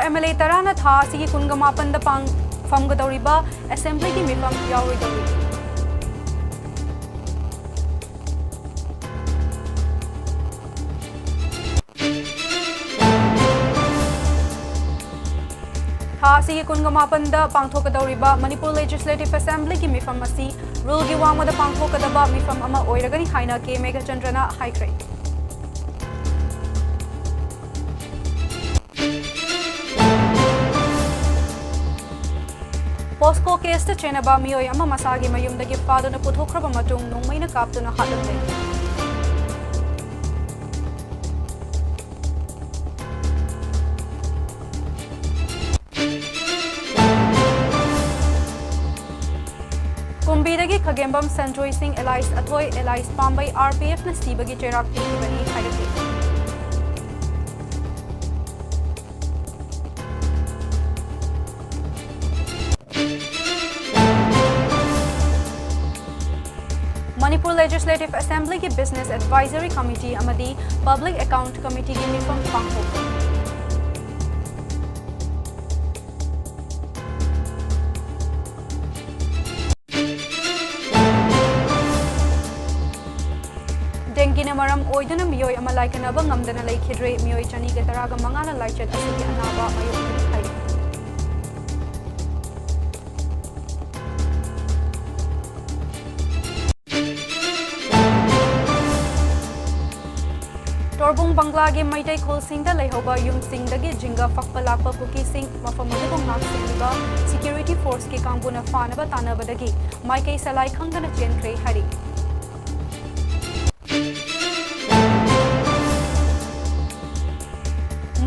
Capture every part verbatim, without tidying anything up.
M L ꯑꯦ ꯇꯔꯥꯅ ꯊꯥ ꯑꯁꯤꯒꯤ ꯀꯨꯟꯒ ꯃꯥꯄꯟꯗ ꯄꯥꯡ-, ꯐꯝꯒꯗꯧꯔꯤꯕ ꯑꯦꯁꯦꯝꯕ꯭ꯂꯤꯒꯤ ꯃꯤꯐꯝ ꯌꯥꯎꯔꯣꯏꯗꯧꯔꯤ꯫ ꯊꯥ ꯑꯁꯤꯒꯤ ꯀꯨꯟꯒ ꯃꯥꯄꯟꯗ ꯄꯥꯡꯊꯣꯛꯀꯗꯧꯔꯤꯕ ꯃꯅꯤꯄꯨꯔ ꯂꯦꯖꯤꯁꯂꯦꯇꯤꯚ ꯑꯦꯁꯦꯝꯕ꯭ꯂꯤꯒꯤ ꯃꯤꯐꯝ ꯑꯁꯤ ꯔꯨꯜꯒꯤ ꯋꯥꯡꯃꯗ ꯄꯥꯡꯊꯣꯛꯀꯗꯕ ꯃꯤꯐꯝ ꯑꯃ ꯑꯣꯏꯔꯒꯅꯤ ꯍꯥꯏꯅ ꯀꯦ ꯃꯦꯘꯆꯟꯗ꯭ꯔꯅ ꯍꯥꯏꯈ꯭ꯔꯦ꯫ ꯄꯣꯁꯀꯣ ꯀꯦꯁꯇ ꯆꯦꯟꯅꯕ ꯃꯤꯑꯣꯏ ꯑꯃ ꯃꯁꯥꯒꯤ ꯃꯌꯨꯝꯗꯒꯤ ꯐꯥꯗꯨꯅ ꯄꯨꯊꯣꯛꯈ꯭ꯔꯕ ꯃꯇꯨꯡ ꯅꯣꯡꯃꯩꯅ ꯀꯥꯞꯇꯨꯅ ꯍꯥꯠꯂꯝꯂꯦ꯫ ꯀꯨꯝꯕꯤꯗꯒꯤ ꯈꯥꯒꯦꯝꯕꯝ ꯁꯟꯖꯣꯏ ꯁꯤꯡ ꯑꯦꯂꯥꯏꯁ ꯑꯊꯣꯏ ꯑꯦꯂꯥꯏꯁ ꯄꯥꯝꯕꯩ ꯑꯥꯔ ꯄꯤ ꯑꯦꯐꯅ ꯁꯤꯕꯒꯤ ꯆꯩꯔꯥꯛ ꯄꯤꯈꯤꯕꯅꯤ ꯍꯥꯏꯔꯛꯂꯤ꯫ ꯃꯅꯤꯄꯨꯔ ꯂꯦꯖꯤꯁꯂꯦꯇꯤꯚ ꯑꯦꯁꯦꯝꯕ꯭ꯂꯤꯒꯤ ꯕꯤꯖꯤꯅꯦꯁ ꯑꯦꯗꯚꯥꯏꯖꯔꯤ ꯀꯃꯤꯇꯤ ꯑꯃꯗꯤ ꯄꯕ꯭ꯂꯤꯛ ꯑꯦꯀꯥꯎꯟꯠ ꯀꯃꯤꯇꯤꯒꯤ ꯃꯤꯐꯝ ꯄꯥꯡꯊꯣꯛꯈꯤ꯫ ꯗꯦꯡꯒꯤꯅ ꯃꯔꯝ ꯑꯣꯏꯗꯨꯅ ꯃꯤꯑꯣꯏ ꯑꯃ ꯂꯥꯏꯀꯠꯅꯕ ꯉꯝꯗꯅ ꯂꯩꯈꯤꯗ꯭ꯔꯦ꯫ ꯃꯤꯑꯣꯏ ꯆꯅꯤꯒ ꯇꯔꯥꯒ ꯃꯉꯥꯅ ꯂꯥꯏꯆꯠ ꯑꯁꯤꯒꯤ ꯑꯅꯥꯕ ꯃꯥꯌꯣꯛꯅꯔꯤ ꯍꯥꯏꯔꯤ꯫ ꯇꯣꯔꯕꯨꯡ ꯕꯪꯒ꯭ꯂꯥꯒꯤ ꯃꯩꯇꯩ ꯈꯨꯜꯁꯤꯡꯗ ꯂꯩꯍꯧꯕ ꯌꯨꯝꯁꯤꯡꯗꯒꯤ ꯖꯤꯡꯒ ꯐꯛꯄ ꯂꯥꯛꯄ ꯀꯨꯀꯤꯁꯤꯡ ꯃꯐꯝ ꯑꯗꯨꯕꯨ ꯉꯥꯛ ꯁꯦꯟꯕꯤꯕ ꯁꯦꯀ꯭ꯌꯨꯔꯤꯇꯤ ꯐꯣꯔꯁꯀꯤ ꯀꯥꯡꯕꯨꯅ ꯐꯥꯅꯕ ꯇꯥꯟꯅꯕꯗꯒꯤ ꯃꯥꯏꯀꯩ ꯁꯂꯥꯏ ꯈꯪꯗꯅ ꯆꯦꯟꯈ꯭ꯔꯦ ꯍꯥꯏꯔꯤ꯫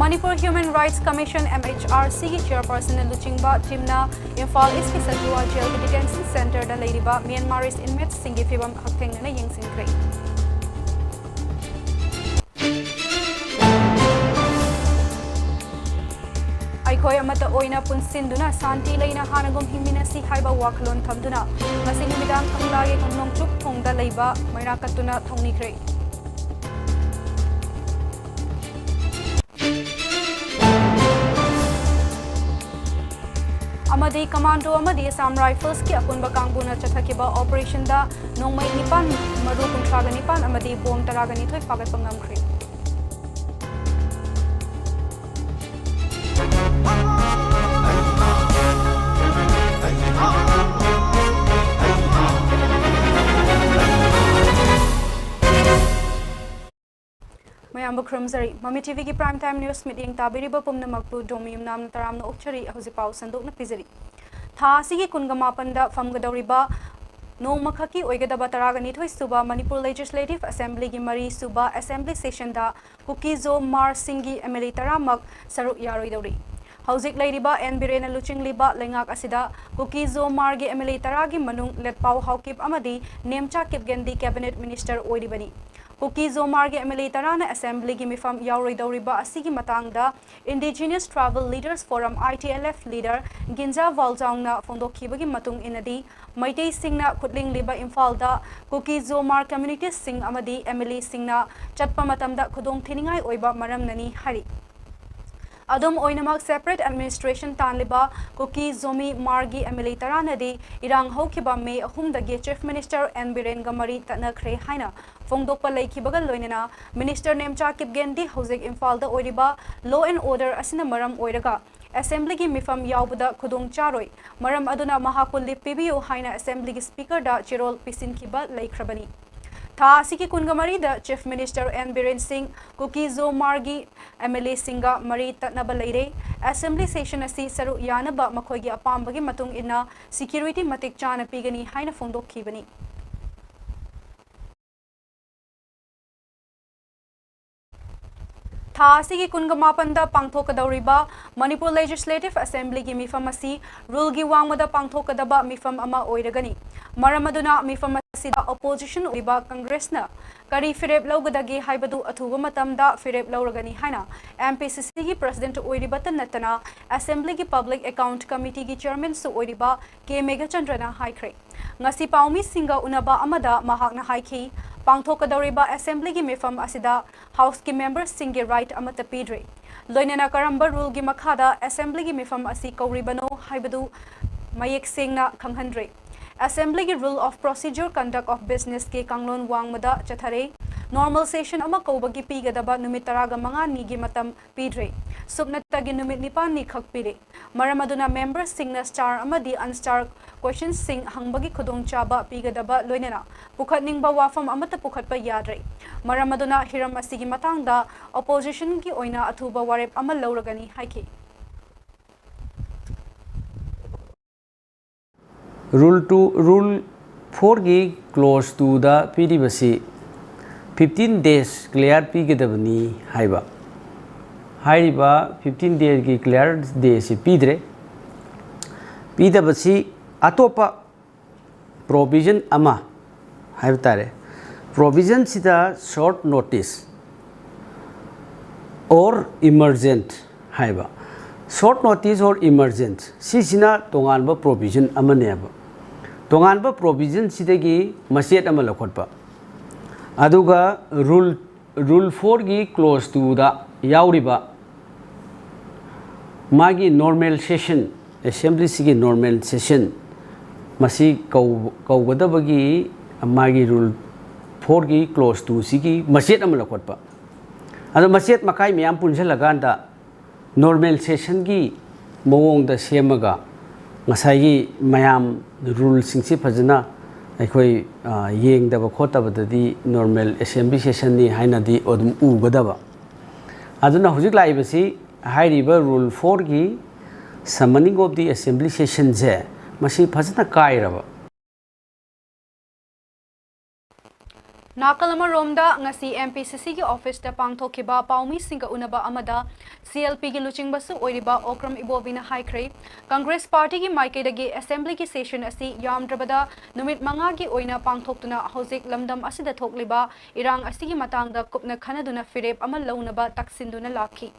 Manipur human rights commission, M H R ꯁꯤꯒꯤ ꯆꯤꯌꯔꯄꯔꯁꯟꯅ ꯂꯨꯆꯤꯡꯕ ꯇꯤꯝꯅ ꯏꯝꯐꯥꯜ ꯏꯁꯀꯤ ꯁꯆꯨꯋꯥ ꯖꯦꯜꯒꯤ ꯗꯤꯇꯦꯟꯁꯟ ꯁꯦꯟꯇꯔꯗ ꯂꯩꯔꯤꯕ ꯃ꯭ꯌꯥꯟꯃꯥꯔꯤꯁ ꯏꯟꯃꯦꯠꯁꯤꯡꯒꯤ ꯐꯤꯕꯝ ꯍꯛꯊꯦꯡꯅꯅ ꯌꯦꯡꯁꯤꯟꯈ꯭ꯔꯦ꯫ ꯑꯩꯈꯣꯏ ꯑꯃꯠꯇ ꯑꯣꯏꯅ ꯄꯨꯟꯁꯤꯟꯗꯨꯅ ꯁꯥꯟꯇꯤ ꯂꯩꯅ ꯍꯥꯟꯅꯒꯨꯝ ꯍꯤꯡꯃꯤꯟꯅꯁꯤ ꯍꯥꯏꯕ ꯋꯥꯈꯜꯂꯣꯟ ꯊꯝꯗꯨꯅ ꯉꯁꯤ ꯅꯨꯃꯤꯗꯥꯡ ꯀꯪꯂꯥꯒꯤ ꯅꯣꯡꯆꯨꯞ ꯊꯣꯡꯗ ꯂꯩꯕ ꯃꯩꯔꯥ ꯀꯠꯇꯨꯅ ꯊꯧꯅꯤꯈ꯭ꯔꯦ꯫ ꯑꯃꯗꯤ ꯀꯃꯥꯟꯗꯣ ꯑꯃꯗꯤ ꯑꯁꯥꯝ ꯔꯥꯏꯐꯜꯁꯀꯤ ꯑꯄꯨꯟꯕ ꯀꯥꯡꯕꯨꯅ ꯆꯠꯊꯈꯤꯕ ꯑꯣꯄꯔꯦꯁꯟꯗ ꯅꯣꯡꯃꯩ ꯅꯤꯄꯥꯟ, ꯃꯔꯨ ꯀꯨꯟꯊ꯭ꯔꯥꯒ ꯅꯤꯄꯥꯟ ꯑꯃꯗꯤ ꯕꯣꯝ ꯇꯔꯥꯒ ꯅꯤꯊꯣꯏ ꯐꯥꯒꯠꯄ ꯉꯝꯈ꯭ꯔꯦ꯫ ꯃꯌꯥꯝꯕꯨ ꯈꯨꯔꯨꯝꯖꯔꯤ꯫ ꯃꯃꯤ ꯇꯤꯚꯤꯒꯤ Prime Time News ꯃꯤꯠꯌꯦꯡ ꯇꯥꯕꯤꯔꯤꯕ ꯄꯨꯝꯅꯃꯛꯄꯨ ꯗꯣꯃꯤ ꯌꯨꯝꯅꯥꯝꯅ ꯇꯔꯥꯝꯅ ꯑꯣꯛꯆꯔꯤ꯫ ꯍꯧꯖꯤꯛ ꯄꯥꯎ ꯁꯟꯗꯣꯛꯅ ꯄꯤꯖꯔꯤ꯫ ꯊꯥ ꯑꯁꯤꯒꯤ ꯀꯨꯟꯒ ꯃꯥꯄꯟꯗ ꯐꯝꯒꯗꯧꯔꯤꯕ ꯅꯣꯡꯃꯈꯛꯀꯤ ꯑꯣꯏꯒꯗꯕ ꯇꯔꯥꯒ ꯅꯤꯊꯣꯏ ꯁꯨꯕ ꯃꯅꯤꯄꯨꯔ Legislative Assemblyꯒꯤ ꯃꯔꯤ ꯁꯨꯕ Assembly Sessionꯗ ꯀꯨꯀꯤ-ꯖꯣ ꯃꯥꯔꯁꯤꯡꯒꯤ MLA ꯇꯔꯥꯃꯛ ꯁꯔꯨꯛ ꯌꯥꯔꯣꯏꯗꯧꯔꯤ꯫ ꯍꯧꯖꯤꯛ ꯂꯩꯔꯤꯕ ꯑꯦꯟ ꯕꯤꯔꯦꯟꯅ ꯂꯨꯆꯤꯡꯂꯤꯕ ꯂꯩꯉꯥꯛ ꯑꯁꯤꯗ ꯀꯨꯀꯤ-ꯖꯣ ꯃꯥꯔꯒꯤ MLA ꯇꯔꯥꯒꯤ ꯃꯅꯨꯡ ꯂꯦꯠꯄꯥꯎ ꯍꯥꯎꯀꯤꯞ ꯑꯃꯗꯤ ꯅꯦꯝꯆꯥ ꯀꯤꯞꯒꯦꯟꯗꯤ Cabinet Minister ꯑꯣꯏꯔꯤꯕꯅꯤ꯫ ꯀꯨꯀꯤ-ꯖꯣ ꯃꯥꯔꯒꯤ MLA ꯇꯔꯥꯅ Assemblyꯒꯤ ꯃꯤꯐꯝ ꯌꯥꯎꯔꯣꯏꯗꯧꯔꯤꯕ ꯑꯁꯤꯒꯤ ꯃꯇꯥꯡꯗ Indigenous Tribal Leaders Forum, ITLF leader ꯒꯤꯟꯖꯥ ꯋꯥꯜꯖꯥꯎꯅ ꯐꯣꯡꯗꯣꯛꯈꯤꯕꯒꯤ ꯃꯇꯨꯡ ꯏꯟꯅꯗꯤ, ꯃꯩꯇꯩꯁꯤꯡꯅ ꯈꯨꯠꯂꯤꯡꯂꯤꯕ ꯏꯝꯐꯥꯜꯗ ꯀꯨꯀꯤ-ꯖꯣ ꯃꯥꯔ communitiesꯁꯤꯡ ꯑꯃꯗꯤ MLAꯁꯤꯡꯅ ꯆꯠꯄ ꯃꯇꯝꯗ ꯈꯨꯗꯣꯡꯊꯤꯅꯤꯡꯉꯥꯏ ꯑꯣꯏꯕ ꯃꯔꯝꯅꯅꯤ ꯍꯥꯏꯔꯤ꯫ ꯑꯗꯨꯝ ꯑꯣꯏꯅꯃꯛ, separate administration ꯇꯥꯟꯂꯤꯕ ꯀꯨꯀꯤ-ꯖꯣꯃꯤ ꯃꯥꯔꯒꯤ MLA ꯇꯔꯥꯅꯗꯤ ꯏꯔꯥꯡ ꯍꯧꯈꯤꯕ ꯃꯦ ꯑꯍꯨꯝꯗꯒꯤ Chief Minister ꯑꯦꯟ ꯕꯤꯔꯦꯟꯒ ꯃꯔꯤ ꯇꯠꯅꯈ꯭ꯔꯦ ꯍꯥꯏꯅ ꯐꯣꯡꯗꯣꯛꯄ ꯂꯩꯈꯤꯕꯒ ꯂꯣꯏꯅꯅ Minister ꯅꯦꯝꯆꯥ ꯀꯤꯞꯒꯦꯟꯗꯤ ꯍꯧꯖꯤꯛ ꯏꯝꯐꯥꯜꯗ ꯑꯣꯏꯔꯤꯕ law and order ꯑꯁꯤꯅ ꯃꯔꯝ ꯑꯣꯏꯔꯒ Assemblyꯒꯤ ꯃꯤꯐꯝ ꯌꯥꯎꯕꯗ ꯈꯨꯗꯣꯡ ꯆꯥꯔꯣꯏ, ꯃꯔꯝ ꯑꯗꯨꯅ ꯃꯍꯥꯛꯄꯨ leave ꯄꯤꯕꯤꯌꯨ ꯍꯥꯏꯅ Assemblyꯒꯤ Speakerꯗ ꯆꯦꯔꯣꯜ ꯄꯤꯁꯤꯟꯈꯤꯕ ꯂꯩꯈ꯭ꯔꯕꯅꯤ꯫ ꯊꯥ ꯑꯁꯤꯒꯤ ꯀꯨꯟꯒ ꯃꯔꯤꯗ Chief Minister ꯑꯦꯟ ꯕꯤꯔꯦꯟ ꯁꯤꯡ ꯀꯨꯀꯤ-ꯖꯣ ꯃꯥꯔꯒꯤ MLAꯁꯤꯡꯒ ꯃꯔꯤ ꯇꯠꯅꯕ ꯂꯩꯔꯦ꯫ Assembly Session ꯑꯁꯤ ꯁꯔꯨꯛ ꯌꯥꯅꯕ ꯃꯈꯣꯏꯒꯤ ꯑꯄꯥꯝꯕꯒꯤ ꯃꯇꯨꯡ ꯏꯟꯅ security ꯃꯇꯤꯛ ꯆꯥꯅ ꯄꯤꯒꯅꯤ ꯍꯥꯏꯅ ꯐꯣꯡꯗꯣꯛꯈꯤꯕꯅꯤ꯫ ꯊꯥ ꯑꯁꯤꯒꯤ ꯀꯨꯟꯒ ꯃꯥꯄꯟꯗ ꯄꯥꯡꯊꯣꯛꯀꯗꯧꯔꯤꯕ ꯃꯅꯤꯄꯨꯔ Legislative Assemblyꯒꯤ ꯃꯤꯐꯝ ꯑꯁꯤ ruleꯒꯤ ꯋꯥꯡꯃꯗ ꯄꯥꯡꯊꯣꯛꯀꯗꯕ ꯃꯤꯐꯝ ꯑꯃ ꯑꯣꯏꯔꯒꯅꯤ꯫ ꯃꯔꯝ ꯑꯗꯨꯅ ꯃꯤꯐꯝ ꯑꯁꯤꯗ opposition ꯑꯣꯏꯕ Congressꯅ ꯀꯔꯤ ꯐꯤꯔꯦꯞ ꯂꯧꯒꯗꯒꯦ ꯍꯥꯏꯕꯗꯨ ꯑꯊꯨꯕ ꯃꯇꯝꯗ ꯐꯤꯔꯦꯞ ꯂꯧꯔꯒꯅꯤ ꯍꯥꯏꯅ MPCCꯒꯤ President ꯑꯣꯏꯔꯤꯕꯇ ꯅꯠꯇꯅ Assemblyꯒꯤ Public Account Committeeꯒꯤ Chairmanꯁꯨ ꯑꯣꯏꯔꯤꯕ ꯀꯦ ꯃꯦꯘꯆꯟꯗ꯭ꯔꯅ ꯍꯥꯏꯈ꯭ꯔꯦ꯫ ꯉꯁꯤ ꯄꯥꯎꯃꯤꯁꯤꯡꯒ ꯎꯅꯕ ꯑꯃꯗ ꯃꯍꯥꯛꯅ ꯍꯥꯏꯈꯤ, ꯄꯥꯡꯊꯣꯛꯀꯗꯧꯔꯤꯕ ꯑꯦꯁꯦꯝꯕ꯭ꯂꯤꯒꯤ ꯃꯤꯐꯝ ꯑꯁꯤꯗ ꯍꯥꯎꯁꯀꯤ ꯃꯦꯝꯕꯔꯁꯤꯡꯒꯤ ꯔꯥꯏꯠ ꯑꯃꯠꯇ ꯄꯤꯗ꯭ꯔꯤ꯫ ꯂꯣꯏꯅꯅ ꯀꯔꯝꯕ ꯔꯨꯜꯒꯤ ꯃꯈꯥꯗ ꯑꯦꯁꯦꯝꯕ꯭ꯂꯤꯒꯤ ꯃꯤꯐꯝ ꯑꯁꯤ ꯀꯧꯔꯤꯕꯅꯣ ꯍꯥꯏꯕꯗꯨ ꯃꯌꯦꯛ ꯁꯦꯡꯅ ꯈꯪꯍꯟꯗ꯭ꯔꯤ꯫ ꯑꯦꯁꯦꯝꯕ꯭ꯂꯤꯒꯤ Rule of Procedure Conduct of Businessꯀꯤ ꯀꯥꯡꯂꯣꯟ ꯋꯥꯡꯃꯗ ꯆꯠꯊꯔꯦ꯫ ꯅꯣꯔꯃꯦꯜ ꯁꯦꯁꯟ ꯑꯃ ꯀꯧꯕꯒꯤ ꯄꯤꯒꯗꯕ ꯅꯨꯃꯤꯠ ꯇꯔꯥꯒ ꯃꯉꯥꯅꯤꯒꯤ ꯃꯇꯝ ꯄꯤꯗ꯭ꯔꯤ꯫ ꯁꯨꯞꯅꯇꯒꯤ ꯅꯨꯃꯤꯠ ꯅꯤꯄꯥꯟꯅꯤ ꯈꯛ ꯄꯤꯔꯤ꯫ ꯃꯔꯝ ꯑꯗꯨꯅ ꯃꯦꯝꯕꯔꯁꯤꯡꯅ ꯁ꯭ꯇꯥꯔ ꯑꯃꯗꯤ ꯑꯟꯁ꯭ꯇꯥꯔ ꯀꯣꯏꯁꯟꯁꯤꯡ ꯍꯪꯕꯒꯤ ꯈꯨꯗꯣꯡꯆꯥꯕ ꯄꯤꯒꯗꯕ ꯂꯣꯏꯅꯅ ꯄꯨꯈꯠꯅꯤꯡꯕ ꯋꯥꯐꯝ ꯑꯃꯠꯇ ꯄꯨꯈꯠꯄ ꯌꯥꯗ꯭ꯔꯦ꯫ ꯃꯔꯝ ꯑꯗꯨꯅ ꯍꯤꯔꯝ ꯑꯁꯤꯒꯤ ꯃꯇꯥꯡꯗ ꯑꯣꯄꯣꯖꯤꯁꯟꯒꯤ ꯑꯣꯏꯅ ꯑꯊꯨꯕ ꯋꯥꯔꯦꯞ ꯑꯃ ꯂꯧꯔꯒꯅꯤ ꯍꯥꯏꯈꯤ꯫ Rule two, Rule fourꯒꯤ clause twoꯗ ꯄꯤꯔꯤꯕꯁꯤ fifteen days clear ꯄꯤꯒꯗꯕꯅꯤ ꯍꯥꯏꯕ꯫ ꯍꯥꯏꯔꯤꯕ fifteen dayꯒꯤ clear dayꯁꯤ ꯄꯤꯗ꯭ꯔꯦ꯫ ꯄꯤꯗꯕꯁꯤ ꯑꯇꯣꯞꯄ provision ꯑꯃ ꯍꯥꯏꯕ ꯇꯥꯔꯦ꯫ Provisionꯁꯤꯗ short notice or emergent ꯍꯥꯏꯕ꯫ Short notice or emergent ꯁꯤꯁꯤꯅ ꯇꯣꯉꯥꯟꯕ provision ꯑꯃꯅꯦꯕ꯫ ꯇꯣꯉꯥꯟꯕ provisionꯁꯤꯗꯒꯤ ꯃꯆꯦꯠ ꯑꯃ ꯂꯧꯈꯠꯄ꯫ ꯑꯗꯨꯒ rule, Rule fourꯒꯤ clause twoꯗ ꯌꯥꯎꯔꯤꯕ ꯃꯥꯒꯤ normal session, assemblyꯁꯤꯒꯤ normal session ꯃꯁꯤ ꯀꯧ-, ꯀꯧꯒꯗꯕꯒꯤ ꯃꯥꯒꯤ Rule fourꯒꯤ clause twoꯁꯤꯒꯤ ꯃꯆꯦꯠ ꯑꯃ ꯂꯧꯈꯠꯄ꯫ ꯑꯗꯣ ꯃꯆꯦꯠ ꯃꯀꯥꯏ ꯃꯌꯥꯝ ꯄꯨꯟꯁꯤꯜꯂꯀꯥꯟꯗ normal sessionꯒꯤ ꯃꯑꯣꯡꯗ ꯁꯦꯝꯃꯒ ꯉꯁꯥꯏꯒꯤ ꯃꯌꯥꯝ ruleꯁꯤꯡꯁꯤ ꯐꯖꯅ ꯑꯩꯈꯣꯏ, ꯑ, ꯌꯦꯡꯗꯕ ꯈꯣꯠꯇꯕꯗꯗꯤ normal assembly sessionꯅꯤ ꯍꯥꯏꯅꯗꯤ ꯑꯗꯨꯝ ꯎꯒꯗꯕ꯫ ꯑꯗꯨꯅ ꯍꯧꯖꯤꯛ ꯂꯥꯛꯏꯕꯁꯤ ꯍꯥꯏꯔꯤꯕ Rule fourꯒꯤ summoning of the assembly sessionꯁꯦ ꯃꯁꯤ ꯐꯖꯅ ꯀꯥꯏꯔꯕ꯫ ꯅꯥꯀꯜ ꯑꯃꯔꯣꯝꯗ ꯉꯁꯤ MPCCꯒꯤ officeꯇ ꯄꯥꯡꯊꯣꯛꯈꯤꯕ ꯄꯥꯎꯃꯤꯁꯤꯡꯒ ꯎꯅꯕ ꯑꯃꯗ CLPꯒꯤ ꯂꯨꯆꯤꯡꯕꯁꯨ ꯑꯣꯏꯔꯤꯕ ꯑꯣꯀ꯭ꯔꯝ ꯏꯕꯣꯕꯤꯅ ꯍꯥꯏꯈ꯭ꯔꯦ, Congress partyꯒꯤ ꯃꯥꯏꯀꯩꯗꯒꯤ assemblyꯒꯤ session ꯑꯁꯤ ꯌꯥꯝꯗ꯭ꯔꯕꯗ ꯅꯨꯃꯤꯠ ꯃꯉꯥꯒꯤ ꯑꯣꯏꯅ ꯄꯥꯡꯊꯣꯛꯇꯨꯅ ꯍꯧꯖꯤꯛ ꯂꯝꯗꯝ ꯑꯁꯤꯗ ꯊꯣꯛꯂꯤꯕ ꯏꯔꯥꯡ ꯑꯁꯤꯒꯤ ꯃꯇꯥꯡꯗ ꯀꯨꯞꯅ ꯈꯟꯅꯗꯨꯅ ꯐꯤꯔꯦꯞ ꯑꯃ ꯂꯧꯅꯕ ꯇꯛꯁꯤꯟꯗꯨꯅ ꯂꯥꯛꯈꯤ꯫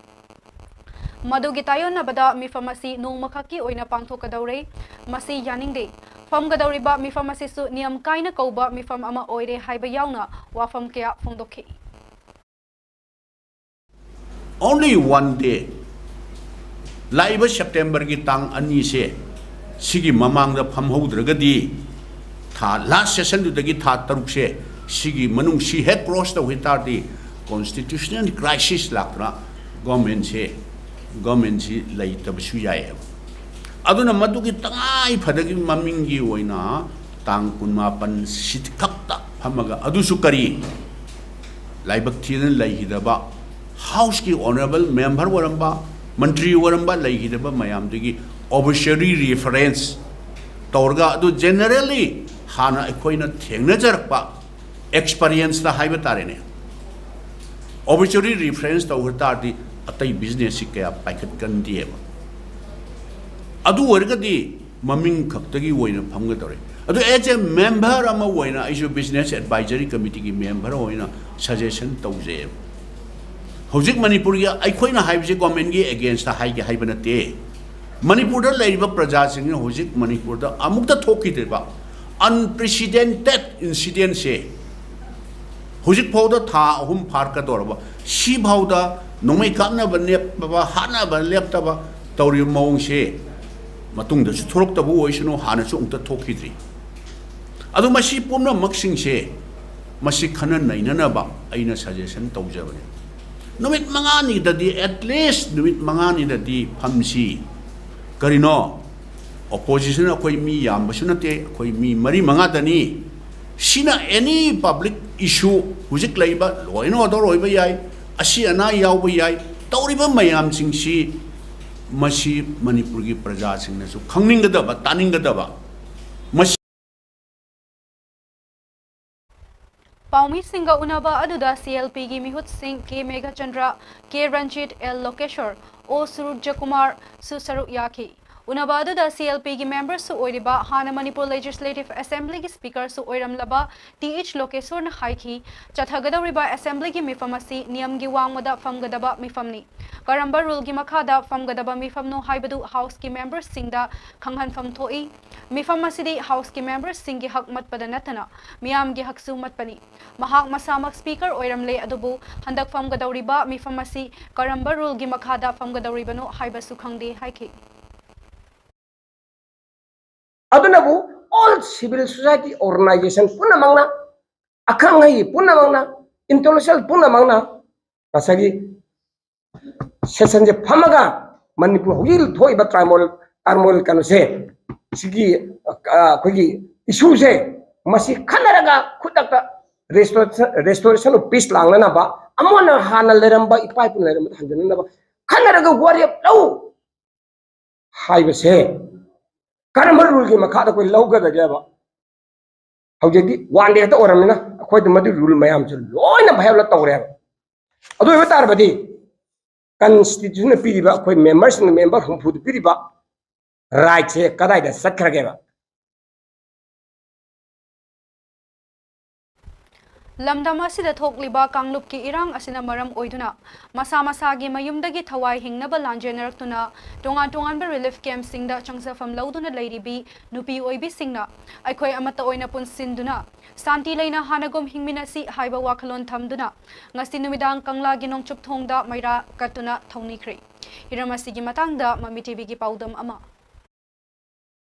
ꯃꯗꯨꯒꯤ ꯇꯥꯏꯑꯣꯟꯅꯕꯗ ꯃꯤꯐꯝ ꯑꯁꯤ ꯅꯣꯡꯃꯈꯛꯀꯤ ꯑꯣꯏꯅ ꯄꯥꯡꯊꯣꯛꯀꯗꯧꯔꯦ꯫ ꯃꯁꯤ ꯌꯥꯅꯤꯡꯗꯦ꯫ ꯐꯝꯒꯗꯧꯔꯤꯕ ꯃꯤꯐꯝ ꯑꯁꯤꯁꯨ ꯅꯤꯌꯝ ꯀꯥꯏꯅ ꯀꯧꯕ ꯃꯤꯐꯝ ꯑꯃ ꯑꯣꯏꯔꯦ ꯍꯥꯏꯕ ꯌꯥꯎꯅ ꯋꯥꯐꯝ ꯀꯌꯥ ꯐꯣꯡꯗꯣꯛꯈꯤ꯫ Only one day, ꯂꯥꯛꯏꯕ ꯁꯦꯞꯇꯦꯝꯕꯔꯒꯤ ꯇꯥꯡ ꯑꯅꯤꯁꯦ, ꯁꯤꯒꯤ ꯃꯃꯥꯡꯗ ꯐꯝꯍꯧꯗ꯭ꯔꯒꯗꯤ ꯊꯥ, ꯂꯥꯁ ꯁꯦꯁꯟꯗꯨꯗꯒꯤ ꯊꯥ ꯇꯔꯨꯛꯁꯦ, ꯁꯤꯒꯤ ꯃꯅꯨꯡ, ꯁꯤ ꯍꯦꯛ ꯀ꯭ꯔꯣꯁ ꯇꯧꯈꯤ ꯇꯥꯔꯗꯤ ꯀꯣꯟꯁꯇꯤꯇ꯭ꯌꯨꯁꯅꯦꯜ ꯀ꯭ꯔꯥꯏꯁꯤꯁ ꯂꯥꯛꯇꯅ ꯒꯣꯔꯃꯦꯟꯁꯦ, ꯒꯣꯔꯃꯦꯟꯁꯤ ꯂꯩꯇꯕꯁꯨ ꯌꯥꯏꯌꯦꯕ꯫ ꯑꯗꯨꯅ ꯃꯗꯨꯒꯤ ꯇꯉꯥꯏ ꯐꯗꯒꯤ ꯃꯃꯤꯡꯒꯤ ꯑꯣꯏꯅ ꯇꯥꯡ ꯀꯨꯟꯃꯥꯄꯟ ꯁꯤꯈꯛꯇ ꯐꯝꯃꯒ, ꯑꯗꯨꯁꯨ ꯀꯔꯤ, ꯂꯥꯏꯕꯛ ꯊꯤꯗꯅ ꯂꯩꯈꯤꯗꯕ ꯍꯥꯎꯁꯀꯤ ꯑꯣꯅꯔꯦꯕꯜ ꯃꯦꯝꯕꯔ ꯑꯣꯏꯔꯝꯕ, ꯃꯟꯇ꯭ꯔꯤ ꯑꯣꯏꯔꯝꯕ ꯂꯩꯈꯤꯗꯕ ꯃꯌꯥꯝꯗꯨꯒꯤ ꯑꯣꯕꯤꯆꯔꯤ ꯔꯤꯐꯔꯦꯟꯁ ꯇꯧꯔꯒ, ꯑꯗꯨ ꯖꯦꯅꯔꯦꯜꯂꯤ ꯍꯥꯟꯅ ꯑꯩꯈꯣꯏꯅ ꯊꯦꯡꯅꯖꯔꯛꯄ ꯑꯦꯛꯁꯄꯔꯤꯌꯦꯟꯁꯇ ꯍꯥꯏꯕ ꯇꯥꯔꯦꯅꯦ, ꯑꯣꯕꯤꯆꯔꯤ ꯔꯤꯐꯔꯦꯟꯁ ꯇꯧꯈ꯭ꯔ ꯇꯥꯔꯗꯤ ꯑꯇꯩ ꯕꯤꯖꯤꯅꯦꯁꯁꯤ ꯀꯌꯥ ꯄꯥꯏꯈꯠꯀꯟꯗꯦꯕ꯫ ꯑꯗꯨ ꯑꯣꯏꯔꯒꯗꯤ ꯃꯃꯤꯡ ꯈꯛꯇꯒꯤ ꯑꯣꯏꯅ ꯐꯝꯒꯗꯧꯔꯦ꯫ ꯑꯗꯨ as a member ꯑꯃ ꯑꯣꯏꯅ ꯑꯩꯁꯨ ꯕꯤꯖꯤꯅꯦꯁ ꯑꯦꯗꯚꯥꯏꯖꯔꯤ ꯀꯃꯤꯇꯤꯒꯤ ꯃꯦꯝꯕꯔ ꯑꯣꯏꯅ ꯁꯖꯦꯁꯟ ꯇꯧꯖꯩꯑꯕ꯫ ꯍꯧꯖꯤꯛ ꯃꯅꯤꯄꯨꯔꯒꯤ ꯑꯩꯈꯣꯏꯅ ꯍꯥꯏꯕꯁꯤ ꯒꯣꯔꯃꯦꯟꯒꯤ ꯑꯦꯒꯦꯟꯁꯇ ꯍꯥꯏꯒꯦ ꯍꯥꯏꯕ ꯅꯠꯇꯦ꯫ ꯃꯅꯤꯄꯨꯔꯗ ꯂꯩꯔꯤꯕ ꯄ꯭ꯔꯖꯥꯁꯤꯡꯅ ꯍꯧꯖꯤꯛ ꯃꯅꯤꯄꯨꯔꯗ ꯑꯃꯨꯛꯇ ꯊꯣꯛꯈꯤꯗ꯭ꯔꯤꯕ ꯑꯟꯄ꯭ꯔꯤꯁꯤꯗꯦꯟꯇꯦꯠ ꯏꯟꯁꯤꯗꯦꯟꯁꯦ, ꯍꯧꯖꯤꯛꯐꯥꯎꯗ ꯊꯥ ꯑꯍꯨꯝ ꯐꯥꯔꯛꯀꯗꯧꯔꯕ, ꯁꯤꯐꯥꯎꯗ ꯅꯣꯡꯃꯩ ꯀꯥꯞꯅꯕ ꯂꯦꯞꯄꯕ, ꯍꯥꯠꯅꯕ ꯂꯦꯞꯇꯕ ꯇꯧꯔꯤꯕ ꯃꯑꯣꯡꯁꯦ ꯃꯇꯨꯡꯗꯁꯨ ꯊꯣꯛꯂꯛꯇꯕ ꯑꯣꯏꯁꯅꯨ, ꯍꯥꯟꯅꯁꯨ ꯑꯃꯨꯛꯇ ꯊꯣꯛꯈꯤꯗ꯭ꯔꯤ꯫ ꯑꯗꯨ ꯃꯁꯤ ꯄꯨꯝꯅꯃꯛꯁꯤꯡꯁꯦ, ꯃꯁꯤ ꯈꯟꯅ ꯅꯩꯅꯅꯕ ꯑꯩꯅ ꯁꯖꯦꯁꯟ ꯇꯧꯖꯕꯅꯤ꯫ ꯅꯨꯃꯤꯠ ꯃꯉꯥꯅꯤꯗꯗꯤ, at least ꯅꯨꯃꯤꯠ ꯃꯉꯥꯅꯤꯗꯗꯤ ꯐꯝꯁꯤ꯫ ꯀꯔꯤꯅꯣ? ꯑꯣꯄꯣꯖꯤꯁꯟ ꯑꯩꯈꯣꯏ ꯃꯤ ꯌꯥꯝꯕꯁꯨ ꯅꯠꯇꯦ, ꯑꯩꯈꯣꯏ ꯃꯤ ꯃꯔꯤ ꯃꯉꯥꯗꯅꯤ꯫ ꯁꯤꯅ any public issue, ꯍꯧꯖꯤꯛ ꯂꯩꯕ law and order ꯑꯣꯏꯕ ꯌꯥꯏ, ꯑꯁꯤ ꯑꯅꯥ ꯌꯥꯎꯕ ꯌꯥꯏ, ꯇꯧꯔꯤꯕ ꯃꯌꯥꯝꯁꯤꯡꯁꯤ ꯃꯁꯤ ꯃꯅꯤꯄꯨꯔꯒꯤ ꯄ꯭ꯔꯖꯥꯁꯤꯡꯅꯁꯨ ꯈꯪꯅꯤꯡꯒꯗꯕ, ꯇꯥꯅꯤꯡꯒꯗꯕ꯫ ꯃꯁꯤ ꯄꯥꯎꯃꯤꯁꯤꯡꯒ ꯎꯅꯕ ꯑꯗꯨꯗ CLPꯒꯤ ꯃꯤꯍꯨꯠꯁꯤꯡ ꯀꯦ ꯃꯦꯘꯆꯟꯗ꯭ꯔ, ꯀꯦ ꯔꯟꯖꯤꯠ, ꯑꯦꯜ ꯂꯣꯀꯦꯁꯣꯔ, ꯑꯣ ꯁꯨꯔꯖꯀꯨꯃꯥꯔꯁꯨ ꯁꯔꯨꯛ ꯌꯥꯈꯤ꯫ ꯎꯅꯕ ꯑꯗꯨꯗ ꯁꯤ ꯑꯦꯜ ꯄꯤꯒꯤ ꯃꯦꯝꯕꯔꯁꯨ ꯑꯣꯏꯔꯤꯕ, ꯍꯥꯟꯅ ꯃꯅꯤꯄꯨꯔ ꯂꯦꯖꯤꯁꯂꯦꯇꯤꯚ ꯑꯦꯁꯦꯝꯕ꯭ꯂꯤꯒꯤ ꯁ꯭ꯄꯤꯀꯔꯁꯨ ꯑꯣꯏꯔꯝꯂꯕ ꯇꯤ ꯑꯩꯆ ꯂꯣꯀꯦꯁꯣꯔꯅ ꯍꯥꯏꯈꯤ, ꯆꯠꯊꯒꯗꯧꯔꯤꯕ ꯑꯦꯁꯦꯝꯕ꯭ꯂꯤꯒꯤ ꯃꯤꯐꯝ ꯑꯁꯤ ꯅꯤꯌꯝꯒꯤ ꯋꯥꯡꯃꯗ ꯐꯝꯒꯗꯕ ꯃꯤꯐꯝꯅꯤ꯫ ꯀꯔꯝꯕ ꯔꯨꯜꯒꯤ ꯃꯈꯥꯗ ꯐꯝꯒꯗꯕ ꯃꯤꯐꯝꯅꯣ ꯍꯥꯏꯕꯗꯨ ꯍꯥꯎꯁꯀꯤ ꯃꯦꯝꯕꯔꯁꯤꯡꯗ ꯈꯪꯍꯟꯐꯝ ꯊꯣꯛꯏ꯫ ꯃꯤꯐꯝ ꯑꯁꯤꯗꯤ ꯍꯥꯎꯁꯀꯤ ꯃꯦꯝꯕꯔꯁꯤꯡꯒꯤ ꯍꯛ ꯃꯠꯄꯗ ꯅꯠꯇꯅ ꯃꯤꯌꯥꯝꯒꯤ ꯍꯛꯁꯨ ꯃꯠꯄꯅꯤ꯫ ꯃꯍꯥꯛ ꯃꯁꯥꯃꯛ ꯁ꯭ꯄꯤꯀꯔ ꯑꯣꯏꯔꯝꯂꯦ, ꯑꯗꯨꯕꯨ ꯍꯟꯗꯛ ꯐꯝꯒꯗꯧꯔꯤꯕ ꯃꯤꯐꯝ ꯑꯁꯤ ꯀꯔꯝꯕ ꯔꯨꯜꯒꯤ ꯃꯈꯥꯗ ꯐꯝꯒꯗꯧꯔꯤꯕꯅꯣ ꯍꯥꯏꯕꯁꯨ ꯈꯪꯗꯦ ꯍꯥꯏꯈꯤ꯫ ꯑꯗꯨꯅꯕꯨ all civil society organization ꯄꯨꯝꯅꯃꯛꯅ, ꯑꯈꯪ ꯑꯍꯩ ꯄꯨꯝꯅꯃꯛꯅ, intellectual ꯄꯨꯝꯅꯃꯛꯅ ꯉꯁꯥꯏꯒꯤ ꯁꯦꯁꯟꯁꯦ ꯐꯝꯃꯒ ꯃꯅꯤꯄꯨꯔ ꯍꯧꯖꯤꯛ ꯊꯣꯛꯏꯕ ꯇ꯭ꯔꯥꯏꯃꯣꯜ ꯇꯥꯔꯃꯣꯜ ꯀꯩꯅꯣꯁꯦ, ꯁꯤꯒꯤ, ꯑ, ꯑꯩꯈꯣꯏꯒꯤ ꯏꯁꯨꯁꯦ, ꯃꯁꯤ ꯈꯟꯅꯔꯒ ꯈꯨꯗꯛꯇ restoration, restoration of peace ꯂꯥꯛꯅꯅꯕ, ꯑꯃꯅ ꯍꯥꯟꯅ ꯂꯩꯔꯝꯕ, ꯏꯄꯥ ꯏꯄꯨꯅ ꯂꯩꯔꯝꯕꯗ ꯍꯟꯖꯤꯟꯅꯅꯕ ꯈꯟꯅꯔꯒ ꯋꯥꯔꯦꯞ ꯂꯧ ꯍꯥꯏꯕꯁꯦ ꯀꯔꯝꯕ ꯔꯨꯜꯒꯤ ꯃꯈꯥꯗ ꯑꯩꯈꯣꯏ ꯂꯧꯒꯗꯒꯦꯕ? ꯍꯧꯖꯤꯛꯇꯤ ꯋꯥꯟ ꯗꯦ ꯈꯛꯇ ꯑꯣꯏꯔꯝꯅꯤꯅ ꯑꯩꯈꯣꯏꯗ ꯃꯗꯨ ꯔꯨꯜ ꯃꯌꯥꯝꯁꯨ ꯂꯣꯏꯅ ꯚꯥꯏꯑꯣꯂꯦꯠ ꯇꯧꯔꯦꯕ꯫ ꯑꯗꯨ ꯑꯣꯏꯕ ꯇꯥꯔꯕꯗꯤ ꯀꯟꯁꯇꯤꯇ꯭ꯌꯨꯁꯟꯅ ꯄꯤꯔꯤꯕ, ꯑꯩꯈꯣꯏ ꯃꯦꯝꯕꯔꯁꯤꯡꯅ ꯃꯦꯝꯕꯔ ꯍꯨꯝꯐꯨꯗ ꯄꯤꯔꯤꯕ ꯔꯥꯏꯠꯁꯦ ꯀꯗꯥꯏꯗ ꯆꯠꯈ꯭ꯔꯒꯦꯕ? ꯂꯝꯗꯝ ꯑꯁꯤꯗ ꯊꯣꯛꯂꯤꯕ ꯀꯥꯡꯂꯨꯞꯀꯤ ꯏꯔꯥꯡ ꯑꯁꯤꯅ ꯃꯔꯝ ꯑꯣꯏꯗꯨꯅ ꯃꯁꯥ ꯃꯁꯥꯒꯤ ꯃꯌꯨꯝꯗꯒꯤ ꯊꯋꯥꯏ ꯍꯤꯡꯅꯕ ꯂꯥꯟꯖꯦꯟꯅꯔꯛꯇꯨꯅ ꯇꯣꯉꯥꯟ ꯇꯣꯉꯥꯟꯕ ꯔꯤꯂꯤꯐ ꯀꯦꯝꯞꯁꯤꯡꯗ ꯆꯪꯖꯐꯝ ꯂꯧꯗꯨꯅ ꯂꯩꯔꯤꯕꯤ ꯅꯨꯄꯤ ꯑꯣꯏꯕꯤꯁꯤꯡꯅ ꯑꯩꯈꯣꯏ ꯑꯃꯠꯇ ꯑꯣꯏꯅ ꯄꯨꯟꯁꯤꯟꯗꯨꯅ ꯁꯥꯟꯇꯤ ꯂꯩꯅ ꯍꯥꯟꯅꯒꯨꯝ ꯍꯤꯡꯃꯤꯟꯅꯁꯤ ꯍꯥꯏꯕ ꯋꯥꯈꯜꯂꯣꯟ ꯊꯝꯗꯨꯅ ꯉꯁꯤ ꯅꯨꯃꯤꯗꯥꯡ ꯀꯪꯂꯥꯒꯤ ꯅꯣꯡꯆꯨꯞ ꯊꯣꯡꯗ ꯃꯩꯔꯥ ꯀꯠꯇꯨꯅ ꯊꯧꯅꯤꯈ꯭ꯔꯦ꯫ ꯍꯤꯔꯝ ꯑꯁꯤꯒꯤ ꯃꯇꯥꯡꯗ ꯃꯃꯤ ꯇꯤꯚꯤꯒꯤ ꯄꯥꯎꯗꯝ ꯑꯃ꯫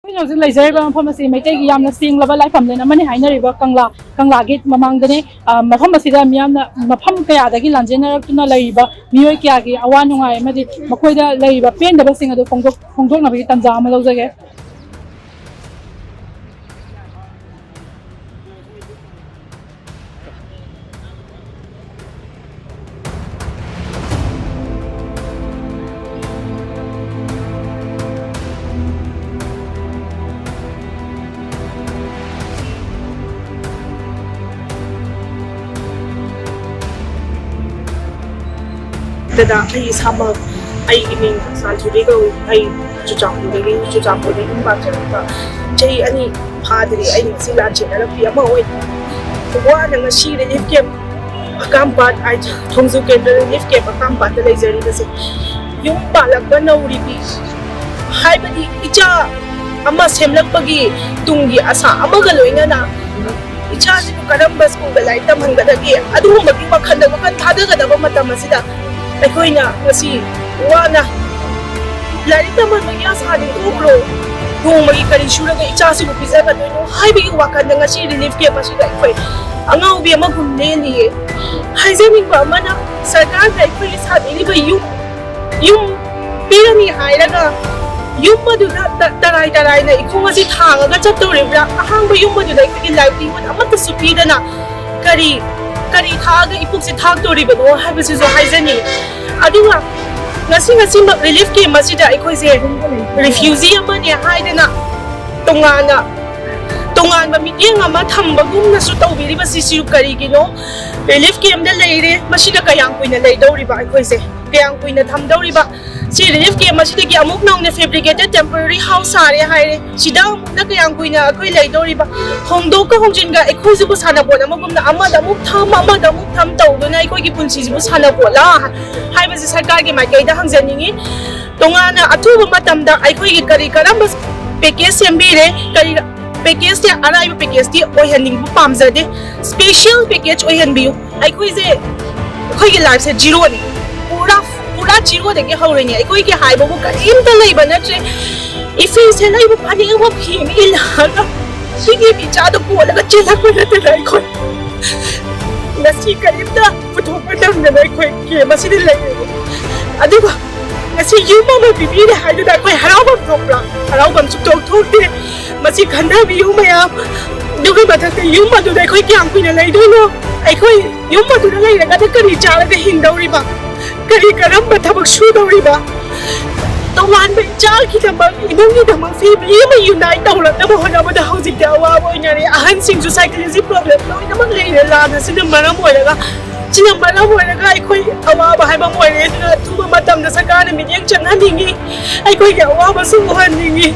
ꯑꯩꯈꯣꯏꯅ ꯍꯧꯖꯤꯛ ꯂꯩꯖꯔꯤꯕ ꯃꯐꯝ ꯑꯁꯤ ꯃꯩꯇꯩꯒꯤ ꯌꯥꯝꯅ ꯁꯦꯡꯂꯕ ꯂꯥꯏꯐꯝꯂꯦꯟ ꯑꯃꯅꯤ ꯍꯥꯏꯅꯔꯤꯕ ꯀꯪꯂꯥ, ꯀꯪꯂꯥꯒꯤ ꯃꯃꯥꯡꯗꯅꯤ꯫ ꯑ, ꯃꯐꯝ ꯑꯁꯤꯗ ꯃꯤꯌꯥꯝꯅ ꯃꯐꯝ ꯀꯌꯥꯗꯒꯤ ꯂꯥꯟꯖꯦꯟꯅꯔꯛꯇꯨꯅ ꯂꯩꯔꯤꯕ ꯃꯤꯑꯣꯏ ꯀꯌꯥꯒꯤ ꯑꯋꯥ ꯅꯨꯡꯉꯥꯏ ꯑꯃꯗꯤ ꯃꯈꯣꯏꯗ ꯂꯩꯔꯤꯕ ꯄꯦꯟꯗꯕꯁꯤꯡ ꯑꯗꯨ ꯐꯣꯡꯗꯣꯛ-, ꯐꯣꯡꯗꯣꯛꯅꯕꯒꯤ ꯇꯥꯟꯖꯥ ꯑꯃ ꯂꯧꯖꯒꯦ꯫ ꯗꯗꯥ, ꯑꯩ ꯏꯁꯥꯃꯛ, ꯑꯩꯒꯤ ꯃꯤꯡ ꯁꯥꯟꯊꯣꯏꯕꯤ ꯀꯧꯏ꯫ ꯑꯩ ꯆꯨꯔꯆꯥꯟꯄꯨꯔꯗꯒꯤ, ꯆꯨꯔꯆꯥꯟꯄꯨꯔꯗꯒꯤ ꯌꯨꯝ ꯄꯥꯟꯖꯔꯛꯄ ꯆꯍꯤ ꯑꯅꯤ ꯐꯥꯗ꯭ꯔꯤ ꯑꯩꯅ ꯉꯁꯤ ꯂꯥꯟꯖꯦꯟꯅꯔꯛꯄꯤ ꯑꯃ ꯑꯣꯏꯅ ꯋꯥꯅ ꯉꯁꯤ ꯔꯤꯂꯤꯐ ꯀꯦꯝꯞ ꯑꯀꯥꯝꯄꯥꯠ, ꯑꯥꯏ, ꯊꯣꯡꯖꯨ ꯀꯦꯟꯗ꯭ꯔ ꯔꯤꯂꯤꯐ ꯀꯦꯝꯞ ꯑꯀꯥꯝꯄꯥꯠꯇ ꯂꯩꯖꯔꯤꯕꯁꯦ꯫ ꯌꯨꯝ ꯄꯥꯜꯂꯛꯄ ꯅꯧꯔꯤꯕꯤ, ꯍꯥꯏꯕꯗꯤ ꯏꯆꯥ ꯑꯃ ꯁꯦꯝꯂꯛꯄꯒꯤ ꯇꯨꯡꯒꯤ ꯑꯁꯥ ꯑꯃꯒ ꯂꯣꯏꯅꯅ ꯏꯆꯥꯁꯤꯕꯨ ꯀꯔꯝꯕ ꯁ꯭ꯀꯨꯜꯗ ꯂꯥꯏꯔꯤꯛ ꯇꯝꯍꯟꯒꯗꯒꯦ, ꯑꯗꯨꯒꯨꯝꯕꯒꯤ ꯋꯥꯈꯜꯗ ꯋꯥꯈꯜ ꯊꯥꯗꯒꯗꯕ ꯃꯇꯝ ꯑꯁꯤꯗ ꯑꯩꯈꯣꯏꯅ ꯉꯁꯤ ꯋꯥꯅ ꯂꯥꯏꯔꯤꯛ ꯇꯝꯍꯟꯕꯒꯤ ꯑꯁꯥꯗꯤ ꯇꯣꯛꯈ꯭ꯔꯣ, ꯅꯣꯡꯃꯒꯤ ꯀꯔꯤ ꯁꯨꯔꯒ ꯏꯆꯥꯁꯤꯕꯨ ꯄꯤꯖꯒꯗꯣꯏꯅꯣ ꯍꯥꯏꯕꯒꯤ ꯋꯥꯈꯜꯗ ꯉꯁꯤ ꯔꯤꯂꯤꯐ ꯀꯦꯝꯞ ꯑꯁꯤꯗ ꯑꯩꯈꯣꯏ ꯑꯉꯥꯎꯕꯤ ꯑꯃꯒꯨꯝ ꯂꯦꯜꯂꯤꯌꯦ꯫ ꯍꯥꯏꯖꯅꯤꯡꯕ ꯑꯃꯅ, ꯁꯔꯀꯥꯔꯅ ꯑꯩꯈꯣꯏꯒꯤ ꯁꯥꯕꯤꯔꯤꯕ ꯌꯨꯝ, ꯌꯨꯝ ꯄꯤꯔꯅꯤ ꯍꯥꯏꯔꯒ ꯌꯨꯝ ꯑꯗꯨꯗ ꯇ-, ꯇꯔꯥꯏ ꯇꯔꯥꯏꯅ ꯏꯈꯣꯡ ꯑꯁꯤ ꯊꯥꯡꯉꯒ ꯆꯠꯇꯧꯔꯤꯕ꯭ꯔꯥ? ꯑꯍꯥꯡꯕ ꯌꯨꯝ ꯑꯗꯨꯗ ꯑꯩꯈꯣꯏꯒꯤ ꯂꯥꯏꯚꯂꯤꯍꯨꯗ ꯑꯃꯠꯇꯁꯨ ꯄꯤꯗꯅ ꯀꯔꯤ, ꯀꯔꯤ ꯊꯥꯛꯑꯒ ꯏꯄꯨꯛꯁꯦ ꯊꯥꯛꯇꯧꯔꯤꯕꯅꯣ ꯍꯥꯏꯕꯁꯤꯁꯨ ꯍꯥꯏꯖꯅꯤꯡꯏ꯫ ꯑꯗꯨꯒ ꯉꯁꯤ, ꯉꯁꯤꯃꯛ ꯔꯤꯂꯤꯐ ꯀꯦꯝꯞ ꯑꯁꯤꯗ ꯑꯩꯈꯣꯏꯁꯦ ꯔꯤꯐ꯭ꯌꯨꯖꯤ ꯑꯃꯅꯦ ꯍꯥꯏꯗꯅ ꯇꯣꯉꯥꯟꯅ, ꯇꯣꯉꯥꯟꯕ ꯃꯤꯠꯌꯦꯡ ꯑꯃ ꯊꯝꯕꯒꯨꯝꯅꯁꯨ ꯇꯧꯕꯤꯔꯤꯕꯁꯤꯁꯨ ꯀꯔꯤꯒꯤꯅꯣ? ꯔꯤꯂꯤꯐ ꯀꯦꯝꯞꯇ ꯂꯩꯔꯦ, ꯃꯁꯤꯗ ꯀꯌꯥꯝ ꯀꯨꯏꯅ ꯂꯩꯗꯧꯔꯤꯕ ꯑꯩꯈꯣꯏꯁꯦ? ꯀꯌꯥꯝ ꯀꯨꯏꯅ ꯊꯝꯗꯧꯔꯤꯕ? ꯁꯤ ꯔꯤꯂꯤꯐ ꯀꯦꯝꯞ ꯑꯁꯤꯗꯒꯤ ꯑꯃꯨꯛ ꯅꯧꯅ ꯐꯦꯕ꯭ꯔꯤꯀꯦꯇꯦꯠ ꯇꯦꯝꯄꯣꯔꯔꯤ ꯍꯥꯎꯁ ꯁꯥꯔꯦ ꯍꯥꯏꯔꯦ꯫ ꯁꯤꯗ ꯑꯃꯨꯛꯅ ꯀꯌꯥꯝ ꯀꯨꯏꯅ ꯑꯩꯈꯣꯏ ꯂꯩꯗꯧꯔꯤꯕ? ꯍꯣꯡꯗꯣꯛꯀ ꯍꯣꯡꯖꯤꯟꯒ ꯑꯩꯈꯣꯏꯁꯤꯕꯨ ꯁꯥꯟꯅꯄꯣꯠ ꯑꯃꯒꯨꯝꯅ ꯑꯃꯗ ꯑꯃꯨꯛ ꯊꯝ, ꯑꯃꯗ ꯑꯃꯨꯛ ꯊꯝ ꯇꯧꯗꯨꯅ ꯑꯩꯈꯣꯏꯒꯤ ꯄꯨꯟꯁꯤꯁꯤꯕꯨ ꯁꯥꯟꯅꯄꯣꯠꯂꯥ ꯍꯥꯏꯕꯁꯤ ꯁꯔꯀꯥꯔꯒꯤ ꯃꯥꯏꯀꯩꯗ ꯍꯪꯖꯅꯤꯡꯉꯤ꯫ ꯇꯣꯉꯥꯟꯅ ꯑꯊꯨꯕ ꯃꯇꯝꯗ ꯑꯩꯈꯣꯏꯒꯤ ꯀꯔꯤ ꯀꯔꯝꯕ ꯄꯦꯀꯦꯖ ꯁꯦꯝꯕꯤꯔꯦ, ꯀꯔꯤ ꯄꯦꯀꯦꯖꯁꯦ ꯑꯔꯥꯏꯕ ꯄꯦꯀꯦꯖꯇꯤ ꯑꯣꯏꯍꯟꯅꯤꯡꯕ ꯄꯥꯝꯖꯗꯦ, ꯁ꯭ꯄꯦꯁꯤꯌꯦꯜ ꯄꯦꯀꯦꯖ ꯑꯣꯏꯍꯟꯕꯤꯌꯨ꯫ ꯑꯩꯈꯣꯏꯁꯦ, ꯑꯩꯈꯣꯏꯒꯤ ꯂꯥꯏꯐꯁꯦ ꯖꯤꯔꯣꯅꯤ, ꯄꯨꯔꯥ, ꯄꯨꯔꯥ ꯖꯤꯔꯣꯗꯒꯤ ꯍꯧꯔꯤꯅꯤ꯫ ꯑꯩꯈꯣꯏꯒꯤ ꯍꯥꯏꯕꯕꯨ ꯀꯔꯤꯝꯇ ꯂꯩꯕ ꯅꯠꯇ꯭ꯔꯦ꯫ ꯏꯐꯤ ꯁꯦꯠꯂꯛꯏꯕ ꯐꯅꯦꯛ ꯑꯃ ꯐꯤ ꯑꯃ ꯏꯜꯂꯛꯑꯒ ꯁꯤꯒꯤ ꯃꯤꯆꯥꯗꯣ ꯀꯣꯜꯂꯒ ꯆꯦꯜꯂꯛꯄ ꯅꯠꯇꯅ ꯑꯩꯈꯣꯏ ꯉꯁꯤ ꯀꯔꯤꯝꯇ ꯄꯨꯊꯣꯛꯄ ꯅꯪꯗꯅ ꯑꯩꯈꯣꯏ ꯀꯦꯝꯞ ꯑꯁꯤꯗ ꯂꯩꯔꯦꯕ꯫ ꯑꯗꯨꯒ ꯉꯁꯤ ꯌꯨꯝ ꯑꯃ ꯄꯤꯕꯤꯔꯦ ꯍꯥꯏꯗꯨꯅ ꯑꯩꯈꯣꯏ ꯍꯔꯥꯎꯐꯝ ꯊꯣꯛꯄ꯭ꯔꯥ? ꯍꯔꯥꯎꯐꯝ ꯁꯨꯡꯊꯣꯛ ꯊꯣꯛꯇꯦ꯫ ꯃꯁꯤ ꯈꯟꯊꯕꯤꯌꯨ ꯃꯌꯥꯝ꯫ ꯑꯗꯨꯒꯤ ꯃꯊꯛꯇ ꯌꯨꯝ ꯑꯗꯨꯗ ꯑꯩꯈꯣꯏ ꯀꯌꯥꯝ ꯀꯨꯏꯅ ꯂꯩꯗꯣꯏꯅꯣ? ꯑꯩꯈꯣꯏ ꯌꯨꯝ ꯑꯗꯨꯗ ꯂꯩꯔꯒꯅ ꯀꯔꯤ ꯆꯥꯔꯒ ꯍꯤꯡꯗꯧꯔꯤꯕ? ꯀꯔꯤ ꯀꯔꯝꯕ ꯊꯕꯛ ꯁꯨꯗꯧꯔꯤꯕ? ꯇꯣꯉꯥꯟꯕ ꯏꯆꯥꯒꯤꯗꯃꯛ, ꯏꯃꯨꯡꯒꯤꯗꯃꯛ, ꯐꯦꯃꯤꯂꯤ ꯑꯃ ꯌꯨꯅꯥꯏꯠ ꯇꯧꯔꯛꯅꯕ ꯍꯣꯠꯅꯕꯗ ꯍꯧꯖꯤꯛꯇꯤ ꯑꯋꯥꯕ ꯑꯣꯏꯅꯔꯦ꯫ ꯑꯍꯟꯁꯤꯡꯁꯨ ꯁꯥꯏꯀꯣꯂꯣꯖꯤ ꯄ꯭ꯔꯣꯕ꯭ꯂꯦꯝ ꯂꯣꯏꯅꯃꯛ ꯂꯩꯔꯦ ꯂꯥꯟ ꯑꯁꯤꯅ ꯃꯔꯝ ꯑꯣꯏꯔꯒ꯫ ꯁꯤꯅ ꯃꯔꯝ ꯑꯣꯏꯔꯒ ꯑꯩꯈꯣꯏ ꯑꯋꯥꯕ ꯍꯥꯏꯕ ꯑꯃ ꯑꯣꯏꯔꯦ꯫ ꯑꯗꯨꯅ ꯑꯊꯨꯕ ꯃꯇꯝꯗ ꯁꯔꯀꯥꯔꯅ ꯃꯤꯠꯌꯦꯡ ꯆꯪꯍꯟꯅꯤꯡꯉꯤ꯫ ꯑꯩꯈꯣꯏꯒꯤ ꯑꯋꯥꯕꯁꯨ ꯎꯍꯟꯅꯤꯡꯉꯤ꯫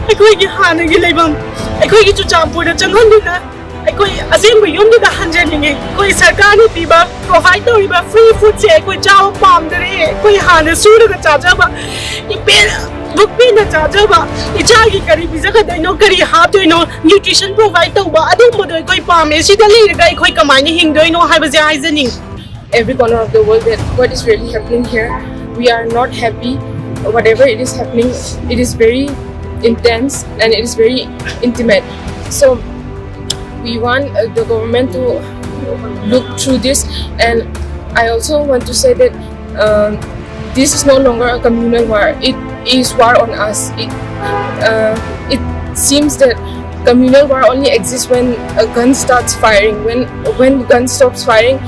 ꯑꯩꯈꯣꯏꯒꯤ ꯍꯥꯟꯅꯒꯤ ꯂꯩꯐꯝ, ꯑꯩꯈꯣꯏꯒꯤ ꯆꯨꯔꯆꯥꯟꯄꯨꯔꯗ ꯆꯪꯍꯟꯗꯨꯅ ꯑꯩꯈꯣꯏ ꯑꯁꯦꯡꯕ ꯌꯨꯝꯗꯨꯗ ꯍꯟꯖꯅꯤꯡꯉꯤ꯫ ꯑꯩꯈꯣꯏ ꯁꯔꯀꯥꯔꯅ ꯄꯤꯕ, provide ꯇꯧꯔꯤꯕ free foodꯁꯦ ꯑꯩꯈꯣꯏ ꯆꯥꯕ ꯄꯥꯝꯗꯔꯦ꯫ ꯑꯩꯈꯣꯏ ꯍꯥꯟꯅ ꯁꯨꯔꯒ ꯆꯥꯖꯕ, ꯏꯄꯦꯟ ꯕꯨꯛꯄꯦꯟꯅ ꯆꯥꯖꯕ, ꯏꯆꯥꯒꯤ ꯀꯔꯤ ꯄꯤꯖꯒꯗꯣꯏꯅꯣ, ꯀꯔꯤ ꯍꯥꯞꯇꯣꯏꯅꯣ, nutrition provide ꯇꯧꯕ, ꯑꯗꯨꯒꯨꯝꯕꯗꯣ ꯑꯩꯈꯣꯏ ꯄꯥꯝꯃꯦ꯫ ꯁꯤꯗ ꯂꯩꯔꯒ ꯑꯩꯈꯣꯏ ꯀꯃꯥꯏꯅ ꯍꯤꯡꯗꯣꯏꯅꯣ ꯍꯥꯏꯕꯁꯦ ꯍꯥꯏꯖꯅꯤꯡꯉꯤ꯫ Every corner of the world, that what is really happening here. We are not happy. Whatever it is happening, it is very intense and it is very intimate. So we want uh, the government to look through this, and I also want to say that um, this is no longer a communal war. It is war on us. It uh, it seems that communal war only exists when a gun starts firing. When when gun stops firing,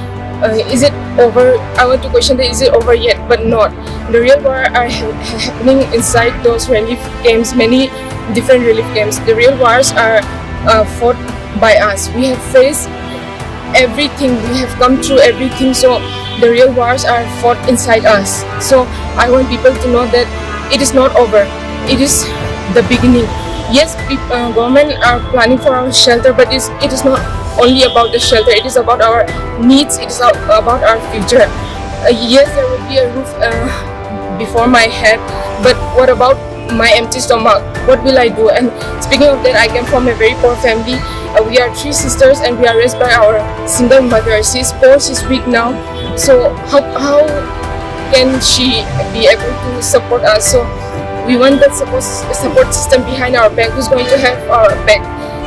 uh, is it over? I want to question that, is it over yet? But not. The real war are ha- happening inside those relief camps. Many different relief camps. The real wars are uh, fought by us. We have faced everything. We have come through everything. So the real wars are fought inside us. So I want people to know that it is not over. It is the beginning. Yes, peop- uh, government are planning for our shelter, but it's, it is not only about the shelter. It is about our needs. It is a- about our future. Uh, yes, there will be a roof uh, before my head, but what about my empty stomach? What will I do? And speaking of that, I came from a very poor family. Uh, we are three sisters, and we are raised by our single mother. She's poor, she's weak now. So how how can she be able to support us? So we want that support support system behind our back, who's going to have our back.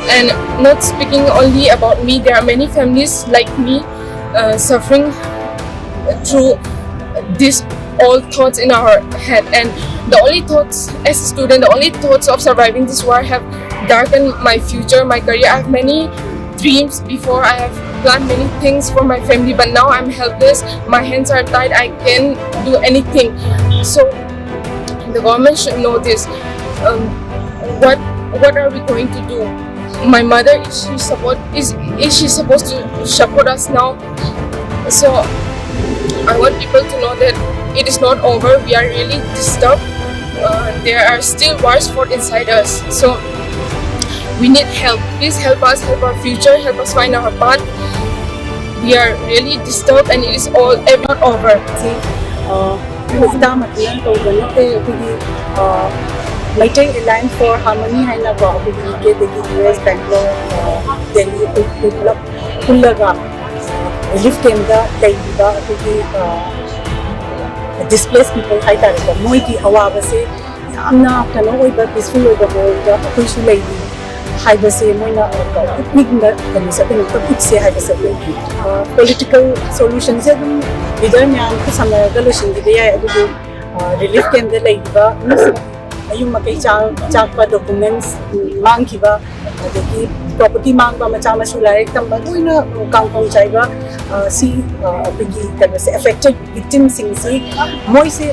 And not speaking only about me, there are many families like me uh, suffering through these all thoughts in our head. And the only thoughts as a student, the only thoughts of surviving this war have darkened my future, my career. I have many dreams before. I have planned many things for my family, but now I'm helpless. My hands are tied. I can't do anything. So the government should know this. Um, what what are we going to do? My mother, is she support is is she supposed to support us now? So I want people to know that it is not over. We are really disturbed. Uh, there are still wars fought inside us. So we need help. Please help us, help our future, help us find our path. We are really disturbed and it is all every not over. ꯁꯤ ꯏꯇꯥꯃꯛꯅ ꯇꯧꯕ ꯅꯠꯇꯦ꯫ ꯑꯩꯈꯣꯏꯒꯤ Meitei alliance four harmony ꯍꯥꯏꯅꯀꯣ, ꯑꯩꯈꯣꯏꯒꯤ U ꯀꯦꯗꯒꯤ U S, Bangalore, Delhi, ꯑꯩꯈꯣꯏ ꯄꯨꯂꯞ ꯄꯨꯜꯂꯒ ꯔꯤꯂꯤꯐ ꯀꯦꯝꯗ ꯂꯩꯔꯤꯕ ꯑꯩꯈꯣꯏꯒꯤ ꯗꯤꯁꯄ꯭ꯂꯦꯁ ꯄꯤꯄꯜ ꯍꯥꯏꯇꯥꯔꯦꯀꯣ, ꯃꯣꯏꯒꯤ ꯑꯋꯥꯕꯁꯦ ꯌꯥꯝꯅ ꯀꯩꯅꯣ ꯑꯣꯏꯕ, ꯄꯤꯁꯐꯨꯜ ꯑꯣꯏꯕ ꯃꯑꯣꯡꯗ ꯑꯩꯈꯣꯏꯁꯨ ꯂꯩꯔꯤ ꯍꯥꯏꯕꯁꯦ ꯃꯣꯏꯅ ꯎꯠꯅꯤꯡꯕ ꯀꯩꯅꯣꯁꯦ ꯑꯩꯈꯣꯏꯅ ꯑꯝꯇ ꯎꯠꯁꯦ ꯍꯥꯏꯕꯁꯦ ꯑꯩꯈꯣꯏꯒꯤ ꯄꯣꯂꯤꯇꯤꯀꯦꯜ ꯁꯣꯂꯨꯁꯟꯁꯦ ꯑꯗꯨꯝ ꯂꯤꯗꯔ ꯃꯌꯥꯝ ꯈꯨꯠꯁꯝꯅꯔꯒ ꯂꯣꯏꯁꯤꯟꯈꯤꯕ ꯌꯥꯏ, ꯑꯗꯨꯕꯨ ꯔꯤꯂꯤꯐ ꯀꯦꯝꯗ ꯂꯩꯔꯤꯕ ꯃꯤꯁꯤꯡ ꯃꯌꯨꯝ ꯃꯀꯩ ꯆꯥꯛ ꯆꯥꯛꯄ, ꯗꯣꯀꯨꯃꯦꯟꯁ ꯃꯥꯡꯈꯤꯕ, ꯑꯗꯒꯤ ꯄ꯭ꯔꯣꯄꯔꯇꯤ ꯃꯥꯡꯕ, ꯃꯆꯥ ꯃꯁꯨ ꯂꯥꯏꯔꯤꯛ ꯇꯝꯕ ꯂꯣꯏꯅ ꯀꯥꯡꯈꯣꯡ ꯆꯥꯏꯕ, ꯁꯤ ꯑꯩꯈꯣꯏꯒꯤ ꯀꯩꯅꯣꯁꯦ, ꯑꯦꯐꯦꯛꯇꯦꯠ ꯚꯤꯛꯇꯤꯝꯁꯤꯡꯁꯤ ꯃꯣꯏꯁꯦ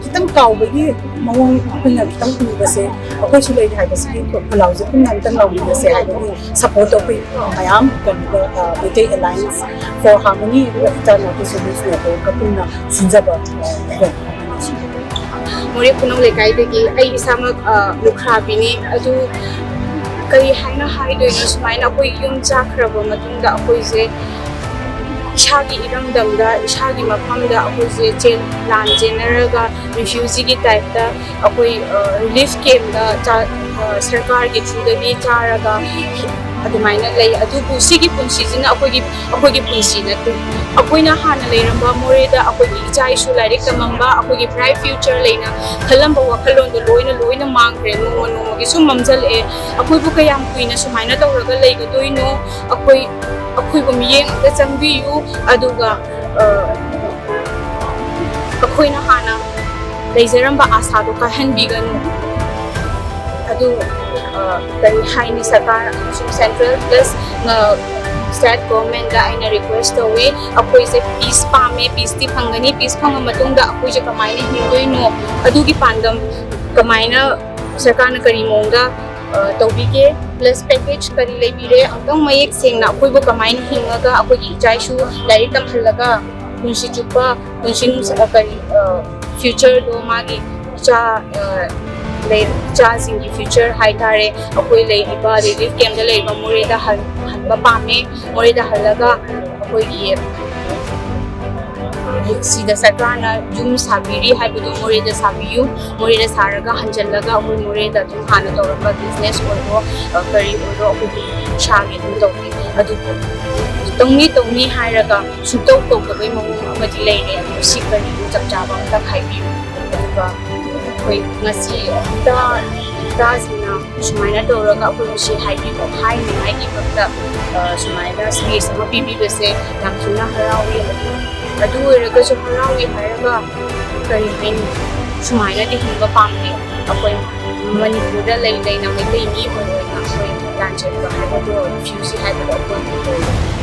ꯈꯤꯇꯪ ꯀꯥꯎꯕꯒꯤ ꯃꯑꯣꯡ ꯑꯩꯈꯣꯏꯅ ꯈꯤꯇꯪ ꯎꯕꯁꯦ, ꯑꯩꯈꯣꯏꯁꯨ ꯂꯩꯔꯤ ꯍꯥꯏꯕꯁꯤꯒꯤ ꯈꯣꯜꯂꯥꯎꯁꯦ ꯄꯨꯟꯅ ꯑꯝꯇꯪ ꯂꯥꯎꯃꯤꯟꯅꯁꯦ ꯍꯥꯏꯕꯒꯤ ꯁꯄꯣꯔꯠꯇꯣ ꯑꯩꯈꯣꯏ ꯃꯌꯥꯝ ꯀꯩꯅꯣꯗ, ꯃꯩꯇꯩ ꯑꯦꯂꯥꯏꯟꯁ ꯐꯣꯔ ꯍꯥꯔꯃꯣꯅꯤ ꯑꯗꯨꯒ ꯏꯟꯇꯔꯅꯦꯁꯅꯦꯜ ꯁꯣꯁꯤꯌꯦꯜ ꯅꯦꯠꯋꯥꯔꯛꯀ ꯄꯨꯟꯅ ꯁꯤꯟꯖꯕ ꯏꯚꯦꯟꯠ ꯑꯃꯅꯤ꯫ ꯃꯣꯔꯦ ꯈꯨꯅꯧ ꯂꯩꯀꯥꯏꯗꯒꯤ ꯑꯩ ꯏꯁꯥꯃꯛ ꯂꯨꯈ꯭ꯔꯥꯕꯤꯅꯤ꯫ ꯑꯗꯨ ꯀꯔꯤ ꯍꯥꯏꯅ ꯍꯥꯏꯗꯣꯏꯅꯣ, ꯁꯨꯃꯥꯏꯅ ꯑꯩꯈꯣꯏ ꯌꯨꯝ ꯆꯥꯈ꯭ꯔꯕ ꯃꯇꯨꯡꯗ ꯑꯩꯈꯣꯏꯁꯦ ꯏꯁꯥꯒꯤ ꯏꯔꯝꯗꯝꯗ, ꯏꯁꯥꯒꯤ ꯃꯐꯝꯗ ꯑꯩꯈꯣꯏꯁꯦ ꯂꯥꯟ ꯆꯦꯟꯅꯔꯒ ꯔꯤꯐ꯭ꯌꯨꯖꯤꯒꯤ ꯇꯥꯏꯞꯇ ꯑꯩꯈꯣꯏ ꯔꯤꯂꯤꯐ ꯀꯦꯝꯗ ꯁꯔꯀꯥꯔꯒꯤ ꯊ꯭ꯔꯨꯗꯒꯤ ꯆꯥꯔꯒ ꯑꯗꯨꯃꯥꯏꯅ ꯂꯩ꯫ ꯑꯗꯨꯕꯨ ꯁꯤꯒꯤ ꯄꯨꯟꯁꯤꯁꯤꯅ ꯑꯩꯈꯣꯏꯒꯤ ꯑꯩꯈꯣꯏꯒꯤ ꯄꯨꯟꯁꯤ ꯅꯠꯇꯦ꯫ ꯑꯩꯈꯣꯏꯅ ꯍꯥꯟꯅ ꯂꯩꯔꯝꯕ ꯃꯣꯔꯦꯗ ꯑꯩꯈꯣꯏꯒꯤ ꯏꯆꯥ ꯏꯁꯨ ꯂꯥꯏꯔꯤꯛ ꯇꯝꯃꯝꯕ, ꯑꯩꯈꯣꯏꯒꯤ ꯕ꯭ꯔꯥꯏꯠ ꯐ꯭ꯌꯨꯆꯔ ꯂꯩꯅ ꯈꯜꯂꯝꯕ ꯋꯥꯈꯜꯂꯣꯟꯗꯣ ꯂꯣꯏꯅ ꯂꯣꯏꯅ ꯃꯥꯡꯈ꯭ꯔꯦ꯫ ꯅꯣꯡꯃ ꯅꯣꯡꯃꯒꯤ ꯁꯨꯝ ꯃꯝꯁꯤꯜꯂꯛꯑꯦ꯫ ꯑꯩꯈꯣꯏꯕꯨ ꯀꯌꯥꯝ ꯀꯨꯏꯅ ꯁꯨꯃꯥꯏꯅ ꯇꯧꯔꯒ ꯂꯩꯒꯗꯣꯏꯅꯣ? ꯑꯩꯈꯣꯏ ꯑꯩꯈꯣꯏꯕꯨ ꯃꯤꯠꯌꯦꯡ ꯑꯝꯇ ꯆꯪꯕꯤꯌꯨ꯫ ꯑꯗꯨꯒ ꯑꯩꯈꯣꯏꯅ ꯍꯥꯟꯅ ꯂꯩꯖꯔꯝꯕ ꯑꯥꯁꯥꯗꯣ ꯀꯥꯏꯍꯟꯕꯤꯒꯅꯨ꯫ ꯑꯗꯨ ꯀꯔꯤ ꯍꯥꯏꯅꯤ, ꯁꯔꯀꯥꯔ ꯑꯃꯁꯨꯡ ꯁꯦꯟꯇ꯭ꯔꯦꯜ ꯄ꯭ꯂꯁ ꯁ꯭ꯇꯦꯠ ꯒꯣꯔꯃꯦꯟꯗ ꯑꯩꯅ ꯔꯤꯀ꯭ꯋꯦꯁ ꯇꯧꯏ꯫ ꯑꯩꯈꯣꯏꯁꯦ ꯄꯤꯁ ꯄꯥꯝꯃꯦ, ꯄꯤꯁꯇꯤ ꯐꯪꯒꯅꯤ꯫ ꯄꯤꯁ ꯐꯪꯉ ꯃꯇꯨꯡꯗ ꯑꯩꯈꯣꯏꯁꯦ ꯀꯃꯥꯏꯅ ꯍꯤꯡꯗꯣꯏꯅꯣ, ꯑꯗꯨꯒꯤ ꯄꯥꯟꯗꯝ ꯀꯃꯥꯏꯅ ꯁꯔꯀꯥꯔꯅ ꯀꯔꯤ ꯃꯑꯣꯡꯗ ꯑ, ꯇꯧꯕꯤꯒꯦ? ꯄ꯭ꯂꯁ ꯄꯦꯀꯦꯖ ꯀꯔꯤ ꯂꯩꯕꯤꯔꯦ? ꯑꯃꯨꯛꯇꯪ ꯃꯌꯦꯛ ꯁꯦꯡꯅ ꯑꯩꯈꯣꯏꯕꯨ ꯀꯃꯥꯏꯅ ꯍꯤꯡꯉꯒ ꯑꯩꯈꯣꯏꯒꯤ ꯏꯆꯥ ꯏꯁꯨ ꯂꯥꯏꯔꯤꯛ ꯇꯝꯍꯜꯂꯒ ꯄꯨꯟꯁꯤ ꯆꯨꯞꯄ ꯄꯨꯟꯁꯤ ꯅꯨꯡꯁ-, ꯑ, ꯀꯔꯤ, ꯑ, ꯐ꯭ꯌꯨꯆꯔꯗꯣ ꯃꯥꯒꯤ ꯏꯆꯥ, ꯑ, ꯂꯩ-, ꯏꯆꯥꯁꯤꯡꯒꯤ ꯐ꯭ꯌꯨꯆꯔ ꯍꯥꯏꯇꯥꯔꯦ, ꯑꯩꯈꯣꯏ ꯂꯩꯔꯤꯕ ꯔꯤꯂꯤꯐ ꯀꯦꯝꯞꯇ ꯂꯩꯔꯤꯕ ꯃꯣꯔꯦꯗ ꯍꯟ-, ꯍꯟꯕ ꯄꯥꯝꯃꯦ꯫ ꯃꯣꯔꯦꯗ ꯍꯜꯂꯒ ꯑꯩꯈꯣꯏꯒꯤ ꯁꯤꯗ ꯁꯔꯀꯥꯔꯅ ꯌꯨꯝ ꯁꯥꯕꯤꯔꯤ ꯍꯥꯏꯕꯗꯨ ꯃꯣꯔꯦꯗ ꯁꯥꯕꯤꯌꯨ꯫ ꯃꯣꯔꯦꯗ ꯁꯥꯔꯒ ꯍꯟꯖꯜꯂꯒ ꯑꯩꯈꯣꯏ ꯃꯣꯔꯦꯗ ꯑꯗꯨꯝ ꯍꯥꯟꯅ ꯇꯧꯔꯝꯕ ꯕꯤꯖꯤꯅꯦꯁ ꯑꯣꯏꯔꯣ, ꯑ, ꯀꯔꯤ ꯑꯣꯏꯔꯣ, ꯑꯩꯈꯣꯏꯒꯤ ꯏꯁꯥꯒꯤ ꯑꯗꯨꯝ ꯇꯧꯕꯤ꯫ ꯑꯗꯨꯕꯨ ꯇꯧꯅꯤ ꯇꯧꯅꯤ ꯍꯥꯏꯔꯒ ꯁꯨꯡꯇꯧ ꯇꯧꯗꯕꯩ ꯃꯑꯣꯡ ꯑꯃꯗꯤ ꯂꯩꯔꯦ꯫ ꯑꯗꯨ ꯁꯤ ꯀꯔꯤꯅꯣ ꯆꯞ ꯆꯥꯕ ꯑꯝꯇ ꯍꯥꯏꯕꯤꯌꯨ꯫ ꯑꯗꯨꯒ ꯑꯩꯈꯣꯏ ꯉꯁꯤ ꯍꯞꯇꯥ, ꯍꯞꯇꯥꯁꯤꯡꯅ ꯁꯨꯃꯥꯏꯅ ꯇꯧꯔꯒ ꯑꯩꯈꯣꯏꯕꯨ ꯁꯤ ꯍꯥꯏꯕꯤꯕ, ꯍꯥꯏꯅꯤꯡꯉꯥꯏꯒꯤꯗꯃꯛꯇ, ꯑ, ꯁꯨꯃꯥꯏꯅ ꯁ꯭ꯄꯦꯁ ꯑꯃ ꯄꯤꯕꯤꯕꯁꯦ ꯌꯥꯝ ꯊꯤꯅ ꯍꯔꯥꯎꯏ꯫ ꯑꯗꯨ, ꯑꯗꯨ ꯑꯣꯏꯔꯒꯁꯨ ꯍꯔꯥꯎꯏ ꯍꯥꯏꯔꯒ ꯀꯔꯤ ꯍꯥꯏꯅꯤ, ꯁꯨꯃꯥꯏꯅꯗꯤ ꯍꯤꯡꯕ ꯄꯥꯝꯗꯦ꯫ ꯑꯩꯈꯣꯏ ꯃꯅꯤꯄꯨꯔꯗ ꯂꯩ ꯂꯩꯅ ꯃꯩꯇꯩ ꯃꯤ ꯑꯣꯏꯔꯣꯏꯅ ꯑꯩꯈꯣꯏ ꯂꯥꯟꯖꯦꯟꯕ ꯍꯥꯏꯕꯗꯣ, ꯔꯤꯐ꯭ꯌꯨꯖꯤ ꯍꯥꯏꯕꯗꯣ ꯑꯩꯈꯣꯏ ꯑꯣꯏꯔꯣꯏ꯫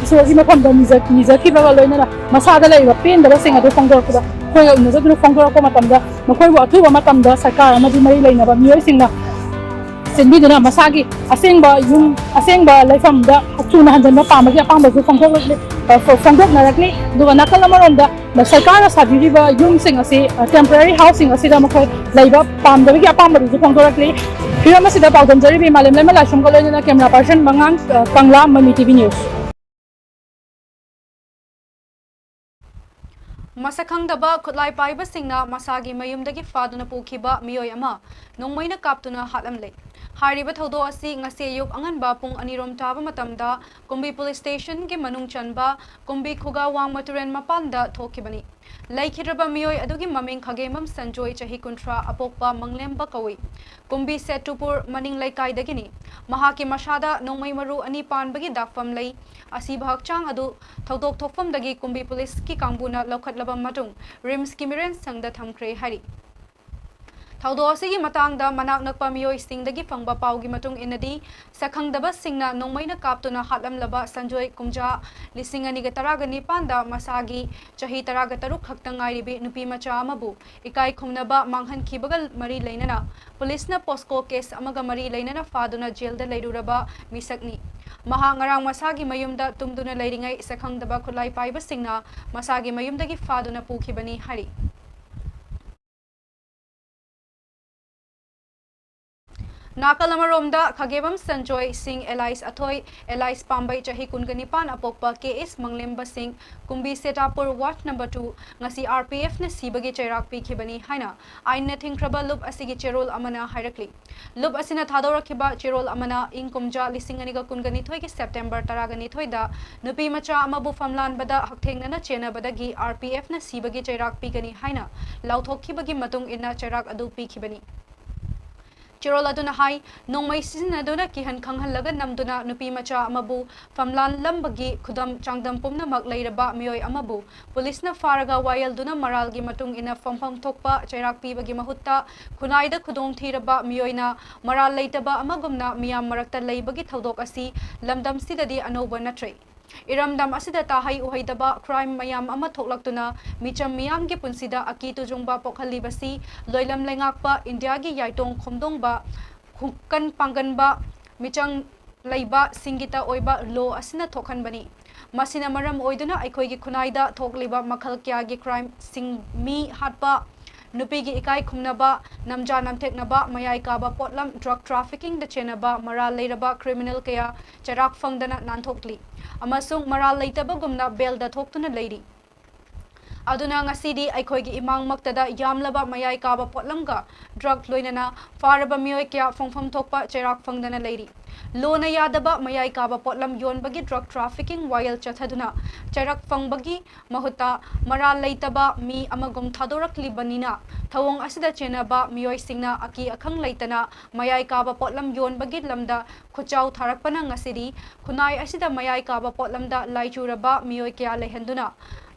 ꯏꯁꯣꯔꯒꯤ ꯃꯐꯝꯗ ꯅꯤꯖ-, ꯅꯤꯖꯈꯤꯕꯒ ꯂꯣꯏꯅꯅ ꯃꯁꯥꯗ ꯂꯩꯔꯤꯕ ꯄꯦꯟꯗꯕꯁꯤꯡ ꯑꯗꯨ ꯐꯣꯡꯗꯣꯔꯛꯄꯗ, ꯑꯩꯈꯣꯏꯒ ꯎꯅꯖꯗꯨꯅ ꯐꯣꯡꯗꯣꯔꯛꯄ ꯃꯇꯝꯗ ꯃꯈꯣꯏꯕꯨ ꯑꯊꯨꯕ ꯃꯇꯝꯗ ꯁꯔꯀꯥꯔ ꯑꯃꯗꯤ ꯃꯔꯤ ꯂꯩꯅꯕ ꯃꯤꯑꯣꯏꯁꯤꯡꯅ ꯁꯤꯟꯕꯤꯗꯨꯅ ꯃꯁꯥꯒꯤ ꯑꯁꯦꯡꯕ ꯌꯨꯝ, ꯑꯁꯦꯡꯕ ꯂꯩꯐꯝꯗ ꯊꯨꯅ ꯍꯟꯖꯤꯟꯕ ꯄꯥꯝꯕꯒꯤ ꯑꯄꯥꯝꯕꯁꯨ ꯐꯣꯡꯗꯣꯛꯂꯛꯂꯤ-, ꯑ, ꯐꯣꯡꯗꯣꯛꯅꯔꯛꯂꯤ꯫ ꯑꯗꯨꯒ ꯅꯥꯀꯜ ꯑꯃꯔꯣꯝꯗ ꯁꯔꯀꯥꯔꯅ ꯁꯥꯕꯤꯔꯤꯕ ꯌꯨꯝꯁꯤꯡ ꯑꯁꯤ, ꯑ, temporary house ꯁꯤꯡ ꯑꯁꯤꯗ ꯃꯈꯣꯏ ꯂꯩꯕ ꯄꯥꯝꯗꯕꯒꯤ ꯑꯄꯥꯝꯕꯗꯨꯁꯨ ꯐꯣꯡꯗꯣꯔꯛꯂꯤ꯫ ꯍꯤꯔꯝ ꯑꯁꯤꯗ ꯄꯥꯎꯗꯝꯖꯔꯤꯕꯤ ꯃꯥꯂꯦꯝꯂꯩꯃ ꯂꯥꯏꯁ꯭ꯔꯝꯒ ꯂꯣꯏꯅꯅ camera person ꯃꯉꯥꯡ, ꯑ, ꯀꯪꯂꯥ, ꯃꯃꯤ ꯇꯤ ꯚꯤ news꯫ ꯃꯁꯛ ꯈꯪꯗꯕ ꯈꯨꯠꯂꯥꯏ ꯄꯥꯏꯕꯁꯤꯡꯅ ꯃꯁꯥꯒꯤ ꯃꯌꯨꯝꯗꯒꯤ ꯐꯥꯗꯨꯅ ꯄꯨꯈꯤꯕ ꯃꯤꯑꯣꯏ ꯑꯃ ꯅꯣꯡꯃꯩꯅ ꯀꯥꯞꯇꯨꯅ ꯍꯥꯠꯂꯝꯂꯦ꯫ ꯍꯥꯏꯔꯤꯕ ꯊꯧꯗꯣꯛ ꯑꯁꯤ ꯉꯁꯤ ꯑꯌꯨꯛ ꯑꯉꯟꯕ ꯄꯨꯡ ꯑꯅꯤ ꯔꯣꯝ ꯇꯥꯕ ꯃꯇꯝꯗ ꯀꯨꯝꯕꯤ police station ꯒꯤ ꯃꯅꯨꯡ ꯆꯟꯕ ꯀꯨꯝꯕꯤ ꯈꯨꯒꯥ ꯋꯥꯡꯃ ꯇꯨꯔꯦꯜ ꯃꯄꯥꯟꯗ ꯊꯣꯛꯈꯤꯕꯅꯤ꯫ ꯂꯩꯈꯤꯗ꯭ꯔꯕ ꯃꯤꯑꯣꯏ ꯑꯗꯨꯒꯤ ꯃꯃꯤꯡ ꯈꯥꯒꯦꯝꯕꯝ ꯁꯟꯖꯣꯏ, ꯆꯍꯤ ꯀꯨꯟꯊ꯭ꯔꯥ, ꯑꯄꯣꯛꯄ ꯃꯪꯂꯦꯝꯕ ꯀꯧꯏ꯫ ꯀꯨꯝꯕꯤ ꯁꯦꯇꯨꯄꯨꯔ ꯃꯅꯤꯡ ꯂꯩꯀꯥꯏꯗꯒꯤꯅꯤ꯫ ꯃꯍꯥꯛꯀꯤ ꯃꯁꯥꯗ ꯅꯣꯡꯃꯩ ꯃꯔꯨ ꯑꯅꯤ ꯄꯥꯟꯕꯒꯤ ꯗꯥꯛꯐꯝ ꯂꯩ꯫ ꯑꯁꯤꯕ ꯍꯛꯆꯥꯡ ꯑꯗꯨ ꯊꯧꯗꯣꯛ ꯊꯣꯛꯐꯝꯗꯒꯤ ꯀꯨꯝꯕꯤ police ꯀꯤ ꯀꯥꯡꯕꯨꯅ ꯂꯧꯈꯠꯂꯕ ꯃꯇꯨꯡ RIMS ꯀꯤ ꯃꯤꯔꯦꯟ ꯁꯪꯗ ꯊꯝꯈ꯭ꯔꯦ ꯍꯥꯏꯔꯤ꯫ ꯊꯧꯗꯣꯛ ꯑꯁꯤꯒꯤ ꯃꯇꯥꯡꯗ ꯃꯅꯥꯛ ꯅꯛꯄ ꯃꯤꯑꯣꯏꯁꯤꯡꯗꯒꯤ ꯐꯪꯕ ꯄꯥꯎꯒꯤ ꯃꯇꯨꯡ ꯏꯟꯅꯗꯤ, ꯁꯛꯈꯪꯗꯕꯁꯤꯡꯅ ꯅꯣꯡꯃꯩꯅ ꯀꯥꯞꯇꯨꯅ ꯍꯥꯠꯂꯝꯂꯕ ꯁꯟꯖꯣꯏ, ꯀꯨꯝꯖꯥ ꯂꯤꯁꯤꯡ ꯑꯅꯤꯒ ꯇꯔꯥꯒ ꯅꯤꯄꯥꯟꯗ ꯃꯁꯥꯒꯤ ꯆꯍꯤ ꯇꯔꯥꯒ ꯇꯔꯨꯛ ꯈꯛꯇ ꯉꯥꯏꯔꯤꯕꯤ ꯅꯨꯄꯤ ꯃꯆꯥ ꯑꯃꯕꯨ ꯏꯀꯥꯏ ꯈꯨꯝꯅꯕ ꯃꯥꯡꯍꯟꯈꯤꯕꯒ ꯃꯔꯤ ꯂꯩꯅꯅ police ꯅ POCSO case ꯑꯃꯒ ꯃꯔꯤ ꯂꯩꯅꯅ ꯐꯥꯗꯨꯅ jail ꯗ ꯂꯩꯔꯨꯔꯕ ꯃꯤꯁꯛꯅꯤ꯫ ꯃꯍꯥꯛ ꯉꯔꯥꯡ ꯃꯁꯥꯒꯤ ꯃꯌꯨꯝꯗ ꯇꯨꯝꯗꯨꯅ ꯂꯩꯔꯤꯉꯩ ꯁꯛꯈꯪꯗꯕ ꯈꯨꯠꯂꯥꯏ ꯄꯥꯏꯕꯁꯤꯡꯅ ꯃꯁꯥꯒꯤ ꯃꯌꯨꯝꯗꯒꯤ ꯐꯥꯗꯨꯅ ꯄꯨꯈꯤꯕꯅꯤ ꯍꯥꯏꯔꯤ꯫ ꯅꯥꯀꯜ ꯑꯃꯔꯣꯝꯗ, ꯈꯥꯒꯦꯝꯕꯝ ꯁꯟꯖꯣꯏ ꯁꯤꯡ alias ꯑꯊꯣꯏ alias ꯄꯥꯝꯕꯩ, ꯆꯍꯤ ꯀꯨꯟꯒ ꯅꯤꯄꯥꯟ, ꯑꯄꯣꯛꯄ ꯀꯦ ꯑꯦꯁ ꯃꯪꯂꯦꯝꯕ ꯁꯤꯡ, ꯀꯨꯝꯕꯤ ꯁꯦꯇꯥꯄꯨꯔ ward number two, ꯉꯁꯤ ꯑꯥꯔ ꯄꯤ ꯑꯦꯐꯅ ꯁꯤꯕꯒꯤ ꯆꯩꯔꯥꯛ ꯄꯤꯈꯤꯕꯅꯤ ꯍꯥꯏꯅ ꯑꯥꯏꯟꯅ ꯊꯤꯡꯈ꯭ꯔꯕ ꯂꯨꯞ ꯑꯁꯤꯒꯤ ꯆꯦꯔꯣꯜ ꯑꯃꯅ ꯍꯥꯏꯔꯛꯂꯤ꯫ ꯂꯨꯞ ꯑꯁꯤꯅ ꯊꯥꯗꯣꯔꯛꯈꯤꯕ ꯆꯦꯔꯣꯜ ꯑꯃꯅ ꯏꯪ ꯀꯨꯝꯖꯥ ꯂꯤꯁꯤꯡ ꯑꯅꯤꯒ ꯀꯨꯟꯒ ꯅꯤꯊꯣꯏꯒꯤ September ꯇꯔꯥꯒ ꯅꯤꯊꯣꯏꯗ ꯅꯨꯄꯤ ꯃꯆꯥ ꯑꯃꯕꯨ ꯐꯝꯂꯥꯟꯕꯗ ꯍꯛꯊꯦꯡꯅꯅ ꯆꯦꯟꯅꯕꯗꯒꯤ ꯑꯥꯔ ꯄꯤ ꯑꯦꯐꯅ ꯁꯤꯕꯒꯤ ꯆꯩꯔꯥꯛ ꯄꯤꯒꯅꯤ ꯍꯥꯏꯅ ꯂꯥꯎꯊꯣꯛꯈꯤꯕꯒꯤ ꯃꯇꯨꯡ ꯏꯟꯅ ꯆꯩꯔꯥꯛ ꯑꯗꯨ ꯄꯤꯈꯤꯕꯅꯤ꯫ ꯆꯦꯔꯣꯜ ꯑꯗꯨꯅ ꯍꯥꯏ, ꯅꯣꯡꯃꯩ ꯁꯤꯖꯤꯟꯅꯗꯨꯅ ꯀꯤꯍꯟ ꯈꯪꯍꯜꯂꯒ ꯅꯝꯗꯨꯅ ꯅꯨꯄꯤ ꯃꯆꯥ ꯑꯃꯕꯨ ꯐꯝꯂꯥꯟꯂꯝꯕꯒꯤ ꯈꯨꯗꯝ ꯆꯥꯡꯗꯝ ꯄꯨꯝꯅꯃꯛ ꯂꯩꯔꯕ ꯃꯤꯑꯣꯏ ꯑꯃꯕꯨ ꯄꯨꯂꯤꯁꯅ ꯐꯥꯔꯒ ꯋꯥꯌꯦꯜꯗꯨꯅ ꯃꯔꯥꯜꯒꯤ ꯃꯇꯨꯡ ꯏꯟꯅ ꯐꯝꯐꯝ ꯊꯣꯛꯄ ꯆꯩꯔꯥꯛ ꯄꯤꯕꯒꯤ ꯃꯍꯨꯠꯇ ꯈꯨꯟꯅꯥꯏꯗ ꯈꯨꯗꯣꯡꯊꯤꯔꯕ ꯃꯤꯑꯣꯏꯅ ꯃꯔꯥꯜ ꯂꯩꯇꯕ ꯑꯃꯒꯨꯝꯅ ꯃꯤꯌꯥꯝ ꯃꯔꯛꯇ ꯂꯩꯕꯒꯤ ꯊꯧꯗꯣꯛ ꯑꯁꯤ ꯂꯝꯗꯝꯁꯤꯗꯗꯤ ꯑꯅꯧꯕ ꯅꯠꯇ꯭ꯔꯦ꯫ ꯏꯔꯝꯗꯝ ꯑꯁꯤꯗ ꯇꯥꯍꯩ ꯎꯍꯩꯗꯕ crime ꯃꯌꯥꯝ ꯑꯃ ꯊꯣꯛꯂꯛꯇꯨꯅ ꯃꯤꯆꯝ ꯃꯤꯌꯥꯝꯒꯤ ꯄꯨꯟꯁꯤꯗ ꯑꯀꯤ ꯇꯨꯖꯨꯡꯕ ꯄꯣꯛꯍꯜꯂꯤꯕꯁꯤ ꯂꯣꯏꯂꯝ ꯂꯩꯉꯥꯛꯄ ꯏꯟꯗꯤꯌꯥꯒꯤ ꯌꯥꯏꯇꯣꯡ ꯈꯣꯝꯗꯣꯡꯕ ꯈꯨꯀꯟ ꯄꯥꯡꯒꯟꯕ ꯃꯤꯆꯪ ꯂꯩꯕ ꯁꯤꯡꯒꯤꯇ ꯑꯣꯏꯕ law ꯑꯁꯤꯅ ꯊꯣꯛꯍꯟꯕꯅꯤ꯫ ꯃꯁꯤꯅ ꯃꯔꯝ ꯑꯣꯏꯗꯨꯅ ꯑꯩꯈꯣꯏꯒꯤ ꯈꯨꯟꯅꯥꯏꯗ ꯊꯣꯛꯂꯤꯕ ꯃꯈꯜ ꯀꯌꯥꯒꯤ crimeꯁꯤꯡ ꯃꯤ ꯍꯥꯠꯄ, ꯅꯨꯄꯤꯒꯤ ꯏꯀꯥꯏ ꯈꯨꯝꯅꯕ, ꯅꯝꯖꯥ ꯅꯝꯊꯦꯛꯅꯕ, ꯃꯌꯥꯏ ꯀꯥꯕ ꯄꯣꯠꯂꯝ, drug traffickingꯗ ꯆꯦꯟꯅꯕ, ꯃꯔꯥꯜ ꯂꯩꯔꯕ criminal ꯀꯌꯥ ꯆꯩꯔꯥꯛ ꯐꯪꯗꯅ ꯅꯥꯟꯊꯣꯛꯂꯤ ꯑꯃꯁꯨꯡ ꯃꯔꯥꯜ ꯂꯩꯇꯕꯒꯨꯝꯅ bailꯗ ꯊꯣꯛꯇꯨꯅ ꯂꯩꯔꯤ꯫ ꯑꯗꯨꯅ ꯉꯁꯤꯗꯤ ꯑꯩꯈꯣꯏꯒꯤ ꯏꯃꯥꯡꯃꯛꯇꯗ ꯌꯥꯝꯂꯕ ꯃꯌꯥꯏ ꯀꯥꯕ ꯄꯣꯠꯂꯝꯒ drug ꯂꯣꯏꯅꯅ ꯐꯥꯔꯕ ꯃꯤꯑꯣꯏ ꯀꯌꯥ ꯐꯪꯐꯝ ꯊꯣꯛꯄ ꯆꯩꯔꯥꯛ ꯐꯪꯗꯅ ꯂꯩꯔꯤ꯫ Lawꯅ ꯌꯥꯗꯕ ꯃꯌꯥꯏ ꯀꯥꯕ ꯄꯣꯠꯂꯝ ꯌꯣꯟꯕꯒꯤ drug trafficking ꯋꯥꯌꯦꯜ ꯆꯠꯊꯗꯨꯅ ꯆꯩꯔꯥꯛ ꯐꯪꯕꯒꯤ ꯃꯍꯨꯠꯇ ꯃꯔꯥꯜ ꯂꯩꯇꯕ ꯃꯤ ꯑꯃꯒꯨꯝ ꯊꯥꯗꯣꯔꯛꯂꯤꯕꯅꯤꯅ ꯊꯧꯑꯣꯡ ꯑꯁꯤꯗ ꯆꯦꯟꯅꯕ ꯃꯤꯑꯣꯏꯁꯤꯡꯅ ꯑꯀꯤ ꯑꯈꯪ ꯂꯩꯇꯅ ꯃꯌꯥꯏ ꯀꯥꯕ ꯄꯣꯠꯂꯝ ꯌꯣꯟꯕꯒꯤ ꯂꯝꯗ ꯈꯨꯠꯆꯥꯎ ꯊꯥꯔꯛꯄꯅ ꯉꯁꯤꯗꯤ ꯈꯨꯟꯅꯥꯏ ꯑꯁꯤꯗ ꯃꯌꯥꯏ ꯀꯥꯕ ꯄꯣꯠꯂꯝꯗ ꯂꯥꯏꯆꯨꯔꯕ ꯃꯤꯑꯣꯏ ꯀꯌꯥ ꯂꯩꯍꯟꯗꯨꯅ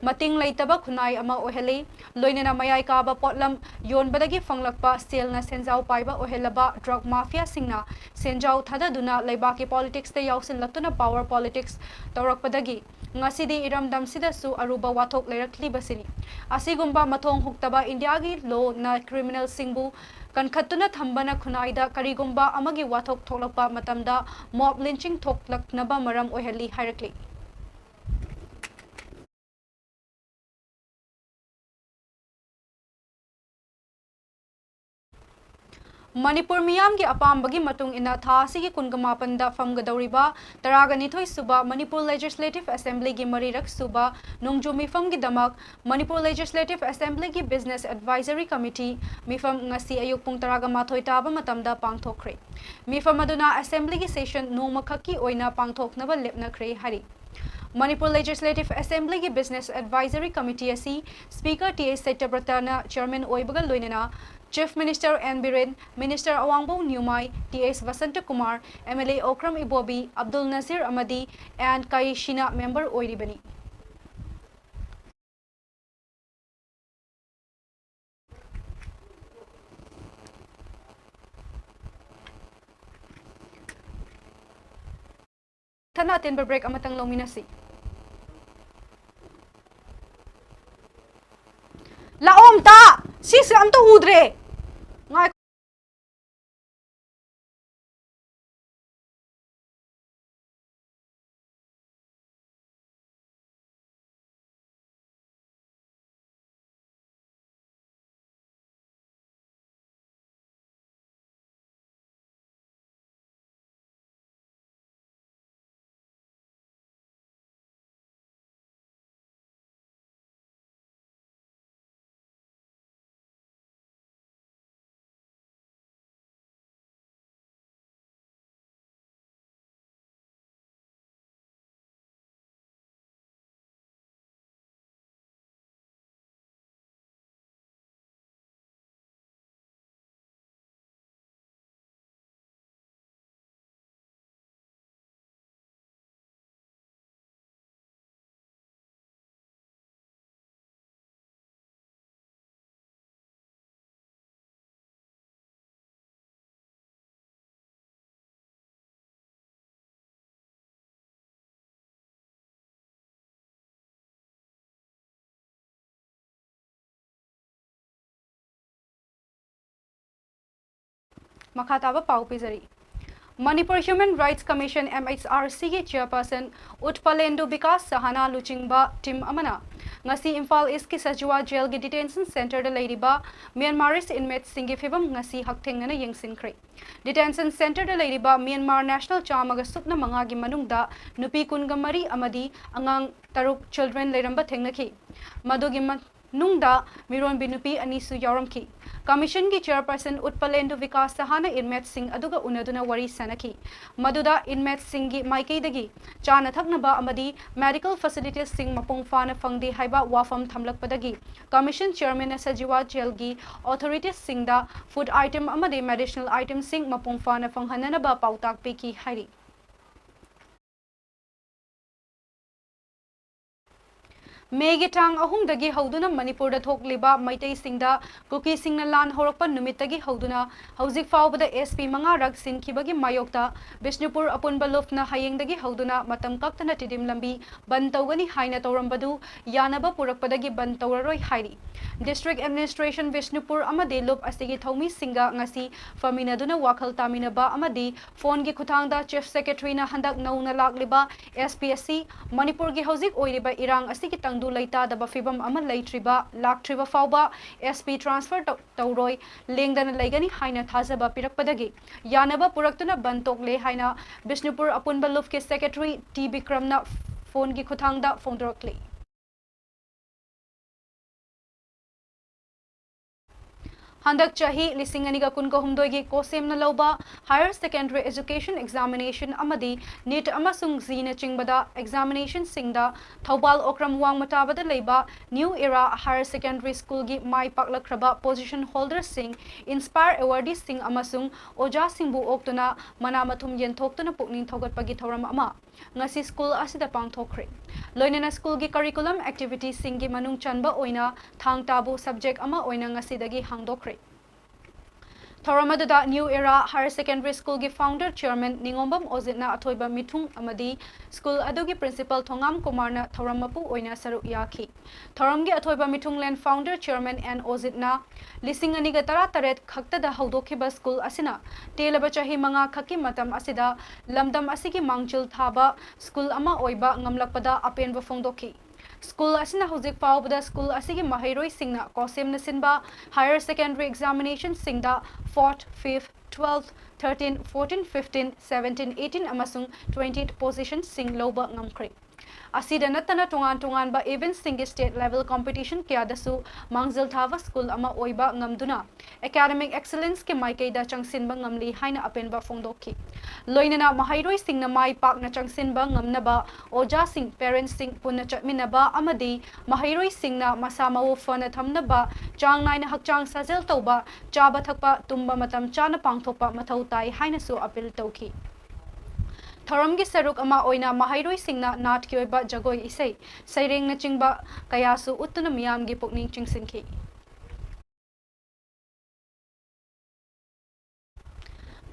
ꯃꯇꯤꯡ ꯂꯩꯇꯕ ꯈꯨꯟꯅꯥꯏ ꯑꯃ ꯑꯣꯏꯍꯜꯂꯤ꯫ ꯂꯣꯏꯅꯅ ꯃꯌꯥꯏ ꯀꯥꯕ ꯄꯣꯠꯂꯝ ꯌꯣꯟꯕꯗꯒꯤ ꯐꯪꯂꯛꯄ ꯁꯦꯜꯅ ꯁꯦꯟꯖꯥꯎ ꯄꯥꯏꯕ ꯑꯣꯏꯍꯜꯂꯕ drug mafiaꯁꯤꯡꯅ ꯁꯦꯟꯖꯥꯎ ꯊꯥꯗꯗꯨꯅ ꯂꯩꯕꯥꯛꯀꯤ politicsꯇ ꯌꯥꯎꯁꯤꯜꯂꯛꯇꯨꯅ power politics ꯇꯧꯔꯛꯄꯗꯒꯤ ꯉꯁꯤꯗꯤ ꯏꯔꯝꯗꯝꯁꯤꯗꯁꯨ ꯑꯔꯨꯕ ꯋꯥꯊꯣꯛ ꯂꯩꯔꯛꯂꯤꯕꯁꯤꯅꯤ꯫ ꯑꯁꯤꯒꯨꯝꯕ ꯃꯊꯣꯡ ꯍꯨꯛꯇꯕ ꯏꯟꯗꯤꯌꯥꯒꯤ lawꯅ criminalꯁꯤꯡꯕꯨ ꯀꯟꯈꯠꯇꯨꯅ ꯊꯝꯕꯅ ꯈꯨꯟꯅꯥꯏꯗ ꯀꯔꯤꯒꯨꯝꯕ ꯑꯃꯒꯤ ꯋꯥꯊꯣꯛ ꯊꯣꯛꯂꯛꯄ ꯃꯇꯝꯗ mob lynching ꯊꯣꯛꯂꯛꯅꯕ ꯃꯔꯝ ꯑꯣꯏꯍꯜꯂꯤ ꯍꯥꯏꯔꯛꯂꯤ꯫ ꯃꯅꯤꯄꯨꯔ ꯃꯤꯌꯥꯝꯒꯤ ꯑꯄꯥꯝꯕꯒꯤ ꯃꯇꯨꯡ ꯏꯟꯅ ꯊꯥ ꯑꯁꯤꯒꯤ ꯀꯨꯟꯒ ꯃꯥꯄꯟꯗ ꯐꯝꯒꯗꯧꯔꯤꯕ ꯇꯔꯥꯒ ꯅꯤꯊꯣꯏ ꯁꯨꯕ ꯃꯅꯤꯄꯨꯔ Legislative Assemblyꯒꯤ ꯃꯔꯤꯔꯛ ꯁꯨꯕ ꯅꯣꯡꯖꯨ ꯃꯤꯐꯝꯒꯤꯗꯃꯛ ꯃꯅꯤꯄꯨꯔ Legislative Assemblyꯒꯤ Business Advisory Committee ꯃꯤꯐꯝ ꯉꯁꯤ ꯑꯌꯨꯛ ꯄꯨꯡ ꯇꯔꯥꯒ ꯃꯥꯊꯣꯏ ꯇꯥꯕ ꯃꯇꯝꯗ ꯄꯥꯡꯊꯣꯛꯈ꯭ꯔꯦ꯫ ꯃꯤꯐꯝ ꯑꯗꯨꯅ Assemblyꯒꯤ session ꯅꯣꯡꯃꯈꯛꯀꯤ ꯑꯣꯏꯅ ꯄꯥꯡꯊꯣꯛꯅꯕ ꯂꯦꯞꯅꯈ꯭ꯔꯦ ꯍꯥꯏꯔꯤ꯫ ꯃꯅꯤꯄꯨꯔ Legislative Assemblyꯒꯤ Business Advisory Committee ꯑꯁꯤ Speaker ꯇꯤ ꯑꯩꯆ ꯁꯇ꯭ꯌꯕ꯭ꯔꯇꯅ chairman ꯑꯣꯏꯕꯒ ꯂꯣꯏꯅꯅ Chief Minister N Biren, Minister Awangbou Newmai, T H Basantakumar, M L A Okram Ibobi, Abdul Nasir ꯑꯃꯗꯤ ꯑꯦꯟ ꯀꯥꯌꯦꯁꯤꯅ member ꯑꯣꯏꯔꯤꯕꯅꯤ꯫ ꯇꯞꯅ ꯑꯇꯦꯟꯕ break ꯑꯃꯇꯪ ꯂꯧꯃꯤꯟꯅꯁꯤ꯫ ꯂꯥꯛꯑꯣ ꯑꯝꯇ! ꯁꯤꯁꯦ ꯑꯝꯇ ꯎꯗ꯭ꯔꯦ꯫ ꯉꯥꯏ- ꯃꯈꯥ ꯇꯥꯕ ꯄꯥꯎ ꯄꯤꯖꯔꯤ꯫ Manipur Human Rights Commission, M H R C ꯒꯤ chairperson ꯎꯠꯄꯂꯦꯟꯗꯨ ꯕꯤꯀꯥꯁ ꯁꯍꯥꯅꯥ ꯂꯨꯆꯤꯡꯕ team ꯑꯃꯅ ꯉꯁꯤ ꯏꯝꯐꯥꯜ East ꯀꯤ ꯁꯖꯤꯋꯥ jail ꯒꯤ detention center ꯗ ꯂꯩꯔꯤꯕ Myanmarese inmate ꯁꯤꯡꯒꯤ ꯐꯤꯕꯝ ꯉꯁꯤ ꯍꯛꯊꯦꯡꯅꯅ ꯌꯦꯡꯁꯤꯟꯈ꯭ꯔꯦ꯫ Detention center ꯗ ꯂꯩꯔꯤꯕ ꯃ꯭ꯌꯥꯟꯃꯥꯔ national ꯆꯥꯝꯃꯒ ꯁꯨꯞꯅ ꯃꯉꯥꯒꯤ ꯃꯅꯨꯡꯗ ꯅꯨꯄꯤ ꯀꯨꯟꯒ ꯃꯔꯤ ꯑꯃꯗꯤ ꯑꯉꯥꯡ ꯇꯔꯨꯛ, children, ꯂꯩꯔꯝꯕ ꯊꯦꯡꯅꯈꯤ꯫ ꯃꯗꯨꯒꯤ ꯃꯅꯨꯡꯗ ꯃꯤꯔꯣꯟꯕꯤ ꯅꯨꯄꯤ ꯑꯅꯤꯁꯨ ꯌꯥꯎꯔꯝꯈꯤ꯫ Commission ꯒꯤ chairperson ꯎꯠꯄꯂꯦꯟꯗꯨ ꯕꯤꯀꯥꯁ ꯁꯍꯥꯅ inmate ꯁꯤꯡ ꯑꯗꯨꯒ ꯎꯅꯗꯨꯅ ꯋꯥꯔꯤ ꯁꯥꯅꯈꯤ꯫ ꯃꯗꯨꯗ inmate ꯁꯤꯡꯒꯤ ꯃꯥꯏꯀꯩꯗꯒꯤ ꯆꯥꯅ ꯊꯛꯅꯕ ꯑꯃꯗꯤ medical facilities ꯁꯤꯡ ꯃꯄꯨꯡ ꯐꯥꯅ ꯐꯪꯗꯦ ꯍꯥꯏꯕ ꯋꯥꯐꯝ ꯊꯝꯂꯛꯄꯗꯒꯤ Commission chairman ꯅ ꯁꯖꯤꯋꯥ jail ꯒꯤ authorities ꯁꯤꯡꯗ food item ꯑꯃꯗꯤ medicinal item ꯁꯤꯡ ꯃꯄꯨꯡ ꯐꯥꯅ ꯐꯪꯍꯟꯅꯅꯕ ꯄꯥꯎꯇꯥꯛ ꯄꯤꯈꯤ ꯍꯥꯏꯔꯤ꯫ ꯃꯦꯒꯤ ꯇꯥꯡ ꯑꯍꯨꯝꯗꯒꯤ ꯍꯧꯗꯨꯅ ꯃꯅꯤꯄꯨꯔꯗ ꯊꯣꯛꯂꯤꯕ ꯃꯩꯇꯩꯁꯤꯡꯗ ꯀꯨꯀꯤꯁꯤꯡꯅ ꯂꯥꯟ ꯍꯧꯔꯛꯄ ꯅꯨꯃꯤꯠꯇꯒꯤ ꯍꯧꯗꯨꯅ ꯍꯧꯖꯤꯛ ꯐꯥꯎꯕꯗ S P ꯃꯉꯥꯔꯛ ꯁꯤꯟꯈꯤꯕꯒꯤ ꯃꯥꯌꯣꯛꯇ ꯕꯤꯁꯅꯨꯄꯨꯔ ꯑꯄꯨꯟꯕ ꯂꯨꯞꯅ ꯍꯌꯦꯡꯗꯒꯤ ꯍꯧꯗꯨꯅ ꯃꯇꯝ ꯀꯛꯇꯅ ꯇꯤꯗꯤꯝ ꯂꯝꯕꯤ ꯕꯟ ꯇꯧꯒꯅꯤ ꯍꯥꯏꯅ ꯇꯧꯔꯝꯕꯗꯨ ꯌꯥꯅꯕ ꯄꯨꯔꯛꯄꯗꯒꯤ ꯕꯟ ꯇꯧꯔꯔꯣꯏ ꯍꯥꯏꯔꯤ꯫ District Administration ꯕꯤꯁꯅꯨꯄꯨꯔ ꯑꯃꯗꯤ ꯂꯨꯞ ꯑꯁꯤꯒꯤ ꯊꯧꯃꯤꯁꯤꯡꯒ ꯉꯁꯤ ꯐꯝꯃꯤꯟꯅꯗꯨꯅ ꯋꯥꯈꯜ ꯇꯥꯃꯤꯟꯅꯕ ꯑꯃꯗꯤ ꯐꯣꯟꯒꯤ ꯈꯨꯠꯊꯥꯡꯗ Chief Secretary ꯅ ꯍꯟꯗꯛ ꯅꯧꯅ ꯂꯥꯛꯂꯤꯕ S P ꯑꯁꯤ ꯃꯅꯤꯄꯨꯔꯒꯤ ꯍꯧꯖꯤꯛ ꯑꯣꯏꯔꯤꯕ ꯏꯔꯥꯡ ꯑꯁꯤꯒꯤ ꯇꯪꯗꯨ ꯂꯩꯇꯥꯗꯕ ꯐꯤꯕꯝ ꯑꯃ ꯂꯩꯇ꯭ꯔꯤꯕ, ꯂꯥꯛꯇ꯭ꯔꯤꯕ ꯐꯥꯎꯕ S P transfer ꯇꯧ-, ꯇꯧꯔꯣꯏ, ꯂꯦꯡꯗꯅ ꯂꯩꯒꯅꯤ ꯍꯥꯏꯅ ꯊꯥꯖꯕ ꯄꯤꯔꯛꯄꯗꯒꯤ ꯌꯥꯅꯕ ꯄꯨꯔꯛꯇꯨꯅ ꯕꯟ ꯇꯣꯛꯂꯦ ꯍꯥꯏꯅ ꯕꯤꯁꯅꯨꯄꯨꯔ ꯑꯄꯨꯟꯕ ꯂꯨꯞꯀꯤ Secretary ꯇꯤ ꯕꯤꯀ꯭ꯔꯝꯅ ꯐꯣꯟꯒꯤ ꯈꯨꯠꯊꯥꯡꯗ ꯐꯣꯡꯗꯣꯔꯛꯂꯤ꯫ ꯍꯟꯗꯛ ꯆꯍꯤ ꯂꯤꯁꯤꯡ ꯑꯅꯤꯒ ꯀꯨꯟꯒ ꯍꯨꯝꯗꯣꯏꯒꯤ ꯀꯣꯁꯦꯝꯅ ꯂꯧꯕ Higher Secondary Education Examination ꯑꯃꯗꯤ NEET ꯑꯃꯁꯨꯡ ꯖꯤꯅꯆꯤꯡꯕꯗ examination ꯁꯤꯡꯗ ꯊꯧꯕꯥꯜ ꯑꯣꯀ꯭ꯔꯝ ꯋꯥꯡꯃ ꯇꯥꯕꯗ ꯂꯩꯕ New Era Higher Secondary School ꯒꯤ ꯃꯥꯏ ꯄꯥꯛꯂꯛꯈ꯭ꯔꯕ position holder ꯁꯤꯡ, inspire awardee ꯁꯤꯡ ꯑꯃꯁꯨꯡ ꯑꯣꯖꯥꯁꯤꯡꯕꯨ ꯑꯣꯛꯇꯨꯅ ꯃꯅꯥ ꯃꯊꯨꯝ ꯌꯦꯟꯊꯣꯛꯇꯨꯅ ꯄꯨꯛꯅꯤꯡ ꯊꯧꯒꯠꯄꯒꯤ ꯊꯧꯔꯝ ꯑꯃ ꯉꯁꯤ ꯁ꯭ꯀꯨꯜ ꯑꯁꯤꯗ ꯄꯥꯡꯊꯣꯛꯈ꯭ꯔꯦ꯫ ꯂꯣꯏꯅꯅ ꯁ꯭ꯀꯨꯜꯒꯤ curriculum activity ꯁꯤꯡꯒꯤ ꯃꯅꯨꯡ ꯆꯟꯕ ꯑꯣꯏꯅ ꯊꯥꯡ ꯇꯥꯕꯨ subject ꯑꯃ ꯑꯣꯏꯅ ꯉꯁꯤꯗꯒꯤ ꯍꯥꯡꯗꯣꯛꯈ꯭ꯔꯦ꯫ ꯊꯧꯔꯝ ꯑꯗꯨꯗ New Era Higher Secondary School ꯒꯤ founder chairman ꯅꯤꯉꯣꯝꯕꯝ ꯑꯣꯖꯤꯠꯅ ꯑꯊꯣꯏꯕ ꯃꯤꯊꯨꯡ ꯑꯃꯗꯤ ꯁ꯭ꯀꯨꯜ ꯑꯗꯨꯒꯤ principal ꯊꯣꯉꯥꯝ ꯀꯨꯃꯥꯔꯅ ꯊꯧꯔꯝ ꯃꯄꯨ ꯑꯣꯏꯅ ꯁꯔꯨꯛ ꯌꯥꯈꯤ꯫ ꯊꯧꯔꯝꯒꯤ ꯑꯊꯣꯏꯕ ꯃꯤꯊꯨꯡꯂꯦꯟ founder chairman ꯑꯦꯟ ꯑꯣꯖꯤꯠꯅ ꯂꯤꯁꯤꯡ ꯑꯅꯤꯒ ꯇꯔꯥꯇꯔꯦꯠ ꯈꯛꯇꯗ ꯍꯧꯗꯣꯛꯈꯤꯕ ꯁ꯭ꯀꯨꯜ ꯑꯁꯤꯅ ꯇꯦꯜꯂꯕ ꯆꯍꯤ ꯃꯉꯥ ꯈꯛꯀꯤ ꯃꯇꯝ ꯑꯁꯤꯗ ꯂꯝꯗꯝ ꯑꯁꯤꯒꯤ ꯃꯥꯡꯖꯤꯜ ꯊꯥꯕ ꯁ꯭ꯀꯨꯜ ꯑꯃ ꯑꯣꯏꯕ ꯉꯝꯂꯛꯄꯗ ꯑꯄꯦꯟꯕ ꯐꯣꯡꯗꯣꯛꯈꯤ꯫ ꯁ꯭ꯀꯨꯜ ꯑꯁꯤꯅ ꯍꯧꯖꯤꯛ ꯐꯥꯎꯕꯗ ꯁ꯭ꯀꯨꯜ ꯑꯁꯤꯒꯤ ꯃꯍꯩꯔꯣꯏꯁꯤꯡꯅ ꯀꯣꯁꯦꯝꯅ ꯁꯤꯟꯕ higher secondary examination ꯁꯤꯡꯗ fourth, fifth, twelfth, thirteen, fourteen, fifteen, seventeen, eighteen ꯑꯃꯁꯨꯡ twenty position ꯁꯤꯡ ꯂꯧꯕ ꯉꯝꯈ꯭ꯔꯦ꯫ ꯑꯁꯤꯗ ꯅꯠꯇꯅ ꯇꯣꯉꯥꯟ ꯇꯣꯉꯥꯟꯕ event ꯁꯤꯡꯒꯤ state level competition ꯀꯌꯥꯗꯁꯨ ꯃꯥꯡꯖꯤꯜ ꯊꯥꯕ ꯁ꯭ꯀꯨꯜ ꯑꯃ ꯑꯣꯏꯕ ꯉꯝꯗꯨꯅ academic excellence ꯀꯤ ꯃꯥꯏꯀꯩꯗ ꯆꯪꯁꯤꯟꯕ ꯉꯝꯂꯤ ꯍꯥꯏꯅ ꯑꯄꯦꯟꯕ ꯐꯣꯡꯗꯣꯛꯈꯤ꯫ ꯂꯣꯏꯅꯅ ꯃꯍꯩꯔꯣꯏꯁꯤꯡꯅ ꯃꯥꯏ ꯄꯥꯛꯅ ꯆꯪꯁꯤꯟꯕ ꯉꯝꯅꯕ ꯑꯣꯖꯥꯁꯤꯡ, parents ꯁꯤꯡ ꯄꯨꯟꯅ ꯆꯠꯃꯤꯟꯅꯕ ꯑꯃꯗꯤ ꯃꯍꯩꯔꯣꯏꯁꯤꯡꯅ ꯃꯁꯥ ꯃꯎ ꯐꯅ ꯊꯝꯅꯕ ꯆꯥꯡ ꯅꯥꯏꯅ ꯍꯛꯆꯥꯡ ꯁꯥꯖꯦꯜ ꯇꯧꯕ, ꯆꯥꯕ ꯊꯛꯄ, ꯇꯨꯝꯕ ꯃꯇꯝ ꯆꯥꯅ ꯄꯥꯡꯊꯣꯛꯄ ꯃꯊꯧ ꯇꯥꯏ ꯍꯥꯏꯅꯁꯨ appeal ꯇꯧꯈꯤ꯫ ꯊꯧꯔꯝꯒꯤ ꯁꯔꯨꯛ ꯑꯃ ꯑꯣꯏꯅ ꯃꯍꯩꯔꯣꯏꯁꯤꯡꯅ ꯅꯥꯠꯀꯤ ꯑꯣꯏꯕ ꯖꯒꯣꯏ ꯏꯁꯩ, ꯁꯩꯔꯦꯡꯅꯆꯤꯡꯕ ꯀꯌꯥꯁꯨ ꯎꯠꯇꯨꯅ ꯃꯤꯌꯥꯝꯒꯤ ꯄꯨꯛꯅꯤꯡ ꯆꯤꯡꯁꯤꯟꯈꯤ꯫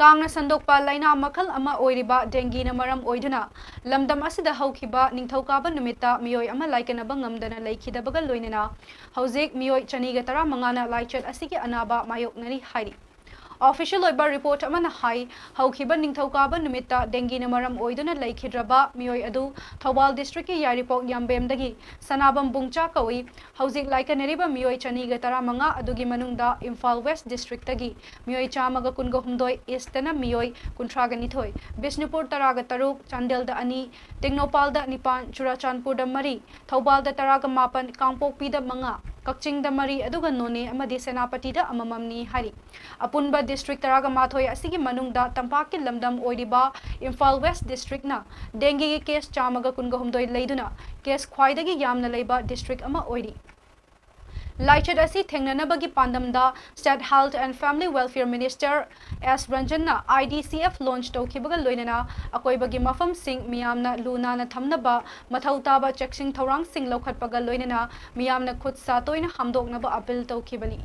ꯀꯥꯡꯅ ꯁꯟꯗꯣꯛꯄ ꯂꯥꯏꯅꯥ ꯃꯈꯜ ꯑꯃ ꯑꯣꯏꯔꯤꯕ ꯗꯦꯡꯒꯤꯅ ꯃꯔꯝ ꯑꯣꯏꯗꯨꯅ ꯂꯝꯗꯝ ꯑꯁꯤꯗ ꯍꯧꯈꯤꯕ ꯅꯤꯡꯊꯧꯀꯥꯕ ꯅꯨꯃꯤꯠꯇ ꯃꯤꯑꯣꯏ ꯑꯃ ꯂꯥꯏꯀꯠꯅꯕ ꯉꯝꯗꯅ ꯂꯩꯈꯤꯗꯕꯒ ꯂꯣꯏꯅꯅ ꯍꯧꯖꯤꯛ ꯃꯤꯑꯣꯏ ꯆꯅꯤꯒ ꯇꯔꯥꯃꯉꯥꯅ ꯂꯥꯏꯆꯠ ꯑꯁꯤꯒꯤ ꯑꯅꯥꯕ ꯃꯥꯌꯣꯛꯅꯔꯤ ꯍꯥꯏꯔꯤ꯫ Official ꯑꯣꯏꯕ report ꯑꯃꯅ ꯍꯥꯏ, ꯍꯧꯈꯤꯕ ꯅꯤꯡꯊꯧꯀꯥꯕ ꯅꯨꯃꯤꯠꯇ ꯗꯦꯡꯒꯤꯅ ꯃꯔꯝ ꯑꯣꯏꯗꯨꯅ ꯂꯩꯈꯤꯗ꯭ꯔꯕ ꯃꯤꯑꯣꯏ ꯑꯗꯨ ꯊꯧꯕꯥꯜ districtꯀꯤ ꯌꯥꯏꯔꯤꯄꯣꯛ ꯌꯥꯝꯕꯦꯝꯗꯒꯤ ꯁꯅꯥꯕꯝ ꯕꯨꯡꯆꯥ ꯀꯧꯏ꯫ ꯍꯧꯖꯤꯛ ꯂꯥꯏꯀꯠꯅꯔꯤꯕ ꯃꯤꯑꯣꯏ ꯆꯅꯤꯒ ꯇꯔꯥꯃꯉꯥ ꯑꯗꯨꯒꯤ ꯃꯅꯨꯡꯗ ꯏꯝꯐꯥꯜ West districtꯇꯒꯤ ꯃꯤꯑꯣꯏ ꯆꯥꯝꯃꯒ ꯀꯨꯟꯒ ꯍꯨꯝꯗꯣꯏ, Eastꯇꯅ ꯃꯤꯑꯣꯏ ꯀꯨꯟꯊ꯭ꯔꯥꯒ ꯅꯤꯊꯣꯏ, ꯕꯤꯁꯅꯨꯄꯨꯔ ꯇꯔꯥꯒ ꯇꯔꯨꯛ, ꯆꯥꯟꯗꯦꯜꯗ ꯑꯅꯤ, ꯇꯦꯡꯅꯧꯄꯥꯜꯗ ꯅꯤꯄꯥꯟ, ꯆꯨꯔꯥꯆꯥꯟꯄꯨꯔꯗ ꯃꯔꯤ, ꯊꯧꯕꯥꯜꯗ ꯇꯔꯥꯒ ꯃꯥꯄꯟ, ꯀꯥꯡꯄꯣꯛꯄꯤꯗ ꯃꯉꯥ, ꯀꯛꯆꯤꯡꯗ ꯃꯔꯤ, ꯑꯗꯨꯒ ꯅꯣꯅꯦ ꯑꯃꯗꯤ ꯁꯦꯅꯥꯄꯇꯤꯗ ꯑꯃꯃꯝꯅꯤ ꯍꯥꯏꯔꯤ꯫ ꯑꯄꯨꯟꯕ district ꯇꯔꯥꯒ ꯃꯥꯊꯣꯏ ꯑꯁꯤꯒꯤ ꯃꯅꯨꯡꯗ ꯇꯝꯄꯥꯛꯀꯤ ꯂꯝꯗꯝ ꯑꯣꯏꯔꯤꯕ ꯏꯝꯐꯥꯜ West districtꯅ ꯗꯦꯡꯒꯤꯒꯤ case ꯆꯥꯝꯃꯒ ꯀꯨꯟꯒ ꯍꯨꯝꯗꯣꯏ ꯂꯩꯗꯨꯅ case ꯈ꯭ꯋꯥꯏꯗꯒꯤ ꯌꯥꯝꯅ ꯂꯩꯕ district ꯑꯃ ꯑꯣꯏꯔꯤ꯫ ꯂꯥꯏꯆꯠ ꯑꯁꯤ ꯊꯦꯡꯅꯅꯕꯒꯤ ꯄꯥꯟꯗꯝꯗ State Health and Family Welfare Minister S ꯔꯟꯖꯟꯅ I D C F launch ꯇꯧꯈꯤꯕꯒ ꯂꯣꯏꯅꯅ ꯑꯀꯣꯏꯕꯒꯤ ꯃꯐꯝꯁꯤꯡ ꯃꯤꯌꯥꯝꯅ ꯂꯨ ꯅꯥꯟꯅ ꯊꯝꯅꯕ ꯃꯊꯧ ꯇꯥꯕ ꯆꯦꯛꯁꯤꯟ ꯊꯧꯔꯥꯡꯁꯤꯡ ꯂꯧꯈꯠꯄꯒ ꯂꯣꯏꯅꯅ ꯃꯤꯌꯥꯝꯅ ꯈꯨꯠ ꯁꯥ ꯇꯣꯏꯅ ꯍꯥꯝꯗꯣꯛꯅꯕ appeal ꯇꯧꯈꯤꯕꯅꯤ꯫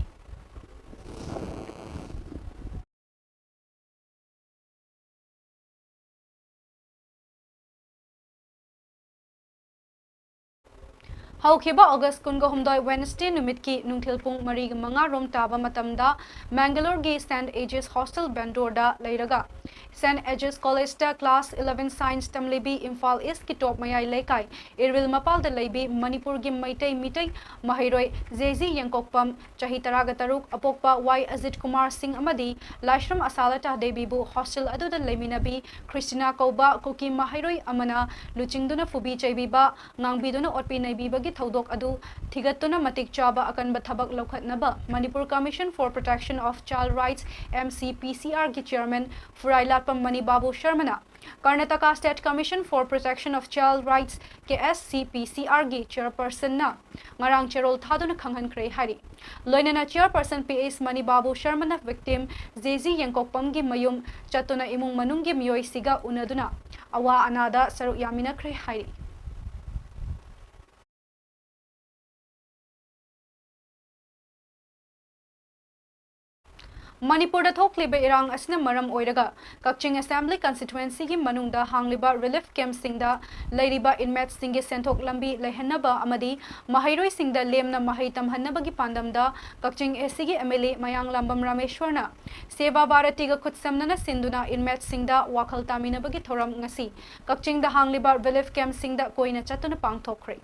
ꯍꯧꯈꯤꯕ August ꯀꯨꯟꯒ ꯍꯨꯝꯗꯣꯏ Wednesday ꯅꯨꯃꯤꯠꯀꯤ ꯅꯨꯡꯊꯤꯜ ꯄꯨꯡ ꯃꯔꯤꯒ ꯃꯉꯥ ꯔꯣꯝ ꯇꯥꯕ ꯃꯇꯝꯗ ꯃꯦꯡꯒꯂꯣꯔꯒꯤ Saint Aegis Hostel ꯕꯦꯟꯗꯣꯔꯗ ꯂꯩꯔꯒ Saint Aegis Collegeꯇ class eleven Science ꯇꯝꯂꯤꯕꯤ Imphal Eastꯀꯤ ꯇꯣꯞ ꯃꯌꯥꯏ ꯂꯩꯀꯥꯏ ꯏꯔꯋꯤꯜ ꯃꯄꯥꯜꯗ ꯂꯩꯕꯤ ꯃꯅꯤꯄꯨꯔꯒꯤ ꯃꯩꯇꯩ ꯃꯤꯇꯩ ꯃꯍꯩꯔꯣꯏ ꯖꯦ ꯖꯤ ꯌꯦꯡꯀꯣꯛꯄꯝ, ꯆꯍꯤ ꯇꯔꯥꯒ ꯇꯔꯨꯛ, ꯑꯄꯣꯛꯄ ꯋꯥꯏ ꯑꯖꯤꯠ ꯀꯨꯃꯥꯔ ꯁꯤꯡ ꯑꯃꯗꯤ ꯂꯥꯏꯁ꯭ꯔꯝ ꯑꯁꯥꯂꯇꯥ ꯗꯦꯕꯤꯕꯨ hostel ꯑꯗꯨꯗ ꯂꯩꯃꯤꯟꯅꯕꯤ ꯈ꯭ꯔꯤꯁꯇꯤꯅꯥ ꯀꯧꯕ ꯀꯨꯀꯤ ꯃꯍꯩꯔꯣꯏ ꯑꯃꯅ ꯂꯨꯆꯤꯡꯗꯨꯅ ꯐꯨꯕꯤ ꯆꯩꯕꯤꯕ, ꯉꯥꯡꯕꯤꯗꯨꯅ ꯑꯣꯠꯄꯤ ꯅꯩꯕꯤꯕꯒꯤ ꯊꯧꯗꯣꯛ ꯑꯗꯨ ꯊꯤꯒꯠꯇꯨꯅ ꯃꯇꯤꯛ ꯆꯥꯕ ꯑꯀꯟꯕ ꯊꯕꯛ ꯂꯧꯈꯠꯅꯕ Manipur Commission for Protection of Child Rights, M C P C R, ꯒꯤ chairman ꯐꯨꯔꯥꯏꯂꯥꯠꯄꯝ ꯃꯅꯤꯕꯥꯕꯨ ꯁꯔꯃꯅ Karnataka State Commission for Protection of Child Rights, K S C P C R, ꯒꯤ chairperson ꯅ ꯉꯔꯥꯡ ꯆꯦꯔꯣꯜ ꯊꯥꯗꯨꯅ ꯈꯪꯍꯟꯈ꯭ꯔꯦ ꯍꯥꯏꯔꯤ꯫ ꯂꯣꯏꯅꯅ chairperson P S ꯃꯅꯤꯕꯥꯕꯨ ꯁꯔꯃꯅ victim J G ꯌꯦꯡꯀꯣꯛꯄꯝꯒꯤ ꯃꯌꯨꯝ ꯆꯠꯇꯨꯅ ꯏꯃꯨꯡ ꯃꯅꯨꯡꯒꯤ ꯃꯤꯑꯣꯏꯁꯤꯒ ꯎꯅꯗꯨꯅ ꯑꯋꯥ ꯑꯅꯥꯗ ꯁꯔꯨꯛ ꯌꯥꯃꯤꯟꯅꯈ꯭ꯔꯦ ꯍꯥꯏꯔꯤ꯫ ꯃꯅꯤꯄꯨꯔꯗ ꯊꯣꯛꯂꯤꯕ ꯏꯔꯥꯡ ꯑꯁꯤꯅ ꯃꯔꯝ ꯑꯣꯏꯔꯒ ꯀꯛꯆꯤꯡ Assembly Constituency ꯒꯤ ꯃꯅꯨꯡꯗ ꯍꯥꯡꯂꯤꯕ relief camp ꯁꯤꯡꯗ ꯂꯩꯔꯤꯕ inmate ꯁꯤꯡꯒꯤ ꯁꯦꯟꯊꯣꯛ ꯂꯝꯕꯤ ꯂꯩꯍꯟꯅꯕ ꯑꯃꯗꯤ ꯃꯍꯩꯔꯣꯏꯁꯤꯡꯗ ꯂꯦꯝꯅ ꯃꯍꯩ ꯇꯝꯍꯟꯅꯕꯒꯤ ꯄꯥꯟꯗꯝꯗ ꯀꯛꯆꯤꯡ A C ꯒꯤ M L A ꯃꯌꯥꯡꯂꯥꯝꯕꯝ ꯔꯥꯃꯦꯁ꯭ꯋꯔꯅ ꯁꯦꯕꯥ ꯚꯥꯔꯇꯤꯒ ꯈꯨꯠꯁꯝꯅꯅ ꯁꯤꯟꯗꯨꯅ inmate ꯁꯤꯡꯗ ꯋꯥꯈꯜ ꯇꯥꯃꯤꯟꯅꯕꯒꯤ ꯊꯧꯔꯝ ꯉꯁꯤ ꯀꯛꯆꯤꯡꯗ ꯍꯥꯡꯂꯤꯕ relief camp ꯁꯤꯡꯗ ꯀꯣꯏꯅ ꯆꯠꯇꯨꯅ ꯄꯥꯡꯊꯣꯛꯈ꯭ꯔꯦ꯫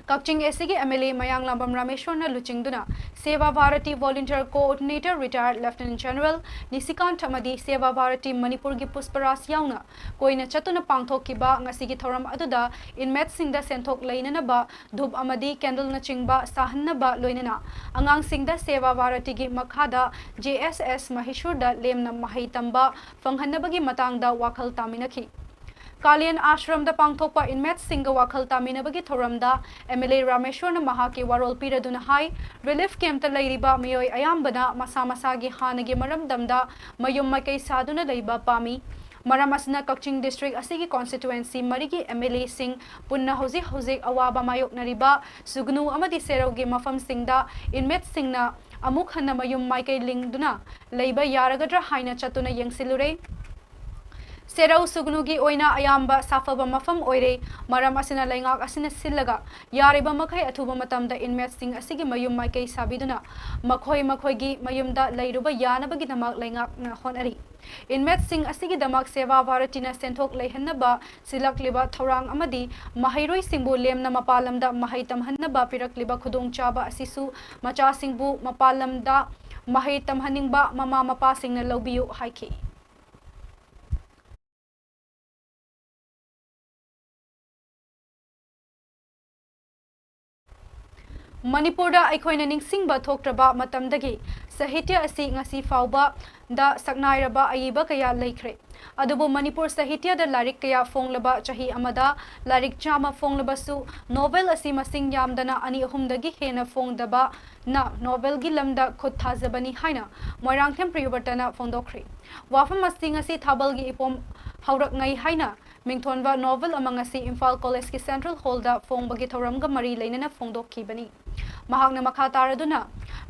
ꯀꯛꯆꯤꯡ A C ꯒꯤ M L A ꯃꯌꯥꯡꯂꯥꯝꯕꯝ ꯔꯥꯃꯦꯁ꯭ꯋꯔꯅ ꯂꯨꯆꯤꯡꯗꯨꯅ ꯁꯦꯕꯥ Bharti volunteer coordinator retired Lieutenant General ꯅꯤꯁꯤꯀꯥꯟꯊ ꯑꯃꯗꯤ ꯁꯦꯕꯥ ꯚꯥꯔꯇꯤ ꯃꯅꯤꯄꯨꯔꯒꯤ ꯄꯨꯁꯄꯔꯥꯖ ꯌꯥꯎꯅ ꯀꯣꯏꯅ ꯆꯠꯇꯨꯅ ꯄꯥꯡꯊꯣꯛꯈꯤꯕ ꯉꯁꯤꯒꯤ ꯊꯧꯔꯝ ꯑꯗꯨꯗ inmate ꯁꯤꯡꯗ ꯁꯦꯟꯊꯣꯛ ꯂꯩꯅꯅꯕ ꯙꯨꯞ ꯑꯃꯗꯤ candle ꯅꯆꯤꯡꯕ ꯁꯥꯍꯟꯅꯕ ꯂꯣꯏꯅꯅ ꯑꯉꯥꯡꯁꯤꯡꯗ ꯁꯦꯕꯥ ꯚꯥꯔꯇꯤꯒꯤ ꯃꯈꯥꯗ J S S ꯃꯍꯤꯁꯨꯔꯗ ꯂꯦꯝꯅ ꯃꯍꯩ ꯇꯝꯕ ꯐꯪꯍꯟꯅꯕꯒꯤ ꯃꯇꯥꯡꯗ ꯋꯥꯈꯜ ꯇꯥꯃꯤꯟꯅꯈꯤ꯫ ꯀꯥꯂꯤꯌꯟ ꯑꯥꯁ꯭ꯔꯝꯗ ꯄꯥꯡꯊꯣꯛꯄ inmate ꯁꯤꯡꯒ ꯋꯥꯈꯜ ꯇꯥꯃꯤꯟꯅꯕꯒꯤ ꯊꯧꯔꯝꯗ M L A ꯔꯥꯃꯦꯁ꯭ꯋꯔꯅ ꯃꯍꯥꯛꯀꯤ ꯋꯥꯔꯣꯜ ꯄꯤꯔꯗꯨꯅ ꯍꯥꯏ, relief camp ꯇ ꯂꯩꯔꯤꯕ ꯃꯤꯑꯣꯏ ꯑꯌꯥꯝꯕꯅ ꯃꯁꯥ ꯃꯁꯥꯒꯤ ꯍꯥꯟꯅꯒꯤ ꯃꯔꯝꯗꯝꯗ ꯃꯌꯨꯝ ꯃꯀꯩ ꯁꯥꯗꯨꯅ ꯂꯩꯕ ꯄꯥꯝꯃꯤ꯫ ꯃꯔꯝ ꯑꯁꯤꯅ ꯀꯛꯆꯤꯡ district ꯑꯁꯤꯒꯤ constituency ꯃꯔꯤꯒꯤ M L A ꯁꯤꯡ ꯄꯨꯟꯅ ꯍꯧꯖꯤꯛ ꯍꯧꯖꯤꯛ ꯑꯋꯥꯕ ꯃꯥꯌꯣꯛꯅꯔꯤꯕ ꯁꯨꯒꯅꯨ ꯑꯃꯗꯤ ꯁꯦꯔꯧꯒꯤ ꯃꯐꯝꯁꯤꯡꯗ inmate ꯁꯤꯡꯅ ꯑꯃꯨꯛ ꯍꯟꯅ ꯃꯌꯨꯝ ꯃꯥꯏꯀꯩ ꯂꯤꯡꯗꯨꯅ ꯂꯩꯕ ꯌꯥꯔꯒꯗ꯭ꯔꯥ ꯍꯥꯏꯅ ꯆꯠꯇꯨꯅ ꯌꯦꯡꯁꯤꯜꯂꯨꯔꯦ꯫ ꯁꯦꯔꯧ ꯁꯨꯒꯅꯨꯒꯤ ꯑꯣꯏꯅ ꯑꯌꯥꯝꯕ ꯁꯥꯐꯕ ꯃꯐꯝ ꯑꯣꯏꯔꯦ꯫ ꯃꯔꯝ ꯑꯁꯤꯅ ꯂꯩꯉꯥꯛ ꯑꯁꯤꯅ ꯁꯤꯜꯂꯒ ꯌꯥꯔꯤꯕ ꯃꯈꯩ ꯑꯊꯨꯕ ꯃꯇꯝꯗ inmate ꯁꯤꯡ ꯑꯁꯤꯒꯤ ꯃꯌꯨꯝ ꯃꯥꯏꯀꯩ ꯁꯥꯕꯤꯗꯨꯅ ꯃꯈꯣꯏ ꯃꯈꯣꯏꯒꯤ ꯃꯌꯨꯝꯗ ꯂꯩꯔꯨꯕ ꯌꯥꯅꯕꯒꯤꯗꯃꯛ ꯂꯩꯉꯥꯛꯅ ꯍꯣꯠꯅꯔꯤ꯫ Inmate ꯁꯤꯡ ꯑꯁꯤꯒꯤꯗꯃꯛ ꯁꯦꯕꯥ ꯚꯥꯔꯇꯤꯅ ꯁꯦꯟꯊꯣꯛ ꯂꯩꯍꯟꯅꯕ ꯁꯤꯜꯂꯛꯂꯤꯕ ꯊꯧꯔꯥꯡ ꯑꯃꯗꯤ ꯃꯍꯩꯔꯣꯏꯁꯤꯡꯕꯨ ꯂꯦꯝꯅ ꯃꯄꯥꯟ ꯂꯝꯗ ꯃꯍꯩ ꯇꯝꯍꯟꯅꯕ ꯄꯤꯔꯛꯂꯤꯕ ꯈꯨꯗꯣꯡꯆꯥꯕ ꯑꯁꯤꯁꯨ ꯃꯆꯥꯁꯤꯡꯕꯨ ꯃꯄꯥꯟ ꯂꯝꯗ ꯃꯍꯩ ꯇꯝꯍꯟꯅꯤꯡꯕ ꯃꯃꯥ ꯃꯄꯥꯁꯤꯡꯅ ꯂꯧꯕꯤꯌꯨ ꯍꯥꯏꯈꯤ꯫ ꯃꯅꯤꯄꯨꯔꯗ ꯑꯩꯈꯣꯏꯅ ꯅꯤꯡꯁꯤꯡꯕ ꯊꯣꯛꯇ꯭ꯔꯕ ꯃꯇꯝꯗꯒꯤ ꯁꯥꯍꯤꯇ꯭ꯌ ꯑꯁꯤ ꯉꯁꯤ ꯐꯥꯎꯕꯗ ꯁꯛꯅꯥꯏꯔꯕ ꯑꯏꯕ ꯀꯌꯥ ꯂꯩꯈ꯭ꯔꯦ꯫ ꯑꯗꯨꯕꯨ ꯃꯅꯤꯄꯨꯔ ꯁꯥꯍꯤꯇ꯭ꯌꯗ ꯂꯥꯏꯔꯤꯛ ꯀꯌꯥ ꯐꯣꯡꯂꯕ ꯆꯍꯤ ꯑꯃꯗ ꯂꯥꯏꯔꯤꯛ ꯆꯥꯝꯃ ꯐꯣꯡꯂꯕꯁꯨ, ꯅꯣꯚꯦꯜ ꯑꯁꯤ ꯃꯁꯤꯡ ꯌꯥꯝꯗꯅ ꯑꯅꯤ ꯑꯍꯨꯝꯗꯒꯤ ꯍꯦꯟꯅ ꯐꯣꯡꯗꯕꯅ ꯅꯣꯚꯦꯜꯒꯤ ꯂꯝꯗ ꯈꯨꯠ ꯊꯥꯖꯕꯅꯤ ꯍꯥꯏꯅ ꯃꯣꯏꯔꯥꯡꯊꯦꯝ ꯄ꯭ꯔꯤꯌꯕ꯭ꯔꯇꯅ ꯐꯣꯡꯗꯣꯛꯈ꯭ꯔꯦ꯫ ꯋꯥꯐꯝ ꯑꯁꯤ ꯉꯁꯤ ꯊꯥꯕꯜꯒꯤ ꯏꯄꯣꯝ ꯍꯧꯔꯛꯉꯩ ꯍꯥꯏꯅ ꯃꯤꯡꯊꯣꯟꯕ ꯅꯣꯚꯦꯜ ꯑꯃ ꯉꯁꯤ ꯏꯝꯐꯥꯜ ꯀꯣꯂꯦꯖꯀꯤ ꯁꯦꯟꯇ꯭ꯔꯦꯜ ꯍꯣꯜꯗ ꯐꯣꯡꯕꯒꯤ ꯊꯧꯔꯝꯒ ꯃꯔꯤ ꯂꯩꯅꯅ ꯐꯣꯡꯗꯣꯛꯈꯤꯕꯅꯤ꯫ ꯃꯍꯥꯛꯅ ꯃꯈꯥ ꯇꯥꯔꯗꯨꯅ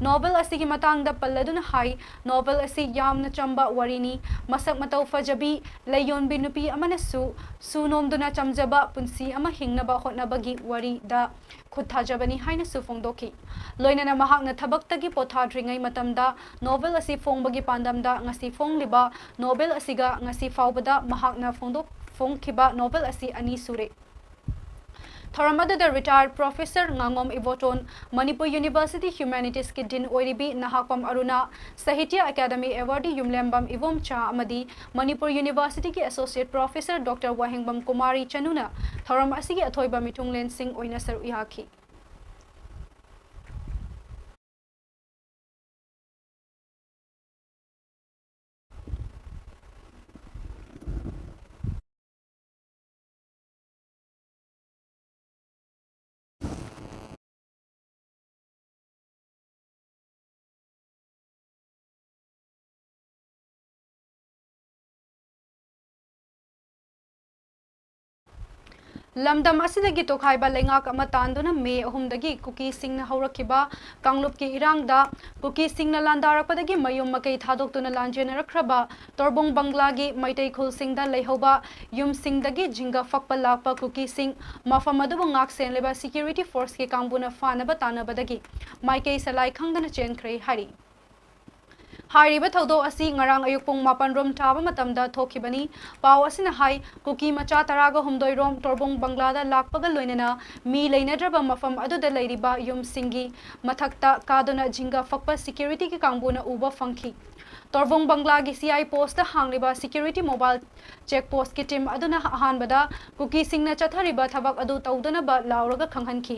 ꯅꯣꯚꯦꯜ ꯑꯁꯤꯒꯤ ꯃꯇꯥꯡꯗ ꯄꯜꯂꯗꯨꯅ ꯍꯥꯏ, ꯅꯣꯚꯦꯜ ꯑꯁꯤ ꯌꯥꯝꯅ ꯆꯝꯕ ꯋꯥꯔꯤꯅꯤ꯫ ꯃꯁꯛ ꯃꯇꯧ ꯐꯖꯕꯤ ꯂꯩꯌꯣꯟꯕꯤ ꯅꯨꯄꯤ ꯑꯃꯅꯁꯨ ꯁꯨ ꯅꯣꯝꯗꯨꯅ ꯆꯝꯖꯕ ꯄꯨꯟꯁꯤ ꯑꯃ ꯍꯤꯡꯅꯕ ꯍꯣꯠꯅꯕꯒꯤ ꯋꯥꯔꯤꯗ ꯈꯨꯠ ꯊꯥꯖꯕꯅꯤ ꯍꯥꯏꯅꯁꯨ ꯐꯣꯡꯗꯣꯛꯈꯤ꯫ ꯂꯣꯏꯅꯅ ꯃꯍꯥꯛꯅ ꯊꯕꯛꯇꯒꯤ ꯄꯣꯊꯥꯗ꯭ꯔꯤꯉꯩ ꯃꯇꯝꯗ ꯅꯣꯚꯦꯜ ꯑꯁꯤ ꯐꯣꯡꯕꯒꯤ ꯄꯥꯟꯗꯝꯗ ꯉꯁꯤ ꯐꯣꯡꯂꯤꯕ ꯅꯣꯚꯦꯜ ꯑꯁꯤꯒ ꯉꯁꯤ ꯐꯥꯎꯕꯗ ꯃꯍꯥꯛꯅ ꯐꯣꯡꯗꯣꯛ-, ꯐꯣꯡꯈꯤꯕ ꯅꯣꯚꯦꯜ ꯑꯁꯤ ꯑꯅꯤ ꯁꯨꯔꯦ꯫ ꯊꯧꯔꯝ ꯑꯗꯨꯗ retired professor ꯉꯥꯉꯣꯝ ꯏꯕꯣꯇꯣꯟ, ꯃꯅꯤꯄꯨꯔ ꯌꯨꯅꯤꯚꯔꯁꯤꯇꯤ ꯍ꯭ꯌꯨꯃꯦꯅꯤꯇꯤꯁꯀꯤ ꯗꯤꯟ ꯑꯣꯏꯔꯤꯕꯤ ꯅꯍꯥꯛꯄꯝ ꯑꯔꯨꯅꯥ, ꯁꯥꯍꯤꯇ꯭ꯌ ꯑꯦꯀꯥꯗꯃꯤ ꯑꯦꯋꯥꯔꯗꯤ ꯌꯨꯝꯂꯦꯝꯕꯝ ꯏꯕꯣꯝꯆꯥ ꯑꯃꯗꯤ ꯃꯅꯤꯄꯨꯔ ꯌꯨꯅꯤꯚꯔꯁꯤꯇꯤꯒꯤ associate professor doctor Wahengbam Kumari ꯆꯅꯨꯅ ꯊꯧꯔꯝ ꯑꯁꯤꯒꯤ ꯑꯊꯣꯏꯕ ꯃꯤꯊꯨꯡꯂꯦꯟꯁꯤꯡ ꯑꯣꯏꯅ ꯁꯔꯨꯛ ꯌꯥꯈꯤ꯫ ꯂꯝꯗꯝ ꯑꯁꯤꯗꯒꯤ ꯇꯣꯈꯥꯏꯕ ꯂꯩꯉꯥꯛ ꯑꯃ ꯇꯥꯟꯗꯨꯅ ꯃꯦ ꯑꯍꯨꯝꯗꯒꯤ ꯀꯨꯀꯤꯁꯤꯡꯅ ꯍꯧꯔꯛꯈꯤꯕ ꯀꯥꯡꯂꯨꯞꯀꯤ ꯏꯔꯥꯡꯗ ꯀꯨꯀꯤꯁꯤꯡꯅ ꯂꯥꯟꯗꯥꯔꯛꯄꯗꯒꯤ ꯃꯌꯨꯝ ꯃꯀꯩ ꯊꯥꯗꯣꯛꯇꯨꯅ ꯂꯥꯟꯖꯦꯟꯅꯔꯛꯈ꯭ꯔꯕ ꯇꯣꯔꯕꯣꯡ ꯕꯪꯒ꯭ꯂꯥꯒꯤ ꯃꯩꯇꯩ ꯈꯨꯜꯁꯤꯡꯗ ꯂꯩꯍꯧꯕ ꯌꯨꯝꯁꯤꯡꯗꯒꯤ ꯖꯤꯡꯒ ꯐꯛꯄ ꯂꯥꯛꯄ ꯀꯨꯀꯤꯁꯤꯡ ꯃꯐꯝ ꯑꯗꯨꯕꯨ ꯉꯥꯛ ꯁꯦꯟꯂꯤꯕ ꯁꯦꯀ꯭ꯌꯨꯔꯤꯇꯤ ꯐꯣꯔꯁꯀꯤ ꯀꯥꯡꯕꯨꯅ ꯐꯥꯅꯕ ꯇꯥꯟꯅꯕꯗꯒꯤ ꯃꯥꯏꯀꯩ ꯁꯂꯥꯏ ꯈꯪꯗꯅ ꯆꯦꯟꯈ꯭ꯔꯦ ꯍꯥꯏꯔꯤ꯫ ꯍꯥꯏꯔꯤꯕ ꯊꯧꯗꯣꯛ ꯑꯁꯤ ꯉꯔꯥꯡ ꯑꯌꯨꯛ ꯄꯨꯡ ꯃꯥꯄꯟ ꯔꯣꯝ ꯇꯥꯕ ꯃꯇꯝꯗ ꯊꯣꯛꯈꯤꯕꯅꯤ꯫ ꯄꯥꯎ ꯑꯁꯤꯅ ꯍꯥꯏ, ꯀꯨꯀꯤ ꯃꯆꯥ ꯇꯔꯥꯒ ꯍꯨꯝꯗꯣꯏ ꯔꯣꯝ ꯇꯣꯔꯕꯣꯡ ꯕꯪꯒ꯭ꯂꯥꯗ ꯂꯥꯛꯄꯒ ꯂꯣꯏꯅꯅ ꯃꯤ ꯂꯩꯅꯗ꯭ꯔꯕ ꯃꯐꯝ ꯑꯗꯨꯗ ꯂꯩꯔꯤꯕ ꯌꯨꯝꯁꯤꯡꯒꯤ ꯃꯊꯛꯇ ꯀꯥꯗꯨꯅ ꯖꯤꯡꯒ ꯐꯛꯄ ꯁꯦꯀ꯭ꯌꯨꯔꯤꯇꯤꯒꯤ ꯀꯥꯡꯕꯨꯅ ꯎꯕ ꯐꯪꯈꯤ꯫ ꯇꯣꯔꯕꯣꯡ ꯕꯪꯒ꯭ꯂꯥꯒꯤ ꯁꯤ ꯑꯥꯏ ꯄꯣꯁꯇ ꯍꯥꯡꯂꯤꯕ ꯁꯦꯀ꯭ꯌꯨꯔꯤꯇꯤ ꯃꯣꯕꯥꯏꯜ ꯆꯦꯛ ꯄꯣꯁꯀꯤ ꯇꯤꯝ ꯑꯗꯨꯅ ꯑꯍꯥꯟꯕꯗ ꯀꯨꯀꯤꯁꯤꯡꯅ ꯆꯠꯊꯔꯤꯕ ꯊꯕꯛ ꯑꯗꯨ ꯇꯧꯗꯅꯕ ꯂꯥꯎꯔꯒ ꯈꯪꯍꯟꯈꯤ꯫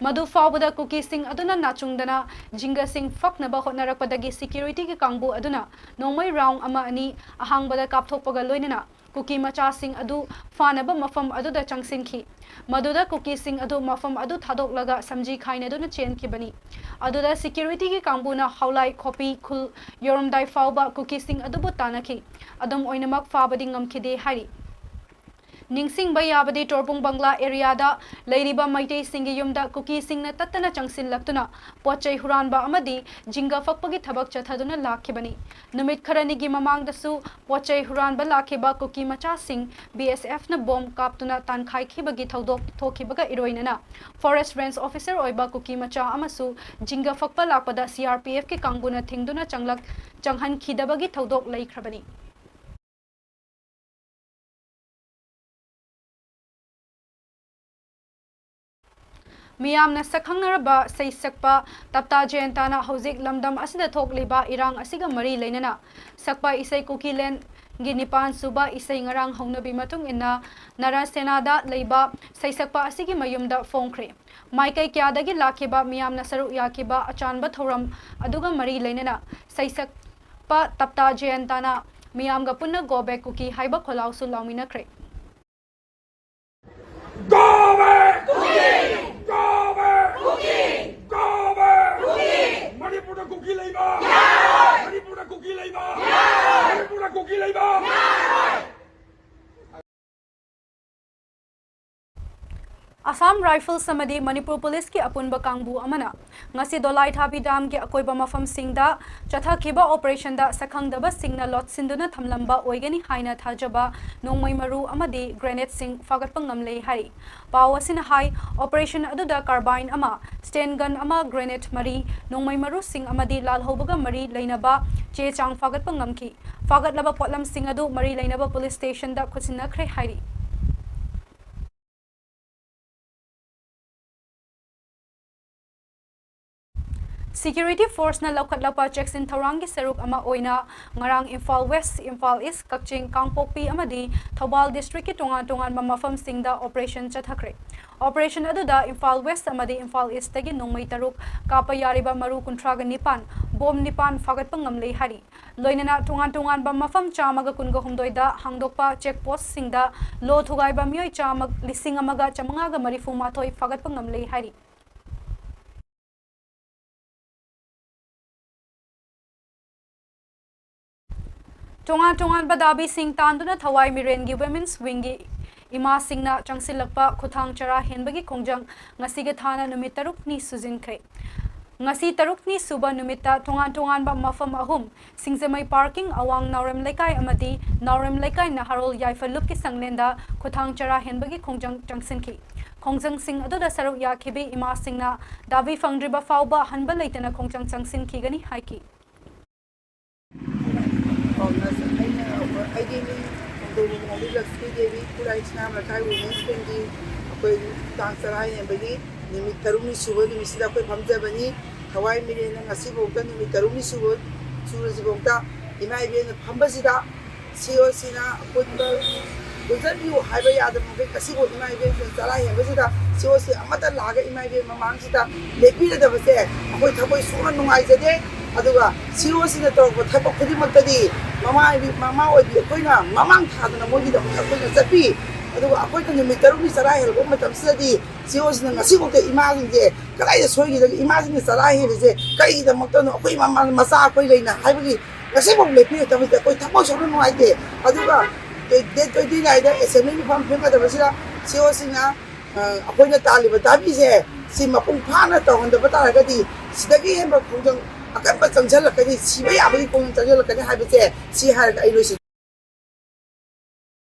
ꯃꯗꯨ ꯐꯥꯎꯕꯗ ꯀꯨꯀꯤꯁꯤꯡ ꯑꯗꯨꯅ ꯅꯥꯆꯨꯡꯗꯅ ꯖꯤꯡꯒꯁꯤꯡ ꯐꯛꯅꯕ ꯍꯣꯠꯅꯔꯛꯄꯗꯒꯤ ꯁꯦꯀ꯭ꯌꯨꯔꯤꯇꯤꯒꯤ ꯀꯥꯡꯕꯨ ꯑꯗꯨꯅ ꯅꯣꯡꯃꯩ ꯔꯥꯎꯟ ꯑꯃ ꯑꯅꯤ ꯑꯍꯥꯡꯕꯗ ꯀꯥꯞꯊꯣꯛꯄꯒ ꯂꯣꯏꯅꯅ ꯀꯨꯀꯤ ꯃꯆꯥꯁꯤꯡ ꯑꯗꯨ ꯐꯥꯅꯕ ꯃꯐꯝ ꯑꯗꯨꯗ ꯆꯪꯁꯤꯟꯈꯤ꯫ ꯃꯗꯨꯗ ꯀꯨꯀꯤꯁꯤꯡ ꯑꯗꯨ ꯃꯐꯝ ꯑꯗꯨ ꯊꯥꯗꯣꯛꯂꯒ ꯁꯝꯖꯤ ꯈꯥꯏꯅꯗꯨꯅ ꯆꯦꯟꯈꯤꯕꯅꯤ꯫ ꯑꯗꯨꯗ ꯁꯦꯀ꯭ꯌꯨꯔꯤꯇꯤꯒꯤ ꯀꯥꯡꯕꯨꯅ ꯍꯥꯎꯂꯥꯏ ꯈꯣꯄꯤ ꯈꯨꯜ ꯌꯧꯔꯝꯗꯥꯏ ꯐꯥꯎꯕ ꯀꯨꯀꯤꯁꯤꯡ ꯑꯗꯨꯕꯨ ꯇꯥꯟꯅꯈꯤ꯫ ꯑꯗꯨꯝ ꯑꯣꯏꯅꯃꯛ ꯐꯥꯕꯗꯤ ꯉꯝꯈꯤꯗꯦ ꯍꯥꯏꯔꯤ꯫ ꯅꯤꯡꯁꯤꯡꯕ ꯌꯥꯕꯗꯤ, ꯇꯣꯔꯕꯨꯡ ꯕꯪꯒ꯭ꯂꯥ ꯑꯦꯔꯤꯌꯥꯗ ꯂꯩꯔꯤꯕ ꯃꯩꯇꯩꯁꯤꯡꯒꯤ ꯌꯨꯝꯗ ꯀꯨꯀꯤꯁꯤꯡꯅ ꯇꯠꯇꯅ ꯆꯪꯁꯤꯜꯂꯛꯇꯨꯅ ꯄꯣꯠ ꯆꯩ ꯍꯨꯔꯥꯟꯕ ꯑꯃꯗꯤ ꯖꯤꯡꯒ ꯐꯛꯄꯒꯤ ꯊꯕꯛ ꯆꯠꯊꯗꯨꯅ ꯂꯥꯛꯈꯤꯕꯅꯤ꯫ ꯅꯨꯃꯤꯠ ꯈꯔꯅꯤꯒꯤ ꯃꯃꯥꯡꯗꯁꯨ ꯄꯣꯠ ꯆꯩ ꯍꯨꯔꯥꯟꯕ ꯂꯥꯛꯈꯤꯕ ꯀꯨꯀꯤ ꯃꯆꯥꯁꯤꯡ BSFꯅ ꯕꯣꯝ ꯀꯥꯞꯇꯨꯅ ꯇꯥꯟꯈꯥꯏꯈꯤꯕꯒꯤ ꯊꯧꯗꯣꯛ ꯊꯣꯛꯈꯤꯕꯒ ꯏꯔꯣꯏꯅꯅ ꯐꯣꯔꯦꯁ ꯔꯦꯟꯖ ꯑꯣꯐꯤꯁꯔ ꯑꯣꯏꯕ ꯀꯨꯀꯤ ꯃꯆꯥ ꯑꯃꯁꯨ ꯖꯤꯡꯒ ꯐꯛꯄ ꯂꯥꯛꯄꯗ CRPFꯀꯤ ꯀꯥꯡꯕꯨꯅ ꯊꯤꯡꯗꯨꯅ ꯆꯪꯂꯛ-, ꯆꯪꯍꯟꯈꯤꯗꯕꯒꯤ ꯊꯧꯗꯣꯛ ꯂꯩꯈ꯭ꯔꯕꯅꯤ꯫ ꯃꯤꯌꯥꯝꯅ ꯁꯛꯈꯪꯅꯔꯕ ꯁꯩꯁꯛꯄ ꯇꯞꯇꯥ ꯖꯌꯟꯇꯥꯅ ꯍꯧꯖꯤꯛ ꯂꯝꯗꯝ ꯑꯁꯤꯗ ꯊꯣꯛꯂꯤꯕ ꯏꯔꯥꯡ ꯑꯁꯤꯒ ꯃꯔꯤ ꯂꯩꯅꯅ ꯁꯛꯄ ꯏꯁꯩ ꯀꯨꯀꯤꯂꯦꯟꯒꯤ ꯅꯤꯄꯥꯟ ꯁꯨꯕ ꯏꯁꯩ ꯉꯔꯥꯡ ꯍꯧꯅꯕꯤ ꯃꯇꯨꯡ ꯏꯟꯅ ꯅꯔꯥꯁꯦꯅꯥꯗ ꯂꯩꯕ ꯁꯩꯁꯛꯄ ꯑꯁꯤꯒꯤ ꯃꯌꯨꯝꯗ ꯐꯣꯡꯈ꯭ꯔꯦ꯫ ꯃꯥꯏꯀꯩ ꯀꯌꯥꯗꯒꯤ ꯂꯥꯛꯈꯤꯕ ꯃꯤꯌꯥꯝꯅ ꯁꯔꯨꯛ ꯌꯥꯈꯤꯕ ꯑꯆꯥꯟꯕ ꯊꯧꯔꯝ ꯑꯗꯨꯒ ꯃꯔꯤ ꯂꯩꯅꯅ ꯁꯩꯁꯛꯄ ꯇꯞꯇꯥ ꯖꯌꯟꯇꯥꯅ ꯃꯤꯌꯥꯝꯒ ꯄꯨꯟꯅ Go Back Kuki ꯍꯥꯏꯕ ꯈꯣꯜꯂꯥꯎꯁꯨ ꯂꯥꯎꯃꯤꯟꯅꯈ꯭ꯔꯦ꯫ Go back! Go back! Go back! ꯃꯅꯤꯄꯨꯔꯗ ꯀꯨꯀꯤ ꯂꯩꯕ! ꯃꯅꯤꯄꯨꯔꯗ ꯀꯨꯀꯤ ꯂꯩꯕ! ꯃꯅꯤꯄꯨꯔꯗ ꯀꯨꯀꯤ ꯂꯩꯕ! ꯑꯁꯥꯝ ꯔꯥꯏꯐꯜꯁ ꯑꯃꯗꯤ ꯃꯅꯤꯄꯨꯔ ꯄꯨꯂꯤꯁꯀꯤ ꯑꯄꯨꯟꯕ ꯀꯥꯡꯕꯨ ꯑꯃꯅ ꯉꯁꯤ ꯗꯣꯂꯥꯏꯊꯥꯕꯤ ꯗꯥꯝꯒꯤ ꯑꯀꯣꯏꯕ ꯃꯐꯝꯁꯤꯡꯗ ꯆꯠꯊꯈꯤꯕ ꯑꯣꯄꯔꯦꯁꯟꯗ ꯁꯛꯈꯪꯗꯕꯁꯤꯡꯅ ꯂꯣꯠꯁꯤꯟꯗꯨꯅ ꯊꯝꯂꯝꯕ ꯑꯣꯏꯒꯅꯤ ꯍꯥꯏꯅ ꯊꯥꯖꯕ ꯅꯣꯡꯃꯩ ꯃꯔꯨ ꯑꯃꯗꯤ ꯒ꯭ꯔꯦꯅꯦꯗꯁꯤꯡ ꯐꯥꯒꯠꯄ ꯉꯝꯂꯦ ꯍꯥꯏꯔꯤ꯫ ꯄꯥꯎ ꯑꯁꯤꯅ ꯍꯥꯏ, ꯑꯣꯄꯔꯦꯁꯟ ꯑꯗꯨꯗ ꯀꯥꯔꯕꯥꯏꯟ ꯑꯃ, ꯁ꯭ꯇꯦꯟ ꯒꯟ ꯑꯃ, ꯒ꯭ꯔꯦꯅꯦꯗ ꯃꯔꯤ, ꯅꯣꯡꯃꯩ ꯃꯔꯨꯁꯤꯡ ꯑꯃꯗꯤ ꯂꯥꯜꯍꯧꯕꯒ ꯃꯔꯤ ꯂꯩꯅꯕ ꯆꯦ ꯆꯥꯡ ꯐꯥꯒꯠꯄ ꯉꯝꯈꯤ꯫ ꯐꯥꯒꯠꯂꯕ ꯄꯣꯠꯂꯝꯁꯤꯡ ꯑꯗꯨ ꯃꯔꯤ ꯂꯩꯅꯕ ꯄꯨꯂꯤꯁ ꯁ꯭ꯇꯦꯁꯟꯗ ꯈꯨꯠꯁꯤꯟꯅꯈ꯭ꯔꯦ ꯍꯥꯏꯔꯤ꯫ Security Force ꯅ ꯂꯧꯈꯠꯂꯛꯄ ꯆꯦꯛꯁꯤꯟ ꯊꯧꯔꯥꯡꯒꯤ ꯁꯔꯨꯛ ꯑꯃ ꯑꯣꯏꯅ ꯉꯔꯥꯡ ꯏꯝꯐꯥꯜ ꯋꯦꯁ, ꯏꯝꯐꯥꯜ ꯏꯁ, ꯀꯛꯆꯤꯡ, ꯀꯥꯡꯄꯣꯛꯄꯤ ꯑꯃꯗꯤ ꯊꯧꯕꯥꯜ ꯗꯤꯁꯇ꯭ꯔꯤꯛꯀꯤ ꯇꯣꯉꯥꯟ ꯇꯣꯉꯥꯟꯕ ꯃꯐꯝꯁꯤꯡꯗ ꯑꯣꯄꯔꯦꯁꯟ ꯆꯠꯊꯈ꯭ꯔꯦ꯫ ꯑꯣꯄꯔꯦꯁꯟ ꯑꯗꯨꯗ ꯏꯝꯐꯥꯜ ꯋꯦꯁ ꯑꯃꯗꯤ ꯏꯝꯐꯥꯜ ꯏꯁꯇꯒꯤ ꯅꯣꯡꯃꯩ ꯇꯔꯨꯛ, ꯀꯥꯞꯄ ꯌꯥꯔꯤꯕ ꯃꯔꯨ ꯀꯨꯟꯊ꯭ꯔꯥꯒ ꯅꯤꯄꯥꯟ, ꯕꯣꯝ ꯅꯤꯄꯥꯟ ꯐꯥꯒꯠꯄ ꯉꯝꯂꯦ ꯍꯥꯏꯔꯤ꯫ ꯂꯣꯏꯅꯅ ꯇꯣꯉꯥꯟ ꯇꯣꯉꯥꯟꯕ ꯃꯐꯝ ꯆꯥꯝꯃꯒ ꯀꯨꯟꯒ ꯍꯨꯝꯗꯣꯏꯗ ꯍꯥꯡꯗꯣꯛꯄ ꯆꯦꯛ ꯄꯣꯁꯁꯤꯡꯗ ꯂꯣ ꯊꯨꯒꯥꯏꯕ ꯃꯤꯑꯣꯏ ꯆꯥꯝꯃ, ꯂꯤꯁꯤꯡ ꯑꯃꯒ ꯆꯥꯝꯃꯉꯥꯒ ꯃꯔꯤꯐꯨ ꯃꯥꯊꯣꯏ ꯐꯥꯒꯠꯄ ꯉꯝꯂꯦ ꯍꯥꯏꯔꯤ꯫ ꯇꯣꯉꯥꯟ ꯇꯣꯉꯥꯟꯕ ꯗꯥꯕꯤꯁꯤꯡ ꯇꯥꯟꯗꯨꯅ ꯊꯋꯥꯏ ꯃꯤꯔꯦꯟꯒꯤ Women's Wingꯒꯤ ꯏꯃꯥꯁꯤꯡꯅ ꯆꯪꯁꯤꯜꯂꯛꯄ ꯈꯨꯊꯥꯡ ꯆꯔꯥ ꯍꯦꯟꯕꯒꯤ ꯈꯣꯡꯖꯪ ꯉꯁꯤꯒ ꯊꯥꯅ ꯅꯨꯃꯤꯠ ꯇꯔꯨꯛꯅꯤ ꯁꯨꯖꯤꯟꯈ꯭ꯔꯦ꯫ ꯉꯁꯤ ꯇꯔꯨꯛꯅꯤ ꯁꯨꯕ ꯅꯨꯃꯤꯠꯇ ꯇꯣꯉꯥꯟ ꯇꯣꯉꯥꯟꯕ ꯃꯐꯝ ꯑꯍꯨꯝ, ꯁꯤꯡꯖꯃꯩ ꯄꯥꯔꯀꯤꯡ, ꯑꯋꯥꯡ ꯅꯥꯎꯔꯦꯝ ꯂꯩꯀꯥꯏ ꯑꯃꯗꯤ ꯅꯥꯎꯔꯦꯝ ꯂꯩꯀꯥꯏ ꯅꯍꯥꯔꯣꯜ ꯌꯥꯏꯐ ꯂꯨꯞꯀꯤ ꯁꯪꯂꯦꯟꯗ ꯈꯨꯊꯥꯡ ꯆꯔꯥ ꯍꯦꯟꯕꯒꯤ ꯈꯣꯡꯖꯪ ꯆꯪꯁꯤꯟꯈꯤ꯫ ꯈꯣꯡꯖꯪꯁꯤꯡ ꯑꯗꯨꯗ ꯁꯔꯨꯛ ꯌꯥꯈꯤꯕꯤ ꯏꯃꯥꯁꯤꯡꯅ ꯗꯥꯕꯤ ꯐꯪꯗ꯭ꯔꯤꯕ ꯐꯥꯎꯕ ꯍꯟꯕ ꯂꯩꯇꯅ ꯈꯣꯡꯖꯪ ꯆꯪꯁꯤꯟꯈꯤꯒꯅꯤ ꯍꯥꯏꯈꯤ꯫ ꯑꯩꯅ, ꯑꯩꯒꯤ ꯃꯤꯡ ꯈꯣꯡꯖꯣꯝ ꯂꯛꯁꯃꯤ ꯗꯦꯕꯤ, ꯈꯨꯔꯥꯏ ꯁꯅꯥ ꯂꯩꯀꯥꯏ Women's Wingꯒꯤ ꯑꯩꯈꯣꯏ ꯇꯥꯡ ꯆꯔꯥ ꯍꯦꯟꯕꯒꯤ ꯅꯨꯃꯤꯠ ꯇꯔꯨꯛꯅꯤ ꯁꯨꯕ ꯅꯨꯃꯤꯠꯁꯤꯗ ꯑꯩꯈꯣꯏ ꯐꯝꯖꯕꯅꯤ꯫ ꯊꯋꯥꯏ ꯃꯤꯔꯦꯟꯅ ꯉꯁꯤꯐꯥꯎꯗ ꯅꯨꯃꯤꯠ ꯇꯔꯨꯛꯅꯤ ꯁꯨꯕ ꯁꯨꯔꯁꯤꯐꯥꯎꯗ ꯏꯃꯥ ꯏꯕꯦꯟꯅ ꯐꯝꯕꯁꯤꯗ COCꯅ ꯑꯄꯨꯟꯕ ꯄꯨꯟꯁꯤꯟꯕꯤꯌꯨ ꯍꯥꯏꯕ ꯌꯥꯗꯕ ꯃꯈꯩ ꯉꯁꯤꯐꯥꯎ ꯏꯃꯥ ꯏꯕꯦꯟꯁꯤꯡ ꯆꯔꯥ ꯍꯦꯟꯕꯁꯤꯗ COC ꯑꯃꯠꯇ ꯂꯥꯛꯑꯒ ꯏꯃꯥ ꯏꯕꯦꯟ ꯃꯃꯥꯡꯁꯤꯗ ꯂꯦꯞꯄꯤꯔꯗꯕꯁꯦ ꯑꯩꯈꯣꯏ ꯊꯃꯣꯏ ꯁꯣꯛꯅ ꯅꯨꯡꯉꯥꯏꯖꯗꯦ꯫ ꯑꯗꯨꯒ COCꯅ ꯇꯧꯔꯛꯄ ꯊꯕꯛ ꯈꯨꯗꯤꯡꯃꯛꯇꯗꯤ ꯃꯃꯥ ꯏꯕꯤ-, ꯃꯃꯥ ꯑꯣꯏꯕꯤ ꯑꯩꯈꯣꯏꯅ ꯃꯃꯥꯡ ꯊꯥꯗꯅ ꯃꯣꯏꯒꯤꯗꯃꯛꯇ ꯑꯩꯈꯣꯏꯅ ꯆꯠꯄꯤ꯫ ꯑꯗꯨꯒ ꯑꯩꯈꯣꯏꯅ ꯅꯨꯃꯤꯠ ꯇꯔꯨꯛꯅꯤ ꯆꯔꯥ ꯍꯦꯜꯂꯛꯄ ꯃꯇꯝꯁꯤꯗꯗꯤ COCꯅ ꯉꯁꯤꯐꯥꯎꯗ ꯏꯃꯥꯁꯤꯡꯁꯦ ꯀꯗꯥꯏꯗ ꯁꯣꯏꯈꯤꯗꯒꯦ, ꯏꯃꯥꯁꯤꯡꯅ ꯆꯔꯥ ꯍꯦꯜꯂꯤꯁꯦ ꯀꯔꯤꯒꯤꯗꯃꯛꯇꯅꯣ, ꯑꯩꯈꯣꯏ ꯃꯃꯥ-, ꯃꯆꯥ ꯑꯩꯈꯣꯏ ꯂꯩꯅ ꯍꯥꯏꯕꯒꯤ ꯉꯁꯤꯐꯥꯎ ꯂꯦꯞꯄꯤꯔꯛꯇꯕꯁꯤꯗ ꯑꯩꯈꯣꯏ ꯊꯃꯣꯏ ꯁꯣꯛꯅ ꯅꯨꯡꯉꯥꯏꯇꯦ꯫ ꯑꯗꯨꯒ date twenty nineꯗ assembly ꯃꯤꯐꯝ ꯐꯝꯒꯗꯕꯁꯤꯗ COCꯅ, ꯑ, ꯑꯩꯈꯣꯏꯅ ꯇꯥꯜꯂꯤꯕ ꯗꯥꯕꯤꯁꯦ ꯁꯤ ꯃꯄꯨꯡ ꯐꯥꯅ ꯇꯧꯍꯟꯗꯕ ꯇꯥꯔꯒꯗꯤ ꯁꯤꯗꯒꯤ ꯍꯦꯟꯕ ꯈꯣꯡꯖꯪ ꯑꯀꯟꯕ ꯆꯪꯁꯤꯜꯂꯛꯀꯅꯤ, ꯁꯤꯕ ꯌꯥꯕꯒꯤ ꯈꯣꯡꯖꯪ ꯆꯪꯁꯤꯜꯂꯛꯀꯅꯤ ꯍꯥꯏꯕꯁꯦ ꯁꯤ ꯍꯥꯏꯔꯒ ꯑꯩ ꯂꯣꯏꯁꯤꯟ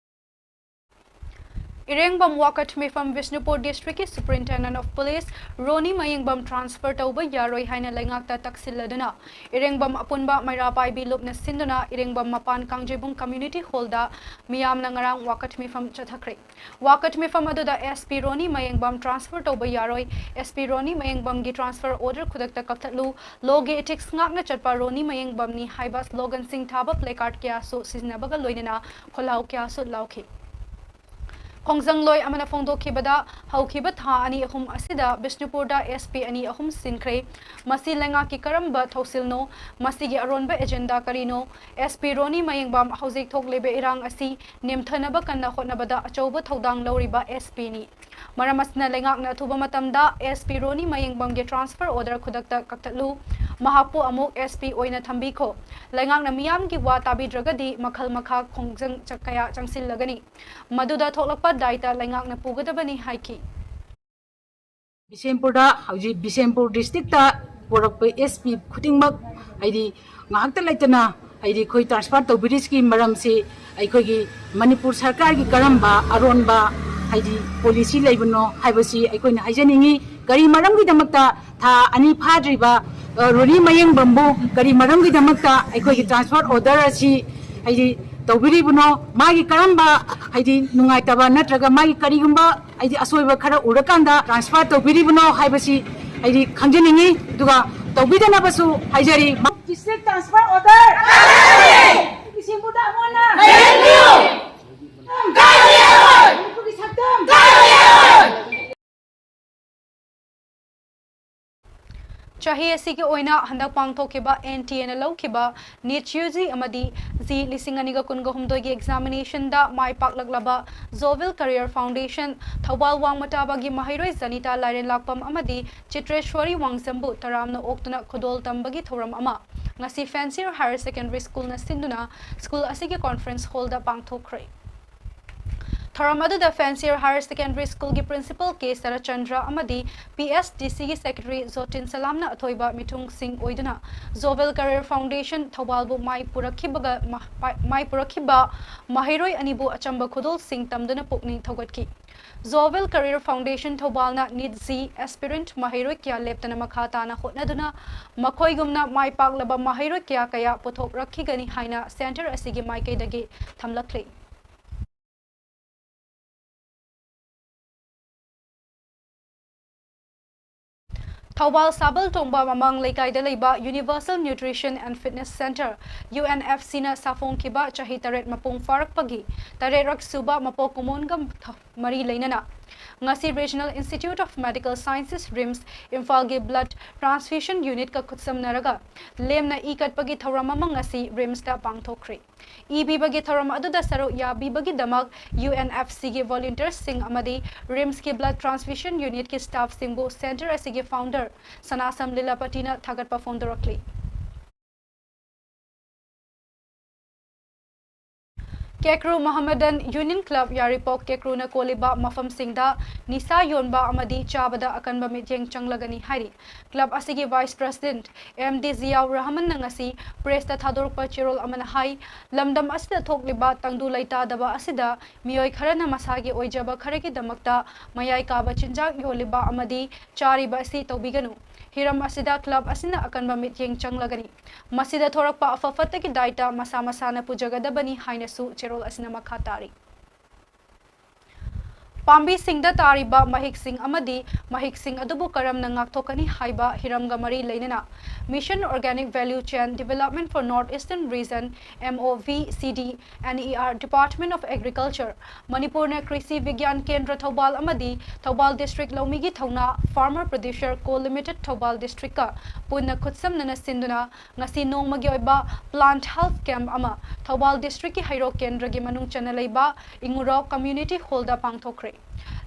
ꯏꯔꯦꯡꯕꯝ ꯋꯥꯀꯠꯃꯤꯐꯝ ꯕꯤꯁꯅꯨꯄꯨꯔ ꯗꯤꯁꯇ꯭ꯔꯤꯛꯀꯤ ꯁꯨꯄꯔꯤꯟꯇꯦꯟꯗꯦꯟ ꯑꯣꯐ ꯄꯨꯂꯤꯁ ꯔꯣꯅꯤ ꯃꯌꯦꯡꯕꯝ ꯇ꯭ꯔꯥꯟꯁꯐꯔ ꯇꯧꯕ ꯌꯥꯔꯣꯏ ꯍꯥꯏꯅ ꯂꯩꯉꯥꯛꯇ ꯇꯛꯁꯤꯜꯂꯗꯨꯅ ꯏꯔꯦꯡꯕꯝ ꯑꯄꯨꯟꯕ ꯃꯩꯔꯥ ꯄꯥꯏꯕꯤ ꯂꯨꯞꯅ ꯁꯤꯟꯗꯨꯅ ꯏꯔꯦꯡꯕꯝ ꯃꯄꯥꯟ ꯀꯥꯡꯖꯩꯕꯨꯡ ꯀꯝꯃ꯭ꯌꯨꯅꯤꯇꯤ ꯍꯣꯜꯗ ꯃꯤꯌꯥꯝꯅ ꯉꯔꯥꯡ ꯋꯥꯀꯠꯃꯤꯐꯝ ꯆꯠꯊꯈ꯭ꯔꯦ꯫ ꯋꯥꯀꯠꯃꯤꯐꯝ ꯑꯗꯨꯗ ꯑꯦꯁ ꯄꯤ ꯔꯣꯅꯤ ꯃꯌꯦꯡꯕꯝ ꯇ꯭ꯔꯥꯟꯁꯐꯔ ꯇꯧꯕ ꯌꯥꯔꯣꯏ, ꯑꯦꯁ ꯄꯤ ꯔꯣꯅꯤ ꯃꯌꯦꯡꯕꯝꯒꯤ ꯇ꯭ꯔꯥꯟꯁꯐꯔ ꯑꯣꯔꯗꯔ ꯈꯨꯗꯛꯇ ꯀꯛꯊꯠꯂꯨ, ꯂꯣꯒꯤ ꯏꯊꯤꯛꯁ ꯉꯥꯛꯅ ꯆꯠꯄ ꯔꯣꯅꯤ ꯃꯌꯦꯡꯕꯝꯅꯤ ꯍꯥꯏꯕ ꯁ꯭ꯂꯣꯒꯟꯁꯤꯡ ꯊꯥꯕ ꯄ꯭ꯂꯦꯀꯥꯔꯗ ꯀꯌꯥꯁꯨ ꯁꯤꯖꯤꯟꯅꯕꯒ ꯂꯣꯏꯅꯅ ꯈꯣꯜꯂꯥꯎ ꯀꯌꯥꯁꯨ ꯂꯥꯎꯈꯤ꯫ ꯈꯣꯡꯖꯪꯂꯣꯏ ꯑꯃꯅ ꯐꯣꯡꯗꯣꯛꯈꯤꯕꯗ, ꯍꯧꯈꯤꯕ ꯊꯥ ꯑꯅꯤ ꯑꯍꯨꯝ ꯑꯁꯤꯗ ꯕꯤꯁꯅꯨꯄꯨꯔꯗ ꯑꯦꯁ ꯄꯤ ꯑꯅꯤ ꯑꯍꯨꯝ ꯁꯤꯟꯈ꯭ꯔꯦ꯫ ꯃꯁꯤ ꯂꯩꯉꯥꯛꯀꯤ ꯀꯔꯝꯕ ꯊꯧꯁꯤꯜꯅꯣ? ꯃꯁꯤꯒꯤ ꯑꯔꯣꯟꯕ ꯑꯦꯖꯦꯟꯗꯥ ꯀꯔꯤꯅꯣ? ꯑꯦꯁ ꯄꯤ ꯔꯣꯅꯤ ꯃꯌꯦꯡꯕꯝ ꯍꯧꯖꯤꯛ ꯊꯣꯛꯂꯤꯕ ꯏꯔꯥꯡ ꯑꯁꯤ ꯅꯦꯝꯊꯅꯕ ꯀꯟꯅ ꯍꯣꯠꯅꯕꯗ ꯑꯆꯧꯕ ꯊꯧꯗꯥꯡ ꯂꯧꯔꯤꯕ ꯑꯦꯁ ꯄꯤꯅꯤ꯫ ꯃꯔꯝ ꯑꯁꯤꯅ ꯂꯩꯉꯥꯛꯅ ꯑꯊꯨꯕ ꯃꯇꯝꯗ ꯑꯦꯁ ꯄꯤ ꯔꯣꯅꯤ ꯃꯌꯦꯡꯕꯝꯒꯤ ꯇ꯭ꯔꯥꯟꯁꯐꯔ ꯑꯣꯔꯗꯔ ꯈꯨꯗꯛꯇ ꯀꯛꯊꯠꯂꯨ꯫ ꯃꯍꯥꯛꯄꯨ ꯑꯃꯨꯛ ꯑꯦꯁ ꯄꯤ ꯑꯣꯏꯅ ꯊꯝꯕꯤꯈꯣ꯫ ꯂꯩꯉꯥꯛꯅ ꯃꯤꯌꯥꯝꯒꯤ ꯋꯥ ꯇꯥꯕꯤꯗ꯭ꯔꯒꯗꯤ ꯃꯈꯜ ꯃꯈꯥ ꯈꯣꯡꯖꯪ ꯆ-, ꯀꯌꯥ ꯆꯪꯁꯤꯜꯂꯒꯅꯤ꯫ ꯃꯗꯨꯗ ꯊꯣꯛꯂꯛꯄ ꯗꯥꯏꯇ ꯂꯩꯉꯥꯛꯅ ꯄꯨꯒꯗꯕꯅꯤ ꯍꯥꯏꯈꯤ꯫ ꯕꯤꯁꯦꯝꯄꯨꯔꯗ, ꯍꯧꯖꯤꯛ ꯕꯤꯁꯦꯝꯄꯨꯔ ꯗꯤꯁꯇ꯭ꯔꯤꯛꯇ ꯄꯨꯔꯛꯄ ꯑꯦꯁ ꯄꯤ ꯈꯨꯗꯤꯡꯃꯛ, ꯍꯥꯏꯗꯤ, ꯉꯥꯏꯍꯥꯛꯇ ꯂꯩꯇꯅ, ꯍꯥꯏꯗꯤ, ꯑꯩꯈꯣꯏ ꯇ꯭ꯔꯥꯟꯁꯐꯔ ꯇꯧꯕꯤꯔꯤꯁꯤꯒꯤ ꯃꯔꯝꯁꯤ ꯑꯩꯈꯣꯏꯒꯤ ꯃꯅꯤꯄꯨꯔ ꯁꯔꯀꯥꯔꯒꯤ ꯀꯔꯝꯕ ꯑꯔꯣꯟꯕ, ꯍꯥꯏꯗꯤ, ꯄꯣꯂꯤꯁꯤ ꯂꯩꯕꯅꯣ ꯍꯥꯏꯕꯁꯤ ꯑꯩꯈꯣꯏꯅ ꯍꯥꯏꯖꯅꯤꯡꯉꯤ꯫ ꯀꯔꯤ ꯃꯔꯝꯒꯤꯗꯃꯛꯇ ꯊꯥ ꯑꯅꯤ ꯐꯥꯗ꯭ꯔꯤꯕ, ꯑ, ꯔꯣꯅꯤ ꯃꯌꯦꯡꯕꯝꯕꯨ ꯀꯔꯤ ꯃꯔꯝꯒꯤꯗꯃꯛꯇ ꯑꯩꯈꯣꯏꯒꯤ ꯇ꯭ꯔꯥꯟꯁꯐꯔ ꯑꯣꯔꯗꯔ ꯑꯁꯤ, ꯍꯥꯏꯗꯤ, ꯇꯧꯕꯤꯔꯤꯕꯅꯣ? ꯃꯥꯒꯤ ꯀꯔꯝꯕ, ꯍꯥꯏꯗꯤ, ꯅꯨꯡꯉꯥꯏꯇꯕ ꯅꯠꯇ꯭ꯔꯒ ꯃꯥꯒꯤ ꯀꯔꯤꯒꯨꯝꯕ, ꯍꯥꯏꯗꯤ, ꯑꯁꯣꯏꯕ ꯈꯔ ꯎꯔꯀꯥꯟꯗ ꯇ꯭ꯔꯥꯟꯁꯐꯔ ꯇꯧꯕꯤꯔꯤꯕꯅꯣ ꯍꯥꯏꯕꯁꯤ, ꯍꯥꯏꯗꯤ, ꯈꯪꯖꯅꯤꯡꯉꯤ꯫ ꯑꯗꯨꯒ ꯇꯧꯕꯤꯗꯅꯕꯁꯨ ꯍꯥꯏꯖꯔꯤ꯫ District transfer order! ꯕꯤꯁꯦꯝꯄꯨꯔꯗ ꯑꯃꯨꯛ ꯍꯟꯅ! ꯃꯅꯤꯄꯨꯔꯒꯤ ꯁꯛꯇꯝ! ꯆꯍꯤ ꯑꯁꯤꯒꯤ ꯑꯣꯏꯅ ꯍꯟꯗꯛ ꯄꯥꯡꯊꯣꯛꯈꯤꯕ ꯑꯦꯟ ꯇꯤ ꯑꯦꯅ ꯂꯧꯈꯤꯕ ꯅꯤꯠ ꯌꯨ ꯖꯤ ꯑꯃꯗꯤ ꯖꯤ ꯂꯤꯁꯤꯡ ꯑꯅꯤꯒ ꯀꯨꯟꯒ ꯍꯨꯝꯗꯣꯏꯒꯤ ꯑꯦꯛꯖꯥꯃꯤꯅꯦꯁꯟꯗ ꯃꯥꯏ ꯄꯥꯛꯂꯛꯂꯕ ꯖꯣꯚꯤꯜ ꯀꯔꯤꯌꯔ ꯐꯥꯎꯟꯗꯦꯁꯟ, ꯊꯧꯕꯥꯜ ꯋꯥꯡꯃ ꯇꯥꯕꯒꯤ ꯃꯍꯩꯔꯣꯏ ꯖꯅꯤꯇꯥ ꯂꯥꯏꯔꯦꯟꯂꯥꯛꯄꯝ ꯑꯃꯗꯤ ꯆꯤꯇ꯭ꯔꯦꯁ꯭ꯋꯔꯤ ꯋꯥꯡꯖꯝꯕꯨ ꯇꯔꯥꯝꯅ ꯑꯣꯛꯇꯨꯅ ꯈꯨꯗꯣꯜ ꯇꯝꯕꯒꯤ ꯊꯧꯔꯝ ꯑꯃ ꯉꯁꯤ ꯐꯦꯟꯁꯤꯌꯔ ꯍꯥꯌꯔ ꯁꯦꯀꯦꯟꯗꯔꯤ ꯁ꯭ꯀꯨꯜꯅ ꯁꯤꯟꯗꯨꯅ ꯁ꯭ꯀꯨꯜ ꯑꯁꯤꯒꯤ ꯀꯣꯟꯐꯔꯦꯟꯁ ꯍꯣꯜꯗ ꯄꯥꯡꯊꯣꯛꯈ꯭ꯔꯦ꯫ ꯊꯧꯔꯝ ꯑꯗꯨꯗ Fancier Higher Secondary School ꯒꯤ Principal ꯀꯦ ꯁꯔꯠꯆꯟꯗ꯭ꯔ ꯑꯃꯗꯤ P S D C ꯒꯤ Secretary ꯖꯣꯇꯤꯟ ꯁꯂꯥꯝꯅ ꯑꯊꯣꯏꯕ ꯃꯤꯊꯨꯡꯁꯤꯡ ꯑꯣꯏꯗꯨꯅ Jovial Career Foundation ꯊꯧꯕꯥꯜꯕꯨ ꯃꯥꯏ ꯄꯨꯔꯛꯈꯤꯕꯒ ꯃ-, ꯄꯥꯏ-, ꯃꯥꯏ ꯄꯨꯔꯛꯈꯤꯕ ꯃꯍꯩꯔꯣꯏ ꯑꯅꯤꯕꯨ ꯑꯆꯝꯕ ꯈꯨꯗꯣꯜꯁꯤꯡ ꯇꯝꯗꯨꯅ ꯄꯨꯛꯅꯤꯡ ꯊꯧꯒꯠꯈꯤ꯫ Jovial Career Foundation ꯊꯧꯕꯥꯜꯅ NEET J aspirant ꯃꯍꯩꯔꯣꯏ ꯀꯌꯥ ꯂꯦꯞꯇꯅ ꯃꯈꯥ ꯇꯥꯅ ꯍꯣꯠꯅꯗꯨꯅ ꯃꯈꯣꯏꯒꯨꯝꯅ ꯃꯥꯏ ꯄꯥꯛꯂꯕ ꯃꯍꯩꯔꯣꯏ ꯀꯌꯥ ꯀꯌꯥ ꯄꯨꯊꯣꯛꯂꯛꯈꯤꯒꯅꯤ ꯍꯥꯏꯅ Centre ꯑꯁꯤꯒꯤ ꯃꯥꯏꯀꯩꯗꯒꯤ ꯊꯝꯂꯛꯂꯤ꯫ ꯊꯧꯕꯥꯜ ꯁꯥꯕꯜ ꯇꯣꯡꯕ ꯃꯃꯥꯡ ꯂꯩꯀꯥꯏꯗ ꯂꯩꯕ Universal Nutrition and Fitness Centre, U N F C ꯅ ꯁꯥꯐꯣꯡꯈꯤꯕ ꯆꯍꯤ ꯇꯔꯦꯠ ꯃꯄꯨꯡ ꯐꯥꯔꯛꯄꯒꯤ ꯇꯔꯦꯠꯔꯛ ꯁꯨꯕ ꯃꯄꯣꯛ ꯀꯨꯝꯑꯣꯟꯒ ꯃꯔꯤ ꯂꯩꯅꯅ ꯉꯁꯤ Regional Institute of Medical Sciences, RIMS, ꯏꯝꯐꯥꯜꯒꯤ Blood Transfusion Unit ꯀ ꯈꯨꯠꯁꯝꯅꯔꯒ ꯂꯦꯝꯅ ꯏ ꯀꯠꯄꯒꯤ ꯊꯧꯔꯝ ꯑꯃ ꯉꯁꯤ RIMS ꯇ ꯄꯥꯡꯊꯣꯛꯈ꯭ꯔꯦ꯫ ꯏ ꯄꯤꯕꯒꯤ ꯊꯧꯔꯝ ꯑꯗꯨꯗ ꯁꯔꯨꯛ ꯌꯥꯕꯤꯕꯒꯤꯗꯃꯛ U N F C ꯒꯤ volunteers ꯁꯤꯡ ꯑꯃꯗꯤ RIMS ꯀꯤ Blood Transfusion Unit ꯀꯤ staff ꯁꯤꯡꯕꯨ Centre ꯑꯁꯤꯒꯤ founder ꯁꯅꯥꯁꯝ ꯂꯤꯂꯥꯄꯇꯤꯅ ꯊꯥꯒꯠꯄ ꯐꯣꯡꯗꯣꯔꯛꯂꯤ꯫ ꯀꯦꯀ꯭ꯔꯨ Mohammedan Union Club ꯌꯥꯏꯔꯤꯄꯣꯛ ꯀꯦꯀ꯭ꯔꯨꯅ ꯀꯣꯜꯂꯤꯕ ꯃꯐꯝꯁꯤꯡꯗ ꯅꯤꯁꯥ ꯌꯣꯟꯕ ꯑꯃꯗꯤ ꯆꯥꯕꯗ ꯑꯀꯟꯕ ꯃꯤꯠꯌꯦꯡ ꯆꯪꯂꯒꯅꯤ ꯍꯥꯏꯔꯤ꯫ Club ꯑꯁꯤꯒꯤ Vice President M D Ziaur Rahman ꯅ ꯉꯁꯤ press ꯇ ꯊꯥꯗꯣꯔꯛꯄ ꯆꯦꯔꯣꯜ ꯑꯃꯅ ꯍꯥꯏ, ꯂꯝꯗꯝ ꯑꯁꯤꯗ ꯊꯣꯛꯂꯤꯕ ꯇꯪꯗꯨ ꯂꯩꯇꯥꯗꯕ ꯑꯁꯤꯗ ꯃꯤꯑꯣꯏ ꯈꯔꯅ ꯃꯁꯥꯒꯤ ꯑꯣꯏꯖꯕ ꯈꯔꯒꯤꯗꯃꯛꯇ ꯃꯌꯥꯏ ꯀꯥꯕ ꯆꯤꯟꯖꯥꯛ ꯌꯣꯜꯂꯤꯕ ꯑꯃꯗꯤ ꯆꯥꯔꯤꯕ ꯑꯁꯤ ꯇꯧꯕꯤꯒꯅꯨ꯫ ꯍꯤꯔꯝ ꯑꯁꯤꯗ club ꯑꯁꯤꯅ ꯑꯀꯟꯕ ꯃꯤꯠꯌꯦꯡ ꯆꯪꯂꯒꯅꯤ꯫ ꯃꯁꯤꯗ ꯊꯣꯔꯛꯄ ꯑꯐ ꯐꯠꯇꯒꯤ ꯗꯥꯏꯇ ꯃꯁꯥ ꯃꯁꯥꯅ ꯄꯨꯖꯒꯗꯕꯅꯤ ꯍꯥꯏꯅꯁꯨ ꯆꯦꯔꯣꯜ ꯑꯁꯤꯅ ꯃꯈꯥ ꯇꯥꯔꯤ꯫ ꯄꯥꯝꯕꯤꯁꯤꯡꯗ ꯇꯥꯔꯤꯕ ꯃꯍꯤꯛꯁꯤꯡ ꯑꯃꯗꯤ ꯃꯍꯤꯛꯁꯤꯡ ꯑꯗꯨꯕꯨ ꯀꯔꯝꯅ ꯉꯥꯛꯊꯣꯛꯀꯅꯤ ꯍꯥꯏꯕ ꯍꯤꯔꯝꯒ ꯃꯔꯤ ꯂꯩꯅꯅ Mission Organic Value Chain Development for North Eastern Region, M O V C D N E R, Department of Agriculture, ꯃꯅꯤꯄꯨꯔꯅ ꯀ꯭ꯔꯤꯁꯤ ꯕꯤꯒ꯭ꯌꯥꯟ ꯀꯦꯟꯗ꯭ꯔ ꯊꯧꯕꯥꯜ ꯑꯃꯗꯤ ꯊꯧꯕꯥꯜ District ꯂꯧꯃꯤꯒꯤ ꯊꯧꯅꯥ Farmer Producer Co Limited Thoubal District ꯀ ꯄꯨꯟꯅ ꯈꯨꯠꯁꯝꯅꯅ ꯁꯤꯟꯗꯨꯅ ꯉꯁꯤ ꯅꯣꯡꯃꯒꯤ ꯑꯣꯏꯕ Plant Health Camp ꯑꯃ ꯊꯧꯕꯥꯜ District ꯀꯤ ꯍꯩꯔꯣꯛ ꯀꯦꯟꯗ꯭ꯔꯒꯤ ꯃꯅꯨꯡ ꯆꯟꯅ ꯂꯩꯕ ꯏꯉꯨꯔꯣꯛ Community Hall ꯗ ꯄꯥꯡꯊꯣꯛꯈ꯭ꯔꯦ꯫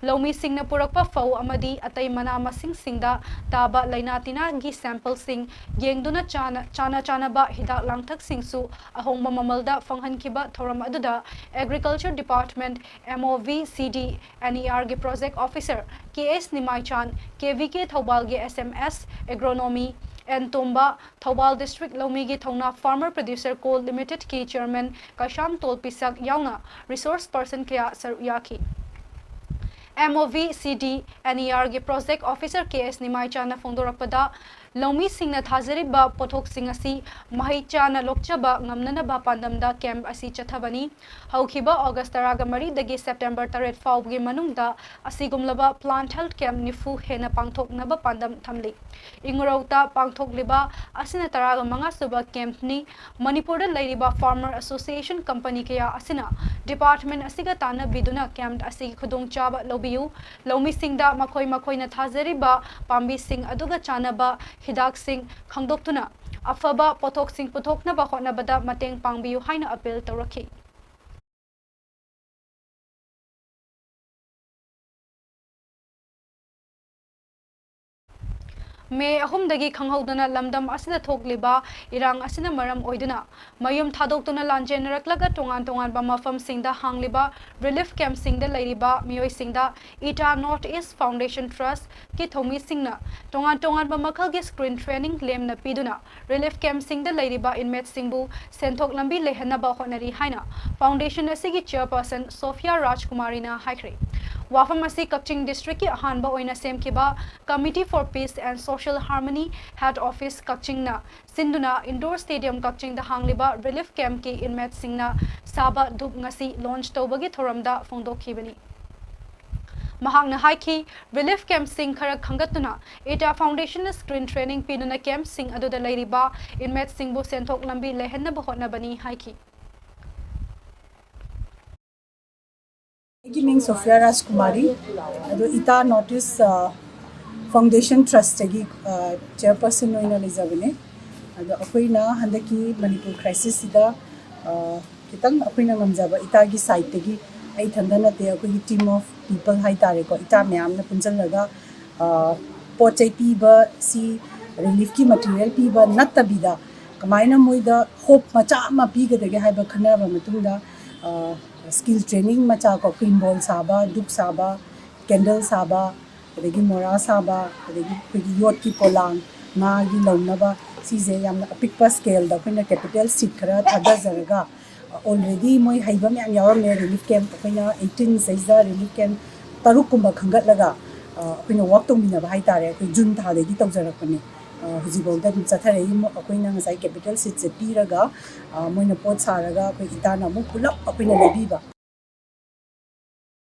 ꯂꯧꯃꯤꯁꯤꯡꯅ ꯄꯨꯔꯛꯄ ꯐꯧ ꯑꯃꯗꯤ ꯑꯇꯩ ꯃꯅꯥ ꯃꯁꯤꯡꯁꯤꯡꯗ ꯇꯥꯕ ꯂꯥꯏꯅꯥ ꯇꯤꯟꯅꯥꯒꯤ sample ꯁꯤꯡ ꯌꯦꯡꯗꯨꯅ ꯆꯥꯅ, ꯆꯥꯅ ꯆꯥꯅꯕ ꯍꯤꯗꯥꯛ ꯂꯥꯡꯊꯛꯁꯤꯡꯁꯨ ꯑꯍꯣꯡꯕ ꯃꯃꯜꯗ ꯐꯪꯍꯟꯈꯤꯕ ꯊꯧꯔꯝ ꯑꯗꯨꯗ Agriculture Department MOVCD NER ꯒꯤ Project Officer K S Nimaichan, K V K ꯊꯧꯕꯥꯜꯒꯤ S M S Agronomy N Tomba, Thoubal District ꯂꯧꯃꯤꯒꯤ ꯊꯧꯅꯥ Farmer Producer Co Limited ꯀꯤ Chairman ꯀꯩꯁꯥꯝ ꯇꯣꯜꯄꯤꯁꯛ ꯌꯥꯎꯅ resource person ꯀꯌꯥ ꯁꯔꯨꯛ ꯌꯥꯈꯤ꯫ MOVCD NER ꯒꯤ Project Officer ꯀꯦ ꯑꯦꯁ ꯅꯤꯃꯥꯏꯆꯥꯟꯅ ꯐꯣꯡꯗꯣꯔꯛꯄꯗ, ꯂꯧꯃꯤꯁꯤꯡꯅ ꯊꯥꯖꯔꯤꯕ ꯄꯣꯠꯊꯣꯛꯁꯤꯡ ꯑꯁꯤ ꯃꯍꯩ ꯆꯥꯅ ꯂꯣꯛꯆꯕ ꯉꯝꯅꯅꯕ ꯄꯥꯟꯗꯝꯗ camp ꯑꯁꯤ ꯆꯠꯊꯕꯅꯤ꯫ ꯍꯧꯈꯤꯕ August ꯇꯔꯥꯒ ꯃꯔꯤꯗꯒꯤ September ꯇꯔꯦꯠ ꯐꯥꯎꯕꯒꯤ ꯃꯅꯨꯡꯗ ꯑꯁꯤꯒꯨꯝꯂꯕ plant health camp ꯅꯤꯐꯨ ꯍꯦꯟꯅ ꯄꯥꯡꯊꯣꯛꯅꯕ ꯄꯥꯟꯗꯝ ꯊꯝꯂꯤ꯫ ꯏꯉꯨꯔꯧꯇ ꯄꯥꯡꯊꯣꯛꯂꯤꯕ ꯑꯁꯤꯅ ꯇꯔꯥꯒ ꯃꯉꯥ ꯁꯨꯕ camp ꯅꯤ꯫ ꯃꯅꯤꯄꯨꯔꯗ ꯂꯩꯔꯤꯕ Farmer Association company ꯀꯌꯥ ꯑꯁꯤꯅ department ꯑꯁꯤꯒ ꯇꯥꯟꯅꯕꯤꯗꯨꯅ camp ꯑꯁꯤꯒꯤ ꯈꯨꯗꯣꯡꯆꯥꯕ ꯂꯧꯕꯤꯌꯨ꯫ ꯂꯧꯃꯤꯁꯤꯡꯗ ꯃꯈꯣꯏ ꯃꯈꯣꯏꯅ ꯊꯥꯖꯔꯤꯕ ꯄꯥꯝꯕꯤꯁꯤꯡ ꯑꯗꯨꯒ ꯆꯥꯟꯅꯕ ꯍꯤꯗꯥꯛꯁꯤꯡ ꯈꯪꯗꯣꯛꯇꯨꯅ ꯑꯐꯕ ꯄꯣꯠꯊꯣꯛꯁꯤꯡ ꯄꯨꯊꯣꯛꯅꯕ ꯍꯣꯠꯅꯕꯗ ꯃꯇꯦꯡ ꯄꯥꯡꯕꯤꯌꯨ ꯍꯥꯏꯅ appeal ꯇꯧꯔꯛꯈꯤ꯫ ꯃꯦ ꯑꯍꯨꯝꯗꯒꯤ ꯈꯪꯍꯧꯗꯅ ꯂꯝꯗꯝ ꯑꯁꯤꯗ ꯊꯣꯛꯂꯤꯕ ꯏꯔꯥꯡ ꯑꯁꯤꯅ ꯃꯔꯝ ꯑꯣꯏꯗꯨꯅ ꯃꯌꯨꯝ ꯊꯥꯗꯣꯛꯇꯨꯅ ꯂꯥꯟꯖꯦꯟꯅꯔꯛꯂꯒ ꯇꯣꯉꯥꯟ ꯇꯣꯉꯥꯟꯕ ꯃꯐꯝꯁꯤꯡꯗ ꯍꯥꯡꯂꯤꯕ relief camp ꯁꯤꯡꯗ ꯂꯩꯔꯤꯕ ꯃꯤꯑꯣꯏꯁꯤꯡꯗ ꯏꯇꯥ North East Foundation Trust ꯀꯤ ꯊꯧꯃꯤꯁꯤꯡꯅ ꯇꯣꯉꯥꯟ ꯇꯣꯉꯥꯟꯕ ꯃꯈꯜꯒꯤ screen training ꯂꯦꯝꯅ ꯄꯤꯗꯨꯅ relief camp ꯁꯤꯡꯗ ꯂꯩꯔꯤꯕ inmate ꯁꯤꯡꯕꯨ ꯁꯦꯟꯊꯣꯛ ꯂꯝꯕꯤ ꯂꯩꯍꯟꯅꯕ ꯍꯣꯠꯅꯔꯤ ꯍꯥꯏꯅ foundation ꯑꯁꯤꯒꯤ chairperson ꯁꯣꯐꯤꯌꯥ ꯔꯥꯖꯀꯨꯃꯥꯔꯤꯅ ꯍꯥꯏꯈ꯭ꯔꯦ꯫ ꯋꯥꯐꯝ ꯑꯁꯤ ꯀꯛꯆꯤꯡ district ꯀꯤ ꯑꯍꯥꯟꯕ ꯑꯣꯏꯅ ꯁꯦꯝꯈꯤꯕ Committee for Peace and Social Harmony head office ꯀꯛꯆꯤꯡꯅ ꯁꯤꯟꯗꯨꯅ indoor stadium ꯀꯛꯆꯤꯡꯗ ꯍꯥꯡꯂꯤꯕ relief camp ꯀꯤ inmate ꯁꯤꯡꯅ ꯁꯥꯕ ꯙꯨꯞ ꯉꯁꯤ launch ꯇꯧꯕꯒꯤ ꯊꯧꯔꯝꯗ ꯐꯣꯡꯗꯣꯛꯈꯤꯕꯅꯤ꯫ ꯃꯍꯥꯛꯅ ꯍꯥꯏꯈꯤ, relief camp ꯁꯤꯡ ꯈꯔ ꯈꯟꯒꯠꯇꯨꯅ ꯏꯇꯥ foundation ꯅ screen training ꯄꯤꯗꯨꯅ camp ꯁꯤꯡ ꯑꯗꯨꯗ ꯂꯩꯔꯤꯕ inmate ꯁꯤꯡꯕꯨ ꯁꯦꯟꯊꯣꯛ ꯂꯝꯕꯤ ꯂꯩꯍꯟꯅꯕ ꯍꯣꯠꯅꯕꯅꯤ ꯍꯥꯏꯈꯤ꯫ ꯑꯩꯒꯤ ꯃꯤꯡ ꯁꯣꯐꯤꯌꯥ ꯔꯥꯖꯀꯨꯃꯥꯔꯤ, ꯑꯗꯣ ꯏꯇꯥ North East, ꯑ, Foundation Trust ꯇꯒꯤ, ꯑ, chairperson ꯑꯣꯏꯅ ꯂꯩꯖꯕꯅꯦ꯫ ꯑꯗꯣ ꯑꯩꯈꯣꯏꯅ ꯍꯟꯗꯛꯀꯤ ꯃꯅꯤꯄꯨꯔ crisis ꯁꯤꯗ, ꯑ, ꯈꯤꯇꯪ ꯑꯩꯈꯣꯏꯅ ꯉꯝꯖꯕ ꯏꯇꯥꯒꯤ side ꯇꯒꯤ, ꯑꯩ ꯏꯊꯟꯗ ꯅꯠꯇꯦ, ꯑꯩꯈꯣꯏꯒꯤ team of People ꯍꯥꯏ ꯇꯥꯔꯦꯀꯣ, ꯏꯇꯥ ꯃꯌꯥꯝꯅ ꯄꯨꯟꯁꯤꯜꯂꯒ, ꯑ, ꯄꯣꯠ ꯆꯩ ꯄꯤꯕꯁꯤ, reliefꯀꯤ material ꯄꯤꯕ ꯅꯠꯇꯕꯤꯗ, ꯀꯃꯥꯏꯅ ꯃꯣꯏꯗ hope ꯃꯆꯥ ꯑꯃ ꯄꯤꯒꯗꯒꯦ ꯍꯥꯏꯕ ꯈꯟꯅꯔꯕ ꯃꯇꯨꯡꯗ, ꯑ, skill training ꯃꯆꯥ ꯀꯣ, ꯀ꯭ꯔꯤꯝꯕꯣꯜ ꯁꯥꯕ, ꯙꯨꯛ ꯁꯥꯕ, candle ꯁꯥꯕ, ꯑꯗꯒꯤ ꯃꯣꯔꯥ ꯁꯥꯕ, ꯑꯗꯒꯤ ꯑꯩꯈꯣꯏꯒꯤ ꯌꯣꯠꯀꯤ ꯄꯣꯂꯥꯡ, ꯉꯥꯒꯤ ꯂꯧꯅꯕ, ꯁꯤꯁꯦ ꯌꯥꯝꯅ ꯑꯄꯤꯛꯄ scaleꯗ ꯑꯩꯈꯣꯏꯅ capital seed ꯈꯔ ꯊꯥꯗꯖꯔꯒ, already ꯃꯣꯏ ꯍꯩꯕ ꯃꯌꯥꯝ ꯌꯥꯎꯔꯝꯃꯦ꯫ Relief camp ꯑꯩꯈꯣꯏꯅ eighteen ꯁꯤꯗꯩꯁꯤꯗ relief camp ꯇꯔꯨꯛꯀꯨꯝꯕ ꯈꯟꯒꯠꯂꯒ, ꯑ, ꯑꯩꯈꯣꯏꯅ work ꯇꯧꯃꯤꯟꯅꯕ ꯍꯥꯏ ꯇꯥꯔꯦ꯫ ꯑꯩꯈꯣꯏ June ꯊꯥꯗꯒꯤ ꯇꯧꯖꯔꯛꯄꯅꯦ꯫ ꯑ, ꯍꯧꯖꯤꯛꯐꯥꯎꯗ ꯑꯗꯨꯝ ꯆꯠꯊꯔꯛꯏ꯫ ꯃꯣ-, ꯑꯩꯈꯣꯏꯅ ꯉꯁꯥꯏ capital seedꯁꯦ ꯄꯤꯔꯒ, ꯑ, ꯃꯣꯏꯅ ꯄꯣꯠ ꯁꯥꯔꯒ ꯑꯩꯈꯣꯏ ꯏꯇꯥꯅ ꯑꯃꯨꯛ ꯄꯨꯂꯞ ꯑꯩꯈꯣꯏꯅ ꯂꯩꯕꯤꯕ꯫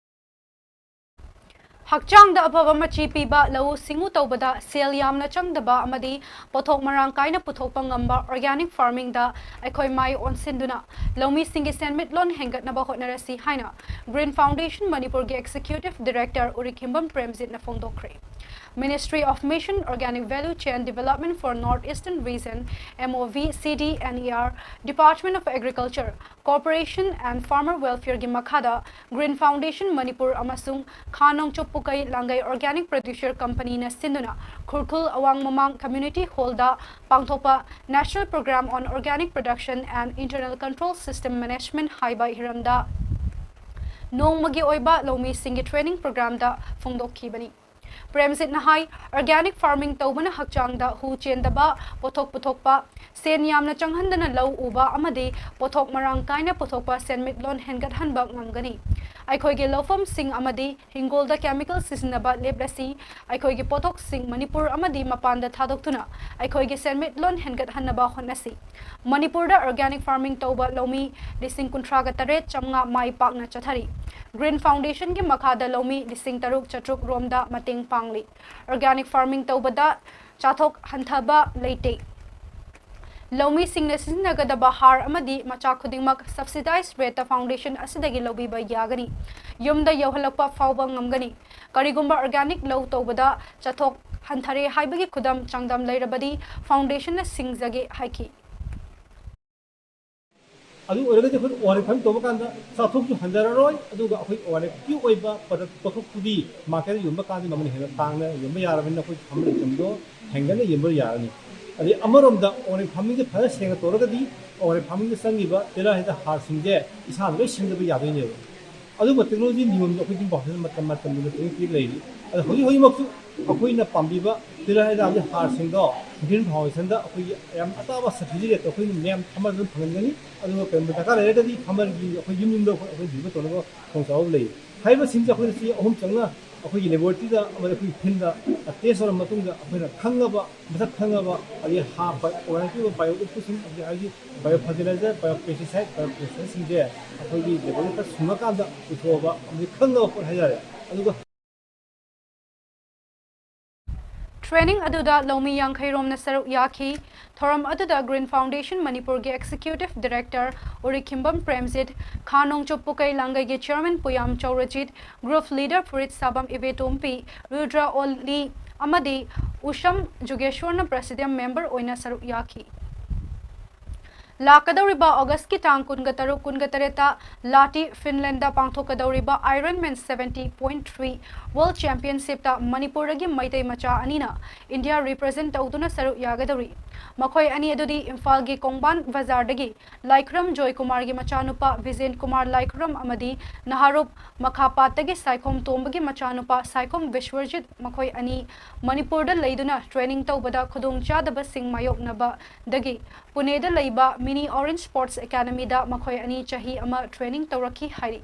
ꯍꯛꯆꯥꯡꯗ ꯑꯐꯕ ꯃꯆꯤ ꯄꯤꯕ ꯂꯧꯎ ꯁꯤꯡꯎ ꯇꯧꯕꯗ ꯁꯦꯜ ꯌꯥꯝꯅ ꯆꯪꯗꯕ ꯑꯃꯗꯤ ꯄꯣꯠꯊꯣꯛ ꯃꯔꯥꯡ ꯀꯥꯏꯅ ꯄꯨꯊꯣꯛꯄ ꯉꯝꯕ organic farmingꯗ ꯑꯩꯈꯣꯏ ꯃꯥꯏ ꯑꯣꯟꯁꯤꯟꯗꯨꯅ ꯂꯧꯃꯤꯁꯤꯡꯒꯤ ꯁꯦꯟꯃꯤꯠꯂꯣꯟ ꯍꯦꯟꯒꯠꯅꯕ ꯍꯣꯠꯅꯔꯁꯤ ꯍꯥꯏꯅ Green Foundation ꯃꯅꯤꯄꯨꯔꯒꯤ Executive Director ꯎꯔꯤꯈꯤꯝꯕꯝ ꯄ꯭ꯔꯦꯝꯖꯤꯠꯅ ꯐꯣꯡꯗꯣꯛꯈ꯭ꯔꯦ꯫ Ministry of Mission Organic Value Chain Development for North Eastern Region, MOVCDNER, Department of Agriculture, Cooperation and Farmer Welfareꯒꯤ ꯃꯈꯥꯗ Green Foundation ꯃꯅꯤꯄꯨꯔ ꯑꯃꯁꯨꯡ ꯈꯥ ꯅꯣꯡꯆꯨꯞ ꯄꯨꯀꯩ ꯂꯥꯡꯒꯩ Organic Producer Companyꯅ ꯁꯤꯟꯗꯨꯅ ꯈꯨꯔꯈꯨꯜ ꯑꯋꯥꯡ ꯃꯃꯥꯡ Community Hallꯗ ꯄꯥꯡꯊꯣꯛꯄ National Program on Organic Production and Internal Control System Management ꯍꯥꯏꯕ ꯍꯤꯔꯝꯗ ꯅꯣꯡꯃꯒꯤ ꯑꯣꯏꯕ ꯂꯧꯃꯤꯁꯤꯡꯒꯤ training programꯗ ꯐꯣꯡꯗꯣꯛꯈꯤꯕꯅꯤ꯫ ꯄ꯭ꯔꯦꯝꯖꯤꯠꯅ ꯍꯥꯏ, organic farming ꯇꯧꯕꯅ ꯍꯛꯆꯥꯡꯗ ꯍꯨ ꯆꯦꯟꯗꯕ, ꯄꯣꯠꯊꯣꯛ ꯄꯨꯊꯣꯛꯄ, ꯁꯦꯟ ꯌꯥꯝꯅ ꯆꯪꯍꯟꯗꯅ ꯂꯧ ꯎꯕ ꯑꯃꯗꯤ ꯄꯣꯠꯊꯣꯛ ꯃꯔꯥꯡ ꯀꯥꯏꯅ ꯄꯨꯊꯣꯛꯄ ꯁꯦꯟꯃꯤꯠꯂꯣꯟ ꯍꯦꯟꯒꯠꯍꯟꯕ ꯉꯝꯒꯅꯤ꯫ ꯑꯩꯈꯣꯏꯒꯤ ꯂꯧꯐꯝꯁꯤꯡ ꯑꯃꯗꯤ ꯍꯤꯡꯒꯣꯜꯗ chemical ꯁꯤꯖꯤꯟꯅꯕ ꯂꯦꯞꯂꯁꯤ, ꯑꯩꯈꯣꯏꯒꯤ ꯄꯣꯠꯊꯣꯛꯁꯤꯡ ꯃꯅꯤꯄꯨꯔ ꯑꯃꯗꯤ ꯃꯄꯥꯟꯗ ꯊꯥꯗꯣꯛꯇꯨꯅ ꯑꯩꯈꯣꯏꯒꯤ ꯁꯦꯟꯃꯤꯠꯂꯣꯟ ꯍꯦꯟꯒꯠꯍꯟꯅꯕ ꯍꯣꯠꯅꯁꯤ꯫ ꯃꯅꯤꯄꯨꯔꯗ organic farming ꯇꯧꯕ ꯂꯧꯃꯤ ꯂꯤꯁꯤꯡ ꯀꯨꯟꯊ꯭ꯔꯥꯒ ꯇꯔꯦꯠ ꯆꯥꯝꯃꯉꯥ ꯃꯥꯏ ꯄꯥꯛꯅ ꯆꯠꯊꯔꯤ꯫ Green Foundationꯒꯤ ꯃꯈꯥꯗ ꯂꯧꯃꯤ ꯂꯤꯁꯤꯡ ꯇꯔꯨꯛ ꯆꯥꯇ꯭ꯔꯨꯛ ꯔꯣꯝꯗ ꯃꯇꯦꯡ ꯄꯥꯡꯂꯤ꯫ Organic farming ꯇꯧꯕꯗ ꯆꯥꯊꯣꯛ ꯍꯟꯊꯕ ꯂꯩꯇꯦ꯫ ꯂꯧꯃꯤꯁꯤꯡꯅ ꯁꯤꯖꯤꯟꯅꯒꯗꯕ ꯍꯥꯔ ꯑꯃꯗꯤ ꯃꯆꯥꯛ ꯈꯨꯗꯤꯡꯃꯛ subsidized rateꯇ foundation ꯑꯁꯤꯗꯒꯤ ꯂꯧꯕꯤꯕ ꯌꯥꯒꯅꯤ꯫ ꯌꯨꯝꯗ ꯌꯧꯍꯜꯂꯛꯄ ꯐꯥꯎꯕ ꯉꯝꯒꯅꯤ꯫ ꯀꯔꯤꯒꯨꯝꯕ organic ꯂꯧ ꯇꯧꯕꯗ ꯆꯥꯊꯣꯛ ꯍꯟꯊꯔꯦ ꯍꯥꯏꯕꯒꯤ ꯈꯨꯗꯝ ꯆꯥꯡꯗꯝ ꯂꯩꯔꯕꯗꯤ foundationꯅ ꯁꯤꯡꯖꯒꯦ ꯍꯥꯏꯈꯤ꯫ ꯑꯗꯨ ꯑꯣꯏꯔꯒꯗꯤ ꯑꯩꯈꯣꯏ organic farming ꯇꯧꯕ ꯀꯥꯟꯗ ꯆꯥꯊꯣꯛꯁꯨ ꯍꯟꯊꯔꯔꯣꯏ, ꯑꯗꯨꯒ ꯑꯩꯈꯣꯏ organicꯀꯤ ꯑꯣꯏꯕ product ꯄꯣꯠꯊꯣꯛꯇꯨꯗꯤ marketꯇ ꯌꯣꯟꯕ ꯀꯥꯟꯗ ꯃꯃꯜ ꯍꯦꯟꯅ ꯇꯥꯡꯅ ꯌꯣꯟꯕ ꯌꯥꯔꯕꯅꯤꯅ ꯑꯩꯈꯣꯏ farmer incomeꯗꯣ ꯍꯦꯟꯒꯠꯅ ꯌꯣꯟꯕ ꯌꯥꯔꯅꯤ꯫ ꯑꯗꯩ ꯑꯃꯔꯣꯝꯗ organic farmingꯁꯦ ꯐꯖꯅ ꯁꯦꯡꯅ ꯇꯧꯔꯒꯗꯤ organic farmingꯗ ꯆꯪꯉꯤꯕ ꯇꯤꯜꯍꯥꯠ ꯍꯤꯗꯥꯛ ꯍꯥꯔꯁꯤꯡꯁꯦ ꯏꯁꯥꯅ ꯂꯣꯏ ꯁꯦꯝꯖꯕ ꯌꯥꯗꯣꯏꯅꯦꯕ꯫ ꯑꯗꯨꯒ technology ꯅꯤꯌꯣꯝꯁꯦ ꯑꯩꯈꯣꯏ ꯑꯗꯨꯝ ꯄꯥꯎꯁꯦ ꯃꯇꯝ ꯃꯇꯝꯗꯨꯗ training ꯄꯤꯔ ꯂꯩꯔꯤ꯫ ꯑꯗꯣ ꯍꯧꯖꯤꯛ ꯍꯧꯖꯤꯛꯃꯛꯁꯨ ꯑꯩꯈꯣꯏꯅ ꯄꯥꯝꯕꯤꯕ ꯇꯤꯜꯍꯥꯠ ꯍꯤꯗꯥꯛꯀꯤ ꯍꯥꯔꯁꯤꯡꯗꯣ Green Foundationꯗ ꯑꯩꯈꯣꯏꯒꯤ ꯌꯥꯝ ꯑꯇꯥꯕ subsidy rateꯇ ꯑꯩꯈꯣꯏꯅ ꯃꯌꯥꯝ ꯑꯃ ꯑꯗꯨꯝ ꯐꯪꯍꯟꯒꯅꯤ꯫ ꯑꯗꯨꯒ ꯀꯔꯤꯒꯨꯝꯕ ꯗꯔꯀꯥꯔ ꯂꯩꯔꯒꯗꯤ farmerꯒꯤ ꯑꯩꯈꯣꯏ ꯌꯨꯝ ꯌꯨꯝꯗ ꯑꯩꯈꯣꯏ deliver ꯇꯧꯅꯕ ꯈꯨꯗꯣꯡꯆꯥꯕ ꯂꯩ꯫ ꯍꯥꯏꯔꯤꯕꯁꯤꯡꯁꯦ ꯑꯩꯈꯣꯏꯅ ꯆꯍꯤ ꯑꯍꯨꯝ ꯆꯪꯅ ꯑꯩꯈꯣꯏꯒꯤ laboratoryꯗ ꯑꯃꯗꯤ ꯑꯩꯈꯣꯏꯒꯤ fieldꯇ test ꯇꯧꯔꯕ ꯃꯇꯨꯡꯗ ꯑꯩꯈꯣꯏꯅ ꯈꯪꯉꯕ, ꯃꯁꯛ ꯈꯪꯉꯕ, ꯑꯗꯒꯤ ꯍꯥꯔ bio-, organicꯀꯤ ꯑꯣꯏꯕ bio inputꯁꯤꯡ, ꯍꯧꯖꯤꯛ ꯍꯥꯏꯔꯤꯁꯤ bio fertilizer, bio pesticide, bio pesticidesꯁꯤꯡꯁꯦ ꯑꯩꯈꯣꯏꯒꯤ laboratoryꯗ ꯁꯨꯡꯉꯀꯥꯟꯗ ꯄꯨꯊꯣꯛꯑꯕ ꯑꯃꯗꯤ ꯈꯪꯉꯕ ꯄꯣꯠ ꯍꯥꯏꯇꯥꯔꯦ꯫ ꯑꯗꯨꯒ Training ꯑꯗꯨꯗ ꯂꯧꯃꯤ ꯌꯥꯡꯈꯩ ꯔꯣꯝꯅ ꯁꯔꯨꯛ ꯌꯥꯈꯤ꯫ ꯊꯧꯔꯝ ꯑꯗꯨꯗ Green Foundation ꯃꯅꯤꯄꯨꯔꯒꯤ Executive Director ꯎꯔꯤꯈꯤꯝꯕꯝ ꯄ꯭ꯔꯦꯝꯖꯤꯠ, ꯈꯥ ꯅꯣꯡꯆꯨꯞ ꯄꯨꯀꯩ ꯂꯥꯡꯒꯩꯒꯤ Chairman ꯄꯨꯌꯥꯝ ꯆꯧꯔꯖꯤꯠ, Group Leader ꯐꯨꯔꯤꯠ ꯁꯥꯕꯝ ꯏꯕꯦꯇꯣꯝꯄꯤ, ꯔꯨꯗ꯭ꯔ ꯑꯣꯂꯤ ꯑꯃꯗꯤ ꯎꯁꯝ ꯖꯨꯒꯦꯁꯣꯔꯅ President Member ꯑꯣꯏꯅ ꯁꯔꯨꯛ ꯌꯥꯈꯤ꯫ ꯂꯥꯛꯀꯗꯧꯔꯤꯕ ꯑꯣꯒꯁꯀꯤ ꯇꯥꯡ ꯀꯨꯟꯒ ꯇꯔꯨꯛ, ꯀꯨꯟꯒ ꯇꯔꯦꯠꯇ ꯂꯥꯇꯤ, ꯐꯤꯟꯂꯦꯟꯗ ꯄꯥꯡꯊꯣꯛꯀꯗꯧꯔꯤꯕ Ironman seventy point three World Championshipꯇ ꯃꯅꯤꯄꯨꯔꯗꯒꯤ ꯃꯩꯇꯩ ꯃꯆꯥ ꯑꯅꯤꯅ India represent ꯇꯧꯗꯨꯅ ꯁꯔꯨꯛ ꯌꯥꯒꯗꯧꯔꯤ꯫ ꯃꯈꯣꯏ ꯑꯅꯤ ꯑꯗꯨꯗꯤ ꯏꯝꯐꯥꯜꯒꯤ ꯀꯣꯡꯕꯥꯟ ꯕꯖꯥꯔꯗꯒꯤ ꯂꯥꯏꯈ꯭ꯔꯝ ꯖꯣꯏꯀꯨꯃꯥꯔꯒꯤ ꯃꯆꯥꯅꯨꯄꯥ ꯕꯤꯖꯦꯟ ꯀꯨꯃꯥꯔ ꯂꯥꯏꯈ꯭ꯔꯝ ꯑꯃꯗꯤ ꯅꯍꯥꯔꯣꯞ ꯃꯈꯥꯄꯥꯠꯇꯒꯤ ꯁꯥꯏꯈꯣꯝ ꯇꯣꯝꯕꯒꯤ ꯃꯆꯥꯅꯨꯄꯥ ꯁꯥꯏꯈꯣꯝ ꯕꯤꯁ꯭ꯋꯔꯖꯤꯠ, ꯃꯈꯣꯏ ꯑꯅꯤ ꯃꯅꯤꯄꯨꯔꯗ ꯂꯩꯗꯨꯅ training ꯇꯧꯕꯗ ꯈꯨꯗꯣꯡꯆꯥꯗꯕꯁꯤꯡ ꯃꯥꯌꯣꯛꯅꯕꯗꯒꯤ ꯄꯨꯅꯦꯗ ꯂꯩꯕ Mini Orange Sports Academyꯗ ꯃꯈꯣꯏ ꯑꯅꯤ ꯆꯍꯤ ꯑꯃ training ꯇꯧꯔꯛꯈꯤ ꯍꯥꯏꯔꯤ꯫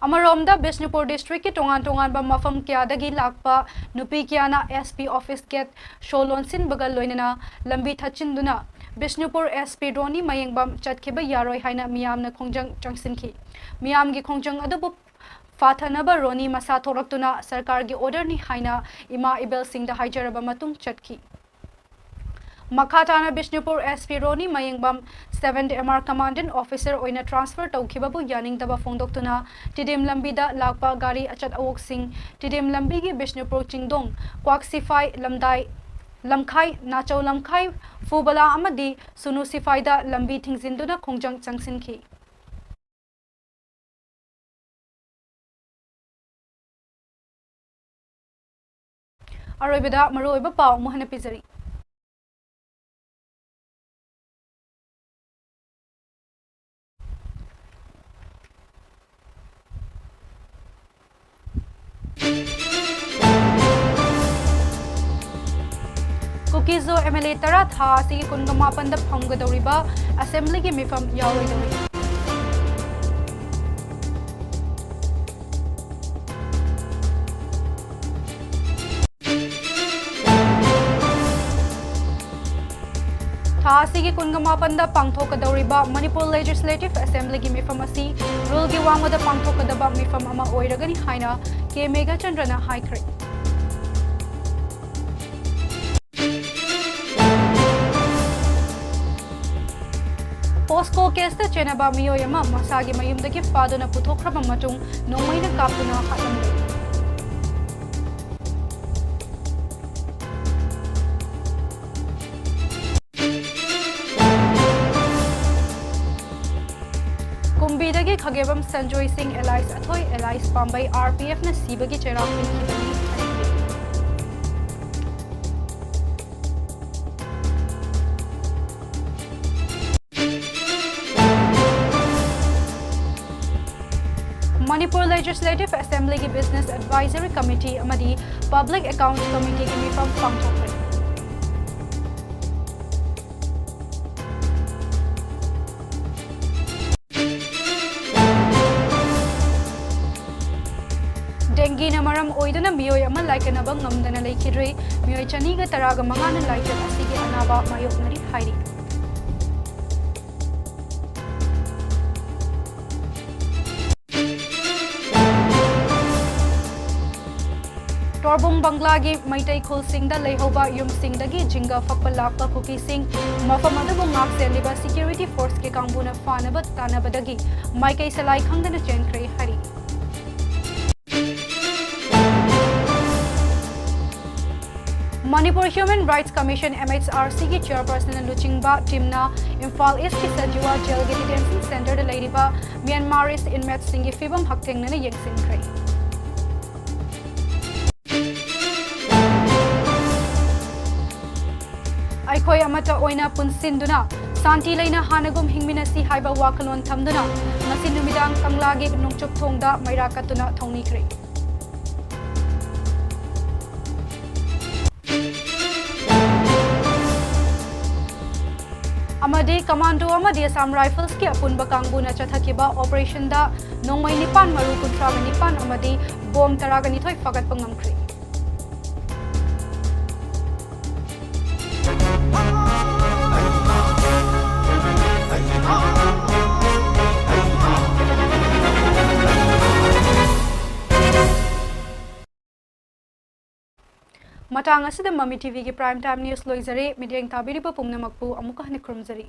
ꯑꯃꯔꯣꯝꯗ, ꯕꯤꯁꯅꯨꯄꯨꯔ districtꯀꯤ ꯇꯣꯉꯥꯟ ꯇꯣꯉꯥꯟꯕ ꯃꯐꯝ ꯀꯌꯥꯗꯒꯤ ꯂꯥꯛꯄ ꯅꯨꯄꯤ ꯀꯌꯥꯅ SP office gate show ꯂꯣꯟꯁꯤꯟꯕꯒ ꯂꯣꯏꯅꯅ ꯂꯝꯕꯤ ꯊꯠꯆꯤꯟꯗꯨꯅ ꯕꯤꯁꯅꯨꯄꯨꯔ SP ꯔꯣꯅꯤ ꯃꯌꯦꯡꯕꯝ ꯆꯠꯈꯤꯕ ꯌꯥꯔꯣꯏ ꯍꯥꯏꯅ ꯃꯤꯌꯥꯝꯅ ꯈꯣꯡꯖꯪ ꯆꯪꯁꯤꯟꯈꯤ꯫ ꯃꯤꯌꯥꯝꯒꯤ ꯈꯣꯡꯖꯪ ꯑꯗꯨꯕꯨ ꯐꯥꯊꯅꯕ ꯔꯣꯅꯤ ꯃꯁꯥ ꯊꯣꯛꯂꯛꯇꯨꯅ ꯁꯔꯀꯥꯔꯒꯤ orderꯅꯤ ꯍꯥꯏꯅ ꯏꯃꯥ ꯏꯕꯦꯜꯁꯤꯡꯗ ꯍꯥꯏꯖꯔꯕ ꯃꯇꯨꯡ ꯆꯠꯈꯤ꯫ ꯃꯈꯥ ꯇꯥꯅ ꯕꯤꯁꯅꯨꯄꯨꯔ S P ꯔꯣꯅꯤ ꯃꯌꯦꯡꯕꯝ seventh M R Commandant Officer ꯑꯣꯏꯅ transfer ꯇꯧꯈꯤꯕꯕꯨ ꯌꯥꯅꯤꯡꯗꯕ ꯐꯣꯡꯗꯣꯛꯇꯨꯅ ꯇꯤꯗꯤꯝ ꯂꯝꯕꯤꯗ ꯂꯥꯛꯄ ꯒꯥꯔꯤ ꯑꯆꯠ ꯑꯋꯣꯛꯁꯤꯡ ꯇꯤꯗꯤꯝ ꯂꯝꯕꯤꯒꯤ ꯕꯤꯁꯅꯨꯄꯨꯔ ꯆꯤꯡꯗꯣꯡ, ꯀ꯭ꯋꯥꯛꯁꯤꯐꯥꯏ, ꯂꯝꯗꯥꯏ, ꯂꯝꯈꯥꯏ, ꯅꯥꯆꯧ ꯂꯝꯈꯥꯏ, ꯐꯨꯕꯂꯥ ꯑꯃꯗꯤ ꯁꯨꯅꯨ ꯁꯤꯐꯥꯏꯗ ꯂꯝꯕꯤ ꯊꯤꯡꯖꯤꯟꯗꯨꯅ ꯈꯣꯡꯖꯪ ꯆꯪꯁꯤꯟꯈꯤ꯫ ꯑꯔꯣꯏꯕꯗ ꯃꯔꯨꯑꯣꯏꯕ ꯄꯥꯎ ꯑꯃꯨꯛ ꯍꯟꯅ ꯄꯤꯖꯔꯤ꯫ ꯀꯨꯀꯤꯖꯣ M L A ꯇꯔꯥ ꯊꯥ ꯑꯁꯤꯒꯤ ꯀꯨꯟꯒ ꯃꯥꯄꯟꯗ ꯐꯝꯒꯗꯧꯔꯤꯕ assemblyꯒꯤ ꯃꯤꯐꯝ ꯌꯥꯎꯔꯣꯏꯗꯧꯔꯤ꯫ ꯊꯥ ꯑꯁꯤꯒꯤ ꯀꯨꯟꯒ ꯃꯥꯄꯟꯗ ꯄꯥꯡꯊꯣꯛꯀꯗꯧꯔꯤꯕ ꯃꯅꯤꯄꯨꯔ Legislative Assemblyꯒꯤ ꯃꯤꯐꯝ ꯑꯁꯤ ruleꯒꯤ ꯋꯥꯡꯃꯗ ꯄꯥꯡꯊꯣꯛꯀꯗꯕ ꯃꯤꯐꯝ ꯑꯃ ꯑꯣꯏꯔꯒꯅꯤ ꯍꯥꯏꯅ ꯀꯦ ꯃꯦꯘꯆꯟꯗ꯭ꯔꯅ ꯍꯥꯏꯈ꯭ꯔꯦ꯫ POCSO caseꯇ ꯆꯦꯟꯅꯕ ꯃꯤꯑꯣꯏ ꯑꯃ ꯃꯁꯥꯒꯤ ꯃꯌꯨꯝꯗꯒꯤ ꯐꯥꯗꯨꯅ ꯄꯨꯊꯣꯛꯈ꯭ꯔꯕ ꯃꯇꯨꯡ ꯅꯣꯡꯃꯩꯅ ꯀꯥꯞꯇꯨꯅ ꯍꯥꯠꯂꯝꯂꯦ꯫ ꯀꯨꯝꯕꯤꯗꯒꯤ ꯈꯥꯒꯦꯝꯕꯝ ꯁꯟꯖꯣꯏ ꯁꯤꯡ alias ꯑꯊꯣꯏ alias ꯄꯥꯝꯕꯩ RPFꯅ ꯁꯤꯕꯒꯤ ꯆꯩꯔꯥꯛ ꯄꯤꯈꯤꯕꯅꯤ ꯍꯥꯏꯈꯤ꯫ ꯃꯅꯤꯄꯨꯔ Legislative Assemblyꯒꯤ Business Advisory Committee ꯑꯃꯗꯤ Public Accounts Committeeꯒꯤ ꯃꯤꯐꯝ ꯄꯥꯡꯊꯣꯛꯈ꯭ꯔꯦ꯫ ꯗꯦꯡꯒꯤꯅ ꯃꯔꯝ ꯑꯣꯏꯗꯨꯅ ꯃꯤꯑꯣꯏ ꯑꯃ ꯂꯥꯏꯀꯠꯅꯕ ꯉꯝꯗꯅ ꯂꯩꯈꯤꯗ꯭ꯔꯦ꯫ ꯃꯤꯑꯣꯏ ꯆꯅꯤꯒ ꯇꯔꯥꯒ ꯃꯉꯥꯅ ꯂꯥꯏꯆꯠ ꯑꯁꯤꯒꯤ ꯑꯅꯥꯕ ꯃꯥꯌꯣꯛꯅꯔꯤ ꯍꯥꯏꯔꯤ꯫ ꯄꯥꯔꯕꯨꯡ ꯕꯪꯒ꯭ꯂꯥꯒꯤ ꯃꯩꯇꯩ ꯈꯨꯜꯁꯤꯡꯗ ꯂꯩꯍꯧꯕ ꯌꯨꯝꯁꯤꯡꯗꯒꯤ ꯖꯤꯡꯒ ꯐꯛꯄ ꯂꯥꯛꯄ ꯀꯨꯀꯤꯁꯤꯡ, ꯃꯐꯝ ꯑꯗꯨꯕꯨ ꯉꯥꯛꯁꯦꯜꯂꯤꯕ ꯁꯦꯀ꯭ꯌꯨꯔꯤꯇꯤ ꯐꯣꯔꯁꯀꯤ ꯀꯥꯡꯕꯨꯅ ꯐꯥꯅꯕ ꯇꯥꯟꯅꯕꯗꯒꯤ ꯃꯥꯏꯀꯩ ꯁꯂꯥꯏ ꯈꯪꯗꯅ ꯆꯦꯟꯈ꯭ꯔꯦ ꯍꯥꯏꯔꯤ꯫ Manipur human rights commission, M H R C ꯒꯤ ꯆꯤꯌꯔꯄꯔꯁꯟꯅ ꯂꯨꯆꯤꯡꯕ ꯇꯤꯝꯅ ꯏꯝꯐꯥꯜ ꯏꯁꯀꯤ ꯁꯖꯤꯋꯥ ꯖꯦꯜꯒꯤ ꯗꯤꯇꯦꯟꯁꯟ ꯁꯦꯟꯇꯔꯗ ꯂꯩꯔꯤꯕ ꯃ꯭ꯌꯥꯟꯃꯥꯔꯤꯁ ꯏꯟꯃꯦꯠꯁꯤꯡꯒꯤ ꯐꯤꯕꯝ ꯍꯛꯊꯦꯡꯅꯅ ꯌꯦꯡꯁꯤꯟꯈ꯭ꯔꯦ꯫ ꯑꯩꯈꯣꯏ ꯑꯃꯠꯇ ꯑꯣꯏꯅ ꯄꯨꯟꯁꯤꯟꯗꯨꯅ ꯁꯥꯟꯇꯤ ꯂꯩꯅ ꯍꯥꯟꯅꯒꯨꯝ ꯍꯤꯡꯃꯤꯟꯅꯁꯤ ꯍꯥꯏꯕ ꯋꯥꯈꯜꯂꯣꯟ ꯊꯝꯗꯨꯅ ꯉꯁꯤ ꯅꯨꯃꯤꯗꯥꯡ ꯀꯪꯂꯥꯒꯤ ꯅꯣꯡꯆꯨꯞ ꯊꯣꯡꯗ ꯃꯩꯔꯥ ꯀꯠꯇꯨꯅ ꯊꯧꯅꯤꯈ꯭ꯔꯦ꯫ ꯑꯃꯗꯤ ꯀꯃꯥꯟꯗꯣ ꯑꯃꯗꯤ ꯑꯁꯥꯝ ꯔꯥꯏꯐꯜꯁꯀꯤ ꯑꯄꯨꯟꯕ ꯀꯥꯡꯕꯨꯅ ꯆꯠꯊꯈꯤꯕ ꯑꯣꯄꯔꯦꯁꯟꯗ ꯅꯣꯡꯃꯩ ꯅꯤꯄꯥꯟ, ꯃꯔꯨ ꯀꯨꯟꯊ꯭ꯔꯥꯒ ꯅꯤꯄꯥꯟ ꯑꯃꯗꯤ ꯕꯣꯝ ꯇꯔꯥꯒ ꯅꯤꯊꯣꯏ ꯐꯥꯒꯠꯄ ꯉꯝꯈ꯭ꯔꯦ꯫ ꯃꯇꯥꯡ ꯑꯁꯤꯗ ꯃꯃꯤ ꯇꯤꯚꯤꯒꯤ Prime Time News ꯂꯣꯏꯖꯔꯦ꯫ ꯃꯤꯠꯌꯦꯡ ꯇꯥꯕꯤꯔꯤꯕ ꯄꯨꯝꯅꯃꯛꯄꯨ ꯑꯃꯨꯛꯀ ꯍꯟꯅ ꯈꯨꯔꯨꯝꯖꯔꯤ꯫